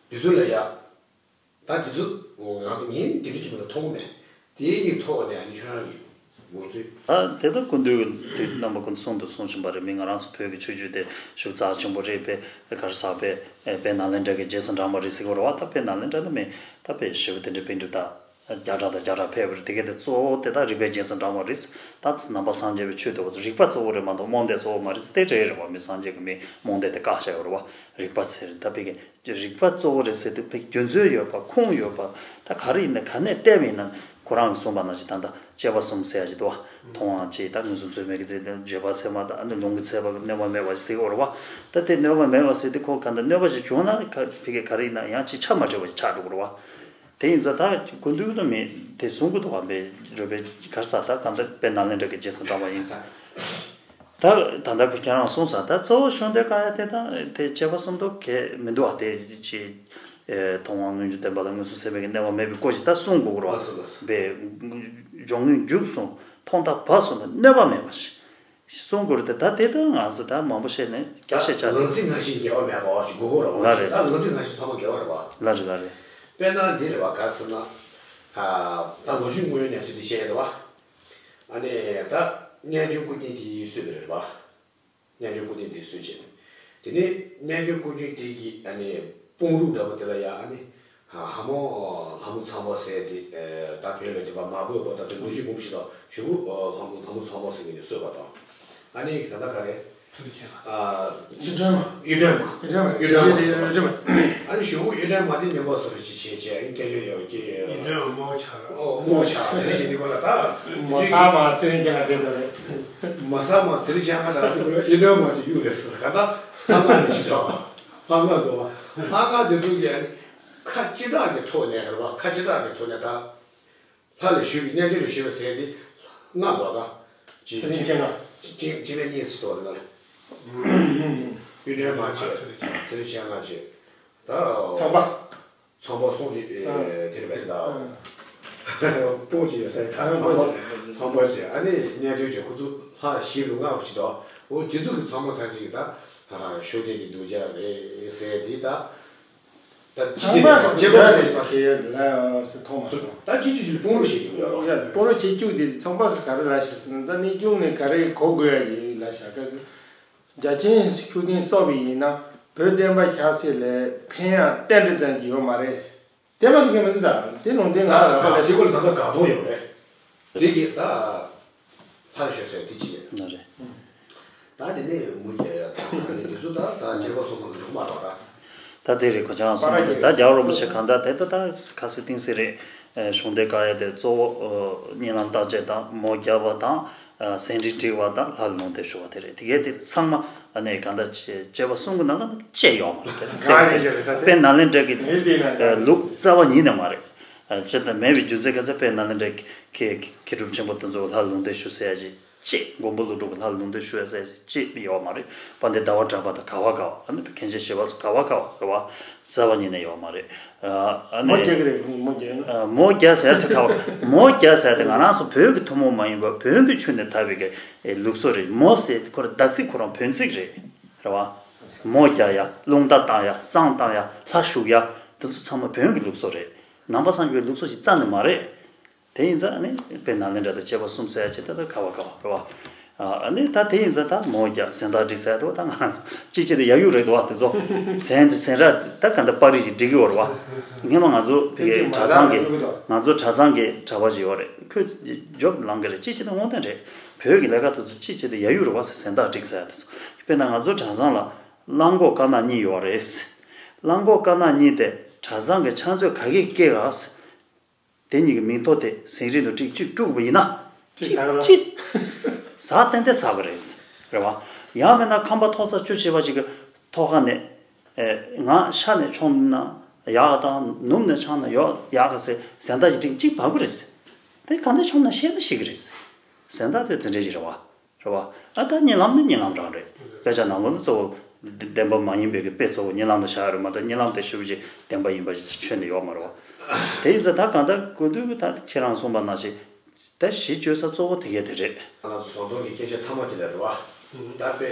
འདི་ཚོ་ལ་ཡ། ད་དེ་ཚོ་ང་ཚོ་ཉིན་དེ་འདྲ་ཅིག་མ་གཏོགས་མཐོང་གི་མེད། དེའི་གི་ཐོག་ནས་ཨ་ནི་ཁྱོད་རང་གི་དགོངས་ཚུལ། ད་དེ་ལྟར་སྐུ་མདུན་གྱི་དུས་རྣམ་པ་ཀུན་གསུང་དུ་གསུང་བཞིན་པ་རེད། མི་ང་རང་ཚོ་བོད་ཀྱི་ཆོས་བརྒྱུད་དེ་ཤུགས་རྩ་ཆེན་པོ་རེད། དཔེ་གར་ས་དཔེ་དཔེ་ནཱ་ལེནྡྲ་གི་རྗེ་བཙུན་སྒྲོལ་མ་རེད་ཟེར་གི་རེད་བ། ད་དཔེ་ནཱ་ལེནྡྲ་ནི་མི་ད་དཔེ་ཞེ་པོ་དེ་འདྲའི་པཎ་གྲུབ་ད་བརྒྱ་ཕྲག་དང་བརྒྱ་ཕྲག་ཕེབས་པ་རེད། དེ་གའི་དེ་གཙོ་བོ་དེ་ད་རིག་པའི་རྗེ་བཙུན་སྒྲོལ་མ་རེད། ད་ནང་པ་སངས་རྒྱས་པའི་ཆོས་དེ་རིག་པ་གཙོ་བོ་རེད་མ་གཏོགས་རྨོངས་དད་གཙོ་བོ་མ་རེད། དེ་འདྲ་རེད་བ། མི་སངས་རྒྱས་ཀྱི་མི་རྨོངས་དད་དེ་བཀག་བཞག་ཡོད་རེད་བ། རིག་པ་ཟེར་ད་དཔེ་གི་རིག་པ་གཙོ་བོ་རེད་ཟེར་དུས་ཕ་རྒྱུ་མཚན་ཡོད་པ་ཁུངས་ཡོད་པ་ད་ག་རེ་ཡིན་ན་ག་ནས་བལྟས་པ་ཡིན་ན་ཁོ་རང་གིས་གསུངས་པ་ནང་བཞིན་ད་ལྟ་གཅེར་བུམ་གསུམ་ཟེར་ཡ་ཞིག་འདུག་བ། ཐུབ་དབང་གཅིག་ད་མངོན་སུམ་ཚད་མའི་གི་དེ་རྗེ་འབངས་ཚད་མ་ད་ཨ་ནི་ལུང་གི་ཚད་མ་གི་གནོད་པ་མེད་པ་ཞིག་ཟེར་གི་ཡོད་རེད་བ། ད་དེ་གནོད་པ་མེད་པ་ཟེར་དུས་ཁོ་ག་འདྲ་གནོད་པ་ཞིག་བྱུང་ན་ཕ་གི་ག་རེ་ཡིན་ན་ཡང་ཅིག་ཆ་མ་འདྲ་བ་ཞིག་ཆགས་འགྲོ་གི་རེད་བ། དེ་ཡིན་ཙང་ད་དགོས་འདུག་ཏུ་མེད་དེ་གསུང་གི་འདུག་བ། མེད་རོ་པའི་གར་ས་ད་གང་ལྟར་དཔལ་ནཱ་ལེནྡྲ་གི་རྗེས་སུ་འབྲངས་པ་ཡིན་ཙང་། ད་ད་ལྟ་ཁོ་ཁྱེད་རང་གསུངས་ས་ད་གཙོ་བོ་ཤུགས་ལྡན་དཀར་ཡང་དེ་དང་དེ་བཅས་པ་གསུམ་དུ་གལ་མི་འདུག་བ། དེ་ཅི་མཐོང་བ་མངོན་གྱུར་བསྟན་པ་ལ་མངོན་སུམ་ཚད་མེད་ཀྱི་གནས་པ་མེད་པའི་སྐོར་ཞིག་ད་གསུང་དགོས་ཀྱི་རེད་བ། སྦས་སྦྱོར་དངོས་འཇུག་གསུངས་མཐོང་དང་བབས་གསུངས་ནས་གནོད་པ་མེད་པ་ཞིག་གསུང་དགོས་རེད་དེ། ད་དེ་དང་ང་ཚོ་ད་མང་པོ་བཤད་ནས་བརྒྱ་བཤད་ཆགས་ལ་ལང་ཚིག་ནང་བཞིན་འགལ་བ་མེད་པ་ཞིག་དགོས་ཀྱི་རེད་བ། ལ་རེད། ད་ལང་ཚིག་ནང་བཞིན་ཚང་མ་འགལ་བ་རེད་བ། ལ་རེད་ལ་རེད། དཔེར་ན་འདི་རེད་བ། ག་རེ་ཟེར་ན། ད་ལོ་རྒྱུས་དངོས་ཡོད་གནས་ཚུལ་འདི་བཤད་ཡོད་རེད་བ། ཨ་ནི་ད་རྣལ་འབྱོར་སྐུ་རྟེན་དེ་གསོས་པ་རེད་བ། རྣལ་འབྱོར་སྐུ་རྟེན་དེ་གསོས་བྱས། དེ་ནས་རྣལ་འབྱོར་སྐུ་རྟེན་དེ་གི་ཨ་ནི་དཔུང་རུས་འདྲ་པོ་དེ་ལ་ཡང་ཨ་ནི་ལྷ་མོ་ལྷ་མོ་ཚངས་པ་ཟེར་དེ། ད་བོད་ལ་དེ་བ་མ་བོས་པ་ད་དེ་ལོ་རྒྱུས་མང་པོ་ཞིག་དང་ཞུ་བོ། ལྷ་མོ་ལྷ་མོ་ཚངས་པ་ཟེར་གི་ནས་གསོས་པ་དང་། ཨ་ནི་ད་ལྟ་ག་རེ། གཡུ་སྒྲོན་མ། གཡུ་སྒྲོན་མ། གཡུ་སྒྲོན་མ། གཡུ་སྒྲོན་མ། ཨ་ནི་ཞུ་བོ་གཡུ་སྒྲོན་མ་དེ་མེ་འབར་སོ་རུ་ཅི་བྱས་བྱས་ཨ་ནི་སྐད་ཆ་ཡོད་ཀྱི། གཡུ་སྒྲོན་མ་རྨོ་ཆགས། ཨོ་རྨོ་ཆགས་དེ་བཞིན་དེ་གོ་ལ་ད། མ་ས་མ་ཚེ་རིང་ཅན་ལ་འདྲེ་ད་རེད། མ་ས་མ་ཚེ་རིང་ཅན་ལ་ད་རེད་གཡུ་སྒྲོན་མ་དེ་གཡུ་རེད་ཟེར་ག་ད། ལྷ་སྔགས་ནི་ཅི་འདྲ་བ། ལྷ་སྔགས་འདྲ་བ། ལྷ་སྔགས་དེ་ཚོ་གི་ཨ་ནི་ཁ་ཅི་དྲག་གི་ཐོག་ནས་རེད་བ། ཁ་ཅི་དྲག་གི་ཐོག་ནས་ད། ལྷ་ལ་ཞུགས་པའི་གནད་དོན་ལ་ཞུགས་པ་ཟེར་ཏེ། སྔགས་ལ་དང་། ཅི་ཚེ་རིང་ཅན་ལ། ཅི་ཅི་ལ་གཉིས་སུ་གཏོགས་ལ། གཡུ་སྒྲོན་མ་བྱས། ཚེ་རིང་ཅན་ལ་བྱས། ད། ཚངས་པ། ཚངས་པ་གསུང་གི་དེར་བས་ད། སྤོང་གི་ཡོད་ས་ཡི་ད་ཚངས་པ། ཚངས་པ་བྱས་ཨ་ནི་གནད་དོན་བྱས་ཁོ་ཚོ་ལྷ་བཞི་རུ་སྔགས་ཀྱི་ད། འོ་དེ་ཚོ་གི་ཚང་མ་ཐམས་ཅད་ཀྱི་ད། ཤུགས་ལྡན་གྱི་གདུལ་བྱ་རེད་ཟེར་དེ་ད། ད་ཅི་ཚང་མ་སྟེ་ལ་སྐྱེ་བ་ཡོད་ཟེར་ས་ཁེ་ཡོད་ལ་ཡང་སེ་མཐོང་མ་སོང་། ད་ཅི་ཅི་ཞིག་སྤོང་རོགས་བྱེད་ཀྱི་ཡོད་རོགས། ཡ་སྤོང་རོགས་བྱེད་བཅུག་དེ་ཚོང་པ་ག་རེ་ལ་ཞིག་ཟེར་ན་ད་གནས་ཆུང་ནས་ག་རེ་གོ་དགོས་ཡ་ཡིན་ལ་ཞག་ག་ཟེར། རྒྱ་ཆེན་ཤུགས་ལྡན་སོགས་པ་ཡིན་ན་བོད་བསྟན་པ་ཁྱབ་ཚད་ལས་ཕན་ཡང་རྟེན་འབྲེལ་ཙམ་གྱི་ཡོད་མ་རེད། བསྟན་པ་ཟེར་མཁན་མི་འདུག་ད་དེ་ལུང་བསྟན་ང་ལ་ད་ད་དེ་སྐོར་ལ་ད་ལྟ་དགའ་སྟོན་ཡོད་རེད། དེ་གི་ད། ལྷ་ཞོ་ཟེར་དེ་ཅི་ཡོད། ན་རེད། ད་དེ་ནས་མུ་རྒྱ་ཡ་དང་དེ་ཚོ་ད་ད་སྐྱེ་བོ་སོང་ཙང་འགྲོ་མ་རོགས་ད། ད་དེ་རེད་གོ་ཅང་སོང་མ་རེད། ད་རྒྱལ་བ་རིན་པོ་ཆེ་གང་ལྟར་དེ་ད་ད་ཁ་སི་ཏིང་སི་རེད། གཞུང་འདི་ག་ཡ་དེ་གཙོ་བོ་གཉིད་ལམ་བརྟག་དཔྱད་དང་མོ་རྒྱ་བ་དང་། ཟན་དྲི་བྲི་བ་དང་ལྷ་ལུང་བསྟན་ཞུ་བ་དེ་རེད། དེ་གས་དེ་ཚང་མ་ཨ་ནི་གང་ལྟར་བཅས་པ་གསུང་གི་ནང་ན་བཅས་ཡོད་མ་རེད། དེ་ག་རེ་བྱས་རེད་ད་དེ། དཔལ་ནཱ་ལེནྡྲ་གི་ལུགས་རྩ་བ་ཉིད་ནས་མ་རེད། ཅི་ལྟར་མེད་པའི་རྒྱུ་མཚན་ག་ཚད་དཔལ་ནཱ་ལེནྡྲ་གི་མཁས་གྲུབ་ཆེན་པོ་དེ་ཚོ་ལྷ་ལུང་བསྟན་ཞུ་ཟེར་ཡ་ཅིག་ཅིག་མགོན་པོ་ཀླུ་སྒྲུབ་ཀྱི་ལྷ་ལུང་བསྟན་ཞུ་ཡ་ཟེར་ཡ་ཅིག་ཅིག་ཡོད་མ་རེད། དཔལ་ལྡན་ཟླ་བ་གྲགས་པ་དང་ག་བ་ག་བ་ཨ་ནི་མཁན་ཆེན་ཞི་བ་འཚོ་ག་བ་ག་བ་རེད་བ། རྩ་བ་ཉིད་ནས་ཡོད་མ་རེད། ཨ་ནི་མོ་རྒྱ་གི་རེད། མོ་རྒྱ་ནི། མོ་རྒྱ་ཟེར་དེ་ག་བ། མོ་རྒྱ་ཟེར་དེ་ང་རང་ཚོ་བོད་ཀྱི་ཐུན་མོང་མ་ཡིན་པ་བོན་གྱི་ཆོས་ནས་དར་བའི་གི་ལུགས་སྲོལ་རེད། མོ་ཟེར་དེ་ཁོ་རང་བརྡ་ཚིག་ཁོ་རང་བོན་ཚིག་རེད། རེད་བ། མོ་རྒྱ་ཡ་རླུང་རྟ་བཏང་ཡ་བསང་བཏང་ཡ་ལྷ་བཞུགས་ཡ་དེ་ཚོ་ཚང་མ་བོན་གྱི་ལུགས་སྲོལ་རེད། ནང་པ་སངས་རྒྱས་པའི་ལུགས་སྲོལ་ཞིག་རྩ་ནས་མ་རེད། དེ་ཡིན་ཙང་ནི་དཔལ་ནཱ་ལེནྡྲ་དང་བཅས་པ་གསུམ་ཟེར་ཡ་ཅིག་ད་ལྟ་ག་བ་ག་བ་རེད་བ། ཨ་ནི་ད་དེ་ཡིན་ཙང་ད་མོ་རྒྱ་ཟན་བརྟག་བསྒྲིགས་ཟེར་ཡ་དེ་བ་ད་ང་རང་ཚོ་གཅིག་བྱས་ཏེ་ཡ་ཡུ་རེད་དོ་བ་དེ་ཚོ། ཟན་དེ་ཟན་ར་ད་ག་འདྲ་པར་རིས་ཅིག་སྒྲིག་གི་ཡོད་རེད་བ། སྔོན་མ་ང་ཚོ་ཕ་གི་གྲྭ་ཚང་གི་ང་ཚོ་གྲྭ་ཚང་གི་གྲྭ་པ་ཅིག་ཡོད་རེད། ཁོས་ཇོབ་ལངས་གི་རེད། གཅིག་བྱས་ཏེ་དངོས་བསྟན་རེད། བོད་ཀྱི་ལས་ཀ་དེ་ཚོ་གཅིག་བྱས་ཏེ་ཡ་ཡུ་རེད་བ་ཟེར། ཟན་བརྟག་བསྒྲིགས་ཟེར་ཡ་དེ་ཚོ། དཔེར་ན་ང་ཚོ་གྲྭ་ཚང་ལ་གླང་གོག་དཀར་ནག་གཉིས་ཡོད་རེད། གླང་གོག་དཀར་ནག་གཉིས་དེ་གྲྭ་ཚང་གི་ཕྱག་མཛོད་ག་གིས་བཀལ་ག་ཟེར། དེ་གཉིས་ཀྱི་མིང་ཐོ་དེ་ཟན་རིལ་དུ་བྲིས་གཅིག་བཀྲུས་པ་ཡིན་ན། གཅིག་གཅིག་ཟ་གི་རེད། གཅིག་ཟ་ཏན་ཏན་ཟ་གི་རེད། རེད་བ། ཡང་མིན་ན་ཁང་པ་ཐོག་ས་བཅུ་བྱས་པ་ཞིག་གི་ཐོག་ཁ་ནས། ཨེ། ང་ཤ་ནས་མཆོངས་ན་ཡག་དང་ནུབ་ནས་མཆོངས་ན་ཡོ་ཡག་གི་ཟེར་ཟན་བརྟག་ཅིག་བྲིས་གཅིག་བབས་གི་རེད། དེ་ག་ནས་མཆོངས་ན་ཤེས་ན་ཤེས་གི་རེད། ཟན་བརྟག་དེ་དེ་འདྲ་ཞིག་རེད་བ། རེད་བ། ཨ་ད་གཉིད་ལམ་ནི་གཉིད་ལམ་རང་རེད། དཔེ་ཆ་ནང་ལོགས་ནི་གཙོ་བོ་བདེན་པ་མ་ཡིན་པའི་གི་དཔེ་གཙོ་བོ་གཉིད་ལམ་དུ་བཞག་ཡོད་རེད་མ་གཏོགས་གཉིད་ལམ་དེ་ཞུ་བ་ཅིག་བདེན་པ་ཡིན་པ་ཞིག་ཁྱོན་ནས་ཡོད་མ་རེད་བ། དེ་ཡིན་ཙང་ད་གང་ལྟར་དགོས་འདུག་གི་ད་ཁྱེད་རང་གསུངས་པ་ནང་བཞིན་ད་གཞི་བཅོལ་ས་གཙོ་བོ་དེ་གས་དེ་རེད། ང་ཚོ་ཟོང་དོང་གི་སྐད་ཆ་མཐའ་མ་དེ་ལ་རེད་བ། ད་དཔེ་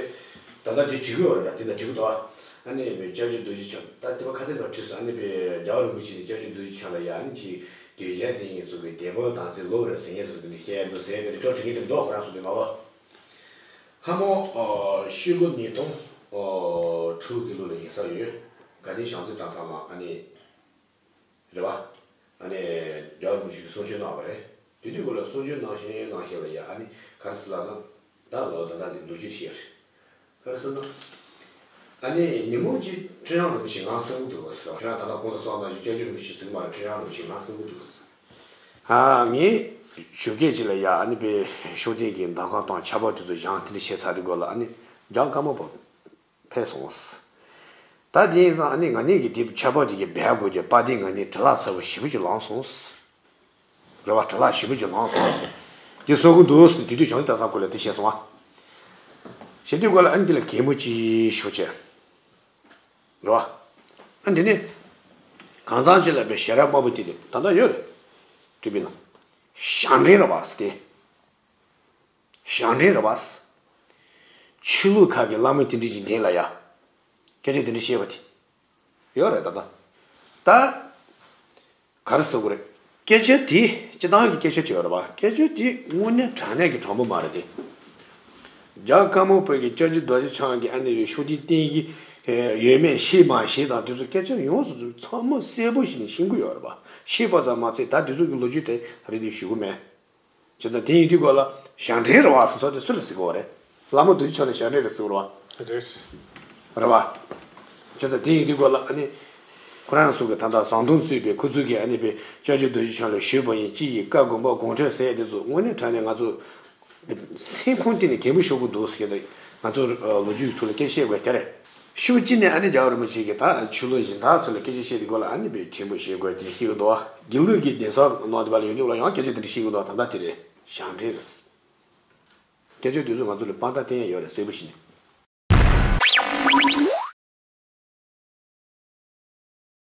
ད་ལྟ་དེ་འཇུག་གི་ཡོད་རེད། ད་དེ་ན་འཇུག་གི་འདུག་བ། ཨ་ནི་བའི་སྐྱབས་རྗེ་རྡོ་རྗེ་འཆང་ད་དེ་བ་ཁ་སེང་ལ་བྲིས་སོང་། ཨ་ནི་བའི་རྒྱལ་བ་རིན་པོ་ཆེ་ནས་སྐྱབས་རྗེ་རྡོ་རྗེ་འཆང་ལ་ཡ་ཨ་ནི་ཅིག་གདུལ་བྱ་དེ་ངེད་ཚོ་གི་བདེན་པ་དང་ཚེ་ལོ་རེ་ཟེར་ངེད་ཚོ་དེ་འདྲ་བཤད་འདུག་ཟེར་དེ་འདྲ་ཅོ་དྲི་ངེད་དེ་འདོག་ཁོ་རང་ཚོ་དེ་མ་བ། ལྷ་མོ་ཨོ་ཤོག་གུ་ཉིས་སྟོང་ཨོ་དྲུག་གི་ལོ་ལ་ཡིན་ས་ཡོད། དགའ་ལྡན་བྱང་རྩེ་གྲྭ་ཚང་ལ་ཨ་ནི་རེད་བ། ཨ་ནི་རྒྱལ་བ་རིན་པོ་ཆེ་གིས་གསུང་ཆོས་གནང་བ་རེད། དེ་དུས་སྐོར་ལ་གསུང་ཆོས་གནང་བཞིན་གནང་བཞིན་ལ་ཡ་ཨ་ནི་ག་རེ་ཟེར་ལབ་ན། ད་ལོ་ད་ལྟ་ནས་ལོ་རྒྱུས་བཤད་རེད། ག་རེ་ཟེར་ན། ཨ་ནི་ཉིན་མོ་གཅིག་ཁྲི་བྱང་རིན་པོ་ཆེ་ངའི་སེམས་ཁུག་འདུག་ཟེར། ཁྱོད་རང་ད་ལྟ་གོང་དུ་གསུངས་པ་ནང་བཞིན་སྐྱབས་རྗེ་རིན་པོ་ཆེ་ཟེར་གི་མ་རེད། ཁྲི་བྱང་རིན་པོ་ཆེ་ངའི་སེམས་ཁུག་འདུག་ཟེར། ཨ་ངས་ཞོགས་ཀས་ཅིག་ལ་ཡ་ཨ་ནི་པའི་ཤུགས་ལྡན་གྱི་མདའ་ཁང་དང་ཆར་པ་དེ་ཚོ་བཞེངས་དེ་འདྲ་བྱས་ཚར་དུས་སྐོར་ལ་ཨ་ནི་རྒྱ་དཀར་མོ་བ་ཕེབས་སོང་། ད་དེ་ཡིན་ཙང་ཨ་ནི་ང་གཉིས་ཀྱི་དེབ་ཁྱད་པར་དེ་གི་སྦས་དགོས་ཀྱི་པ་དེ་ང་གཉིས་བྲེལ་བ་ཚ་པོ་ཞེ་པོ་ཅིག་ལངས་སོང་། རེད་བ། བྲེལ་བ་ཞེ་པོ་ཅིག་ལངས་སོང་། དེ་གསུང་གི་འདུག་དེ་དུས་བྱུང་ད་ས་གོ་ལ་དེ་བཤད་སོང་ཨ། བྱེད་དུས་གོ་ལ་ཨ་ནི་དེ་ལ་གད་མོ་ཅིག་ཤོར་བྱས། རེད་བ། ཨ་འདི་ནི། གང་ཚང་ཅིག་ལ་པའི་ཞལ་རས་དམར་པོ་དེ་དེ་ད་ལྟ་ཡོད་རེད། སྤྲུལ་པའི་ནང་། ཞང་བྲན་རེད་བ་ཟེར་ཏེ། ཞང་བྲན་རེད་བ། ཆོས་ལུགས་ཁག་གི་བླ་མ་དེ་འདྲ་ཅིག་འདེམས་ལ་ཡ། སྐད་ཆ་དེ་འདྲ་བཤད་པ་དེ། ཡོད་རེད་ད་ལྟ། ད། ག་རེ་ཟེར་དགོས་རེད། སྐད་ཆ་དེ་སྤྱི་བཏང་གི་སྐད་ཆ་ཅིག་ཡོད་རེད་བ། སྐད་ཆ་དེ་དངོས་གནས་དྲང་གནས་ཀྱི་དྲང་པོ་མ་རེད་དེ། རྒྱ་དཀར་མོ་བོད་ཀྱི་སྐྱབས་རྗེ་རྡོ་རྗེ་འཆང་གི་ཨ་ནི་ཡོད་ཤུགས་ལྡན་བསྟེན་གྱི་ཡོད་མེད་ཤེས་མ་ཤེས་དང་དེ་ཚོ་སྐད་ཆ་ཡོངས་སུ་ཚང་མ་གསལ་པོ་ཞིག་ནས་ཤེས་ཀྱི་ཡོད་རེད་བ། ཤེས་པ་ཙམ་མ་ཚད་ད་དེ་ཚོ་གི་ལོ་རྒྱུས་དེ་རེད་དེ་ཞུ་གི་མེད། བྱས་ཙང་དེ་ཡིན་དུས་སྐོར་ལ་ཞང་བྲན་རེད་བ་ཟེར་སོགས་དེ་སུ་ལ་ཟེར་གི་ཡོད་རེད། བླ་མ་རྡོ་རྗེ་འཆང་ལ་ཞང་བྲན་རེད་ཟེར་གི་ཡོད་རེད་བ། རེད། རེད་བ། བྱས་ཙང་དེ་ཡིན་དུས་སྐོར་ལ་ཨ་ནི། ཁོ་རང་ཚོ་གི་ད་ལྟ་ཟམ་གདོང་གཙོས་པའི་ཁོ་ཚོ་གིས་ཨ་ནི་པའི་སྐྱབས་རྗེ་རྡོ་རྗེ་འཆང་ལ་ཞུས་པ་ཡིན་ཅི་ཡིན་བཀའ་དགོངས་པ་དགོངས་འགྲེལ་ཟེར་ཡ་དེ་ཚོ་དངོས་གནས་དྲང་གནས་ང་ཚོ། སེམས་ཁོང་གཏིང་ནས་དྲན་པོ་ཤོར་གི་འདུག་ཟེར་གྱི་འདུག་ང་ཚོ་ལོ་རྒྱུས་ཀྱི་ཐོག་ལ་སྐད་ཆ་བཤད་དགོས་དེ་རེད། ཤུགས་གཅིག་ནས་ཨ་ནི་རྒྱལ་བ་རིན་པོ་ཆེ་གིས་ད་ཆོས་ལུགས་གཞན་དག་ཚོ་ལ་སྐད་ཆ་བཤད་དུས་སྐོར་ལ་ཨ་ནི་པའི་དྲན་པོ་བྱེད་དགོས་དེ་ཤེས་ཀྱི་འདུག་བ། དགེ་ལུགས་ཀྱི་གདན་ས་ནང་དེ་བ་ལ་ཡོང་དུས་ལ་ཡང་སྐད་ཆ་དེ་འདྲ་བཤད་ཀྱི་འདུག་བ། ད་ལྟ་དེ་རེད། ཞང་བྲན་རེད། སྐད་ཆ་དེ་ཚོ་ང་ཚོ་ལ་དཔང་རྟགས་བསྟན་ཡ་ཡོད་རེད་གསལ་པོ་ཞིག་ནས།